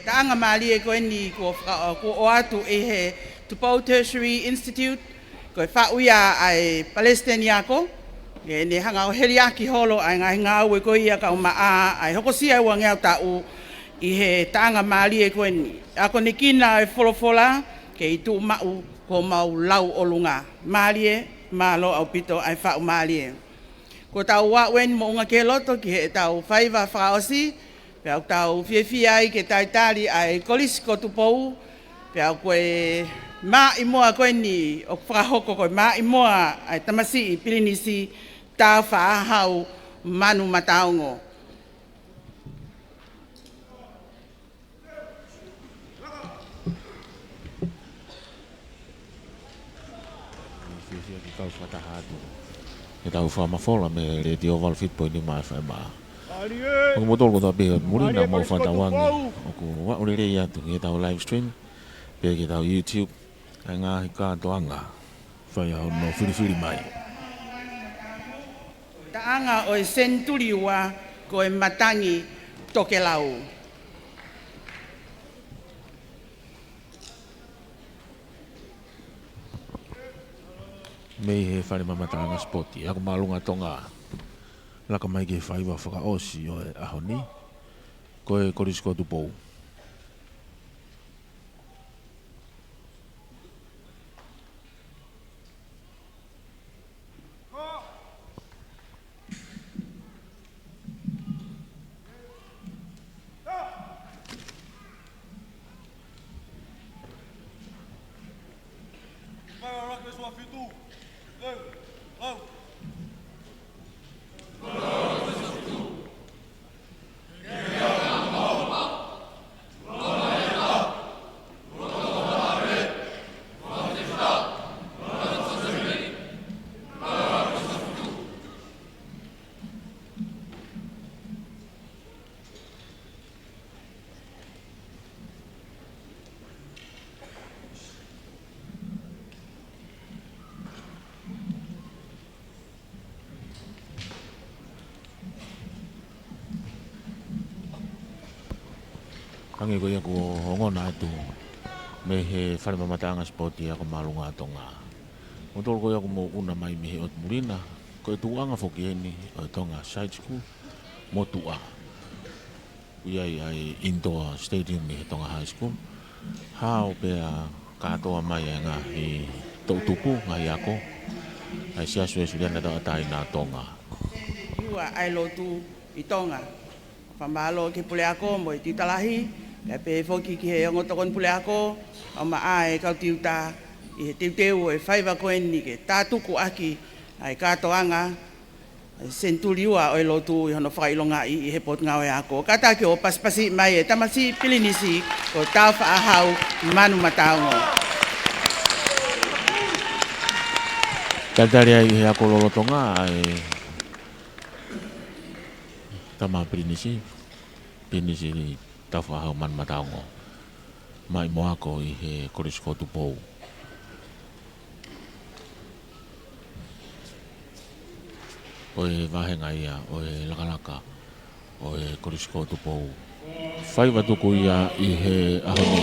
taʻanga mālie ko eni kuo faka-, kuo ʻoatu ʻe he Tupou Tertiary Institute, ko e faʻu ia ʻa e Palesiteni Ako, ke ne hanga ʻo heliaki holo ʻa e ngaahi ngāue ko ia kae ʻumaʻā ʻa e hokosia ʻa e uangeau taʻu ʻi he taʻanga mālie ko eni. Akonekina ʻa e folofola, kei tuʻu maʻu ko homau lau ʻolunga. Mālie, mālō ʻaupito ʻa e faʻu mālie. Kuo tau aʻu eni moʻunga ki he loto ki heʻetau faiva fakaʻosi, pea ʻoku tau fiefia ai ke talitali ʻa e Kolisi ko Tupou, pea ko e maʻimoa ko eni ʻoku fakahoko ko e maʻimoa ʻa e tamasiʻi pilinisi Tāufaʻāhau Manumataongo. Fiefia ke kau fakataha atu ʻetau fakamafola mei he Letiō valu fitu poini nima F M. ʻOku mou tolu kotoa pē ʻi muli, naʻa mou fakatauange ʻoku aʻu lelei atu ki heʻetau live stream, pea ki heʻetau YouTube, ʻa e ngaahi kātoanga fai ʻa hono filifili mai. Taʻanga ʻo e Senituli Ua, ko e Matangi Tokelau. Mei he Fale Mamataʻanga Sipoti, Ako Māʻolunga Tonga, laka mai ki he faiva fakaʻosi ʻo e ʻaho ni, ko e Kolisi ko Tupou. Hangē ko ia kuo ongona atu mei he Fale Mamataʻanga Sipoti Ako Māʻolunga Tonga. Mou tolu ko ia kuo mou ʻuna mai mei he ʻotu muli na, ko e tuʻuʻanga foki eni ʻo e Tonga Side School, motuʻa. ʻOku ʻi ai ʻa e indoor stadium ʻi he Tonga High School. Hao pea kātoa mai ʻa e ngaahi toʻutupu, ngaahi ako ʻa e Siasi Uēsiliana Tauʻatāina ʻo Tonga. Ua ʻa e lotu ʻi Tonga. Fakamālō ki he puleako mo e tiuta lahi, pea pehē foki ki he ongo tokoni puleako, kae ʻumaʻā e kau tiuta ʻi he teuteu ʻo e faiva ko eni ke tātuku ʻaki ʻa e kātoanga ʻa e Senituli Ua ʻo e lotu ʻi hono fakaʻilongaʻi ʻi he Potungāue Ako. Kātaki ʻo pasipasi mai e tamasiʻi pilinisi ko Tāufaʻāhau Manumataongo. Talitali ai ʻi he ako lolotonga ʻa e tama pilinisi, Pilinisi Tāufaʻāhau Manumataongo, maʻimoa ako ʻi he Kolisi ko Tupou. Ko e vāhenga ia ʻo e lakalaka ʻo e Kolisi ko Tupou. Faiva tuku ia ʻi he ʻaho ni.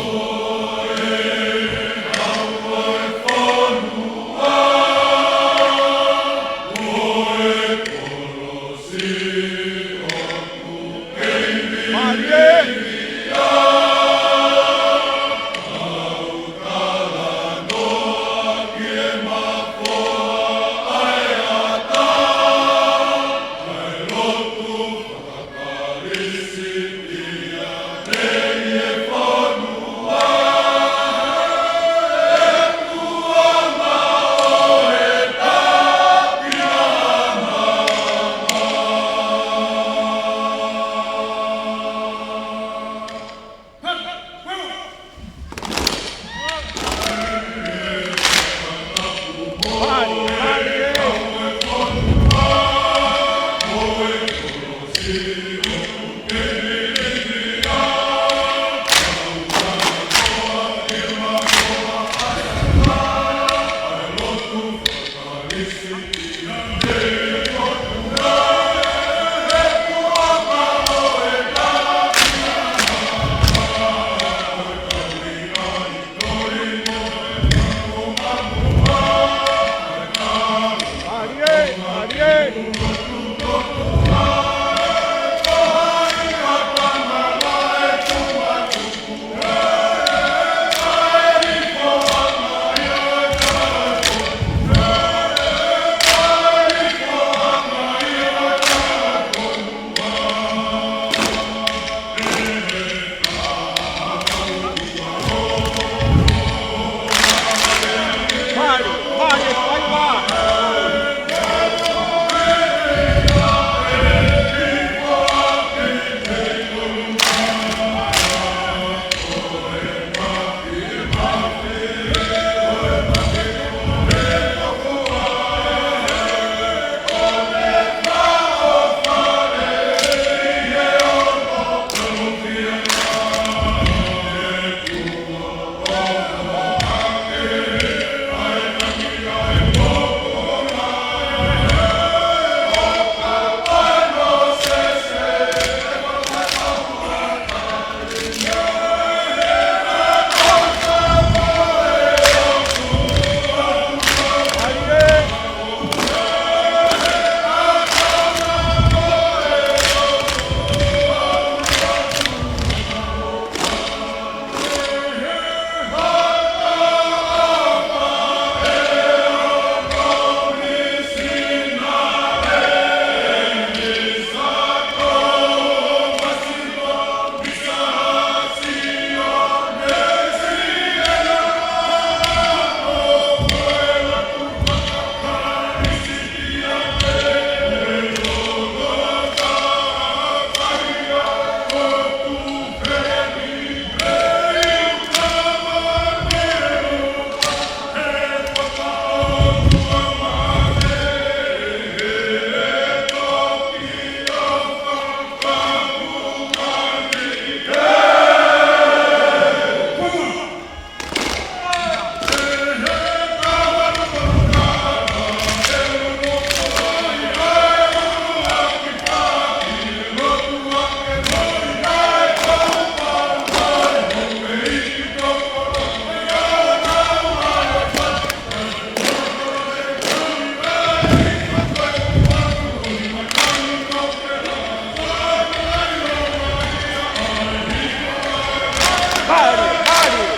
Mālie, mālie.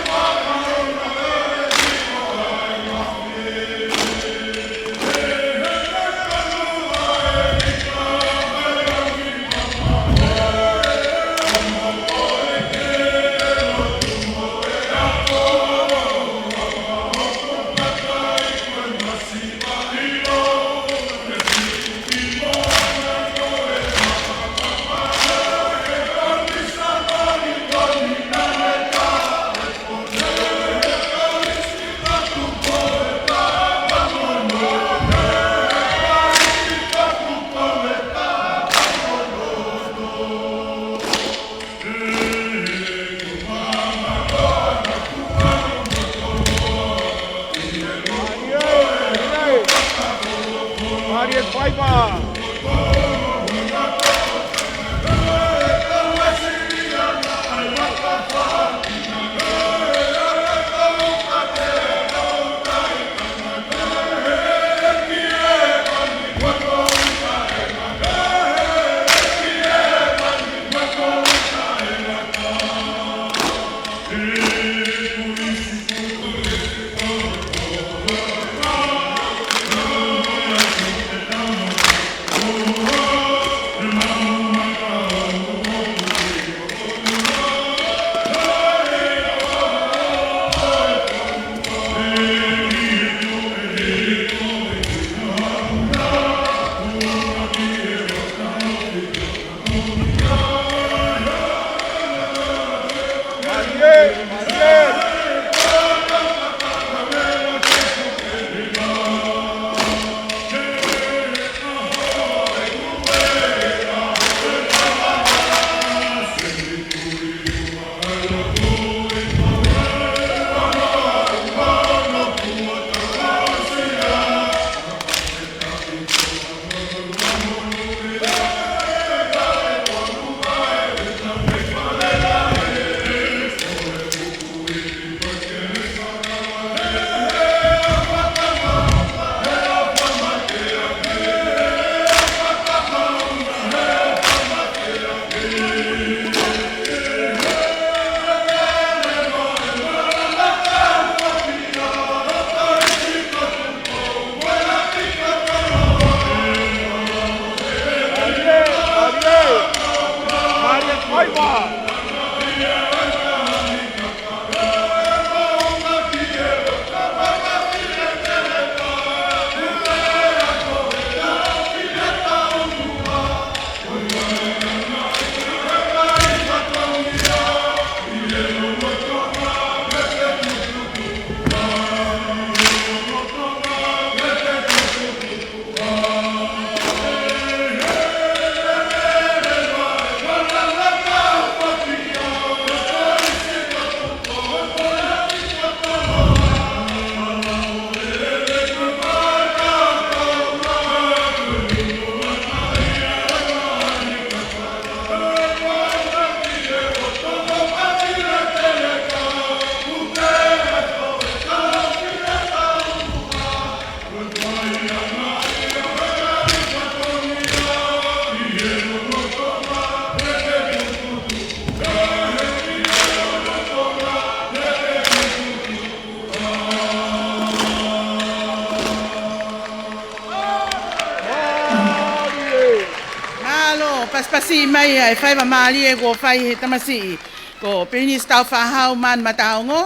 Mālō, pasipasi mai ʻa e faiva mālie kuo fai he tamasiʻi ko Pilinisi Taufaʻāhau Manu Mataongo.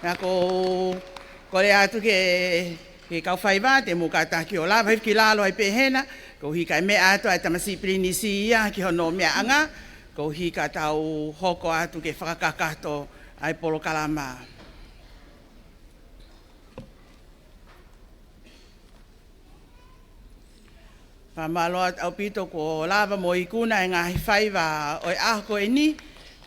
Naʻa ku kole atu ke, ke kau faiva, te mou kātaki ʻo lava hifo ki lalo ai pē hena, koeʻuhi kae meʻa atu ʻa e tamasiʻi Pilinisi ia ki hono meʻaʻanga, koeʻuhi ka tau hoko atu ke fakakakato ʻa e polokalama. Fakamālō atu ʻaupito kuo lava mo ikuna e ngaahi faiva ʻo e ʻaho ko eni.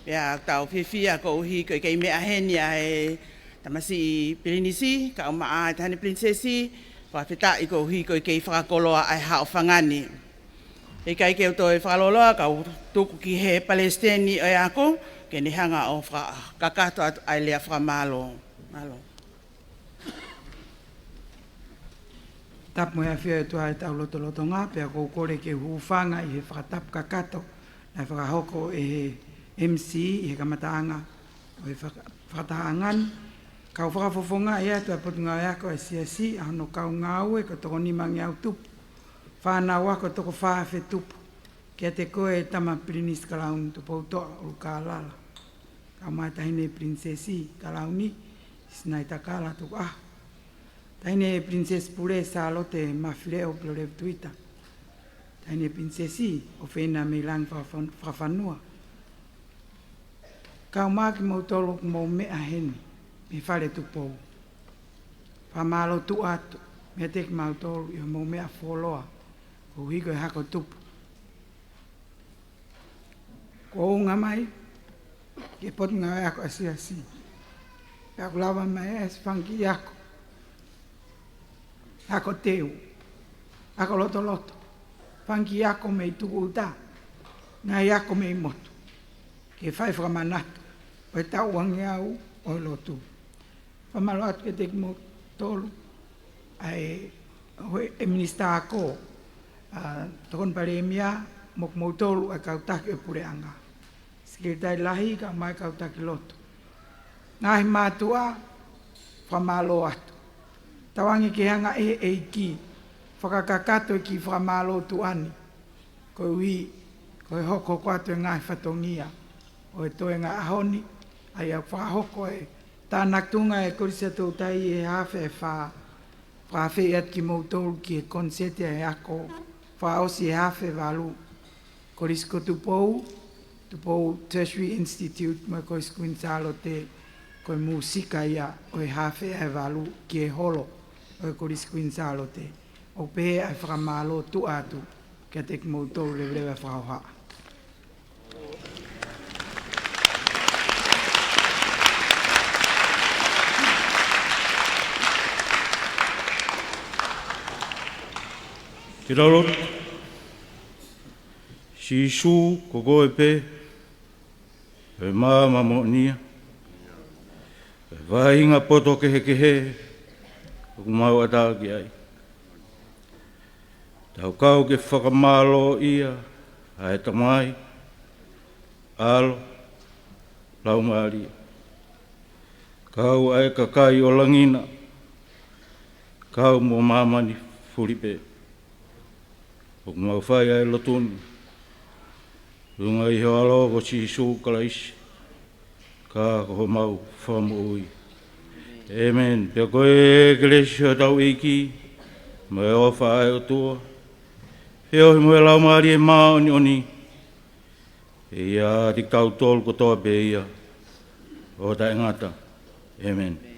Pea tau fiefia koeʻuhi ko e kei meʻa heni ʻa e tamasiʻi Pilinisi, kae ʻumaʻā ʻa e Taʻahine Pilinisesi, fakafetaʻi koeʻuhi ko e kei fakakoloa ʻa e haʻofanga ni. ʻIkai ke u toe fakalōloa, kau tuku ki he Palesiteni ʻo e ako, ke ne hanga ʻo fakakakato atu ʻa e lea fakamālō. Mālō. Tapu mo e ʻafio ʻa e ʻOtua ʻi hotau lotolotonga, pea ʻoku ou kole ke u hūfanga ʻi he fakatapu kakato naʻe fakahoko ʻe he M C ʻi he kamataʻanga ʻo e faka-, fakatahaʻanga ni, kau fakafofongaʻi atu ʻa e Potungāue Ako ʻa e Siasi, ʻa hono kau ngāue ko e toko nimangeau tupu, fānau ako toko fā afe tupu, kiate koe Tama Pilinisi Kalauni Tupoutoʻa ʻUlukālala, kae ʻumaʻā Taʻahine Pilinisesi Kalauni Sinaitakala Tukuʻaho, Taʻahine Pilinisesi Pule Sālote Mafileʻo Pilolevu Tuita, Taʻahine Pilinisesi ʻOfeina Meilangi Fakafan-, Fakafanua, kae ʻumaʻā kimoutolu ʻoku mou meʻa heni mei Fale Tupou. Fakamālō tuʻu atu meiate kimautolu ʻi hoʻomou meʻa fuoloa koeʻuhi ko e hako tupu. Kuo u ʻunga mai ki he Potungāue Ako ʻa e Siasi, pea ʻoku lava mai ʻa e fanga kiʻi ako, ako teu, ako lotoloto, fanga kiʻi ako mei tūkunga, ngaahi ako mei motu, ke fai fakamanatu ʻo e taʻu uangeau ʻo e lotu. Fakamālō atu kiate kimoutolu, ʻa e, ʻa e Minisitā Ako, ʻa Tokoni Palēmia, mo kimoutolu ʻa e kau taki ʻo e puleʻanga, Sekelitali Lahi kae ʻumaʻā e kau taki lotu. Ngaahi mātuʻa, fakamālō atu. Tauange ke hanga ʻe he ʻEiki ʻo fakakakato e kiʻi fakamālō tuʻa ni, koeʻuhi ko e hokohoko atu e ngaahi fatongia ʻo e toenga ʻaho ni, ʻa ia ʻoku fakahoko e tānaki tuʻunga ʻa e Kolisi ʻa Toutai ʻi he hafe ʻe fā, fakaafeʻi atu kimoutolu ki he koniseti ʻa e ako fakaʻosi ʻi he hafe ʻe valu, Kolisi ko Tupou, Tupou Tertiary Institute mo e Kolisi Kuini Sālote, ko e mūsika ia ʻo e hafe ʻe valu ki he holo ʻo e Kolisi Kuini Sālote. ʻOku pehē ʻa e fakamālō tuʻa atu kiate kimoutolu, leveleva e fakahohaʻa. Ke tau lotu. Sīsū, ko koe pē ʻa e maama moʻoni ia, ʻa e vaʻinga poto kehekehe ʻoku mau ʻatā ki ai. Tau kau ke fakamālōʻia ʻa e Tamai, ʻAlo, Laumālie. Kau ʻa e kakai ʻo langi na, kau mo māmani fulipē. ʻOku mau fai ʻa e lotu ni ʻi he huafa ʻo ho ʻAlo ko Sīsū Kalaisi, ka ko homau Fakamoʻui. ʻĒmeni. Pea ko e kelesi ʻa hotau ʻEiki, mo e ʻofa ʻa e ʻOtua, feohi mo e Laumālie Māʻoniʻoni, ʻe ʻiate kitautolu kotoa pē ia ʻo taʻengata. ʻĒmeni.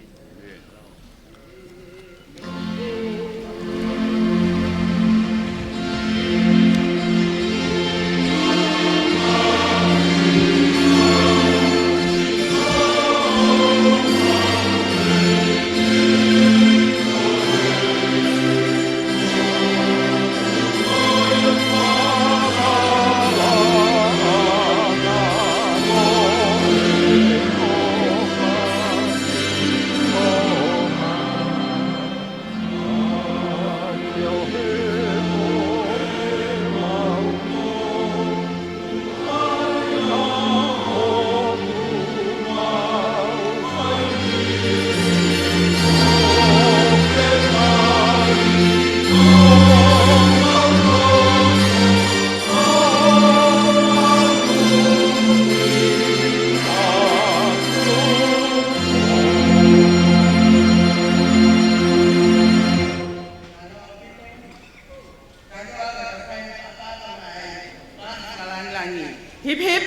Hip hip.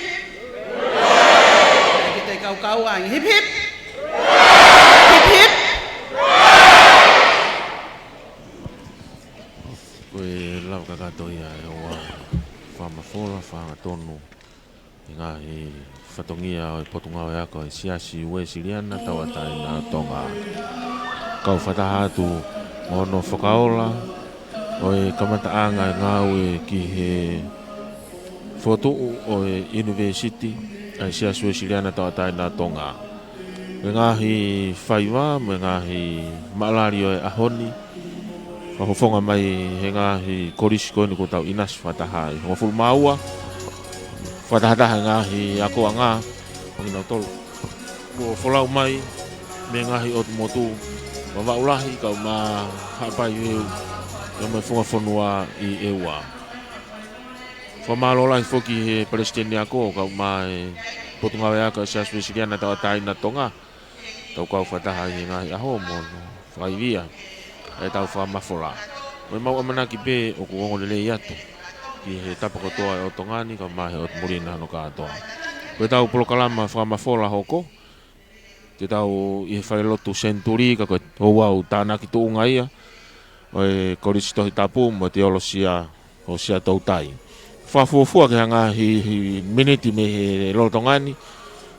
Kita kau kau ang. Hip hip. Hip hip. Ko e lau kakato ia ʻe ua fakamafola, fakahangatonu ʻi he ngaahi fatongia ʻo e Potungāue Ako ʻa e Siasi Uēsiliana Tauʻatāina ʻo Tonga. Kau fakataha atu mo hono fakaola ʻo e kamataʻanga e ngāue ki he fokotuʻu ʻo e ʻUnivēsiti ʻa e Siasi Uēsiliana Tauʻatāina ʻo Tonga. Mo e ngaahi faiva, mo e ngaahi maʻalali ʻo e ʻaho ni, fakafofonga mai he ngaahi kolisi ko eni kuo tau ʻinasi fakataha ai. Hongofulu mā ua, fakatahataha e ngaahi akoʻanga, ʻo kinautolu. Kuo folau mai mei he ngaahi ʻotu motu, Vavaʻu Lahi kae ʻumaʻā Haʻapai Veu, pea mo e Funga Fonua ʻi ʻEua. Fakamālō lahi foki he Palesiteni Ako kae ʻumaʻā e Potungāue Ako ʻa e Siasi Uēsiliana Tauʻatāina ʻo Tonga, tau kau fakataha ʻi he ngaahi ʻaho mo fakaivia ʻetau fakamafola. Ko ʻemau ʻamanaki pē ʻoku ongo lelei atu ki he tapa kotoa ʻo Tonga ni kae ʻumaʻā e ʻotu muli na hono kātoa. Ko ʻetau polokalama fakamafola hoko, te tau ʻi he falelotu Senituli, ka ko e ouau tānaki tuʻunga ia ʻo e Kolisi Tohi Tapu mo e Teolosia ʻo Siaʻatoutai. Fakafuofua ki he ngaahi miniti mei he lolotonga ni,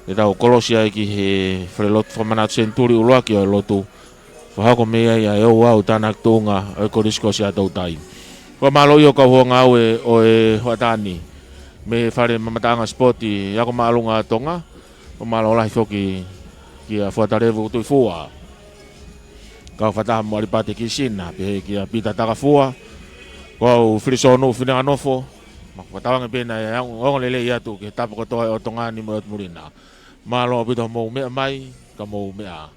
te tau kolosi ai ki he falelotu fakamanatu Senituli ʻuluaki ʻo e lotu fakahoko mei ai ʻa e ouau tānaki tuʻunga ʻo e Kolisi ko Siaʻatoutai. Fakamālō ʻi he kau hoa ngāue ʻo e hoʻatā ni mei he Fale Mamataʻanga Sipoti Ako Māʻolunga ʻo Tonga. Fakamālō lahi foki kia Fuata Levu Tuʻifua, kau fakataha mo ʻAlipate Kisina, pehē kia Pita Takafua, ko au Filisonu Fineʻanofo, ʻoku ou tauange pē naʻe ongo lelei atu ki he tapa kotoa ʻo Tonga ni mo e ʻotu muli na. Mālō ʻaupito hoʻomou meʻa mai, ka mou meʻa ā.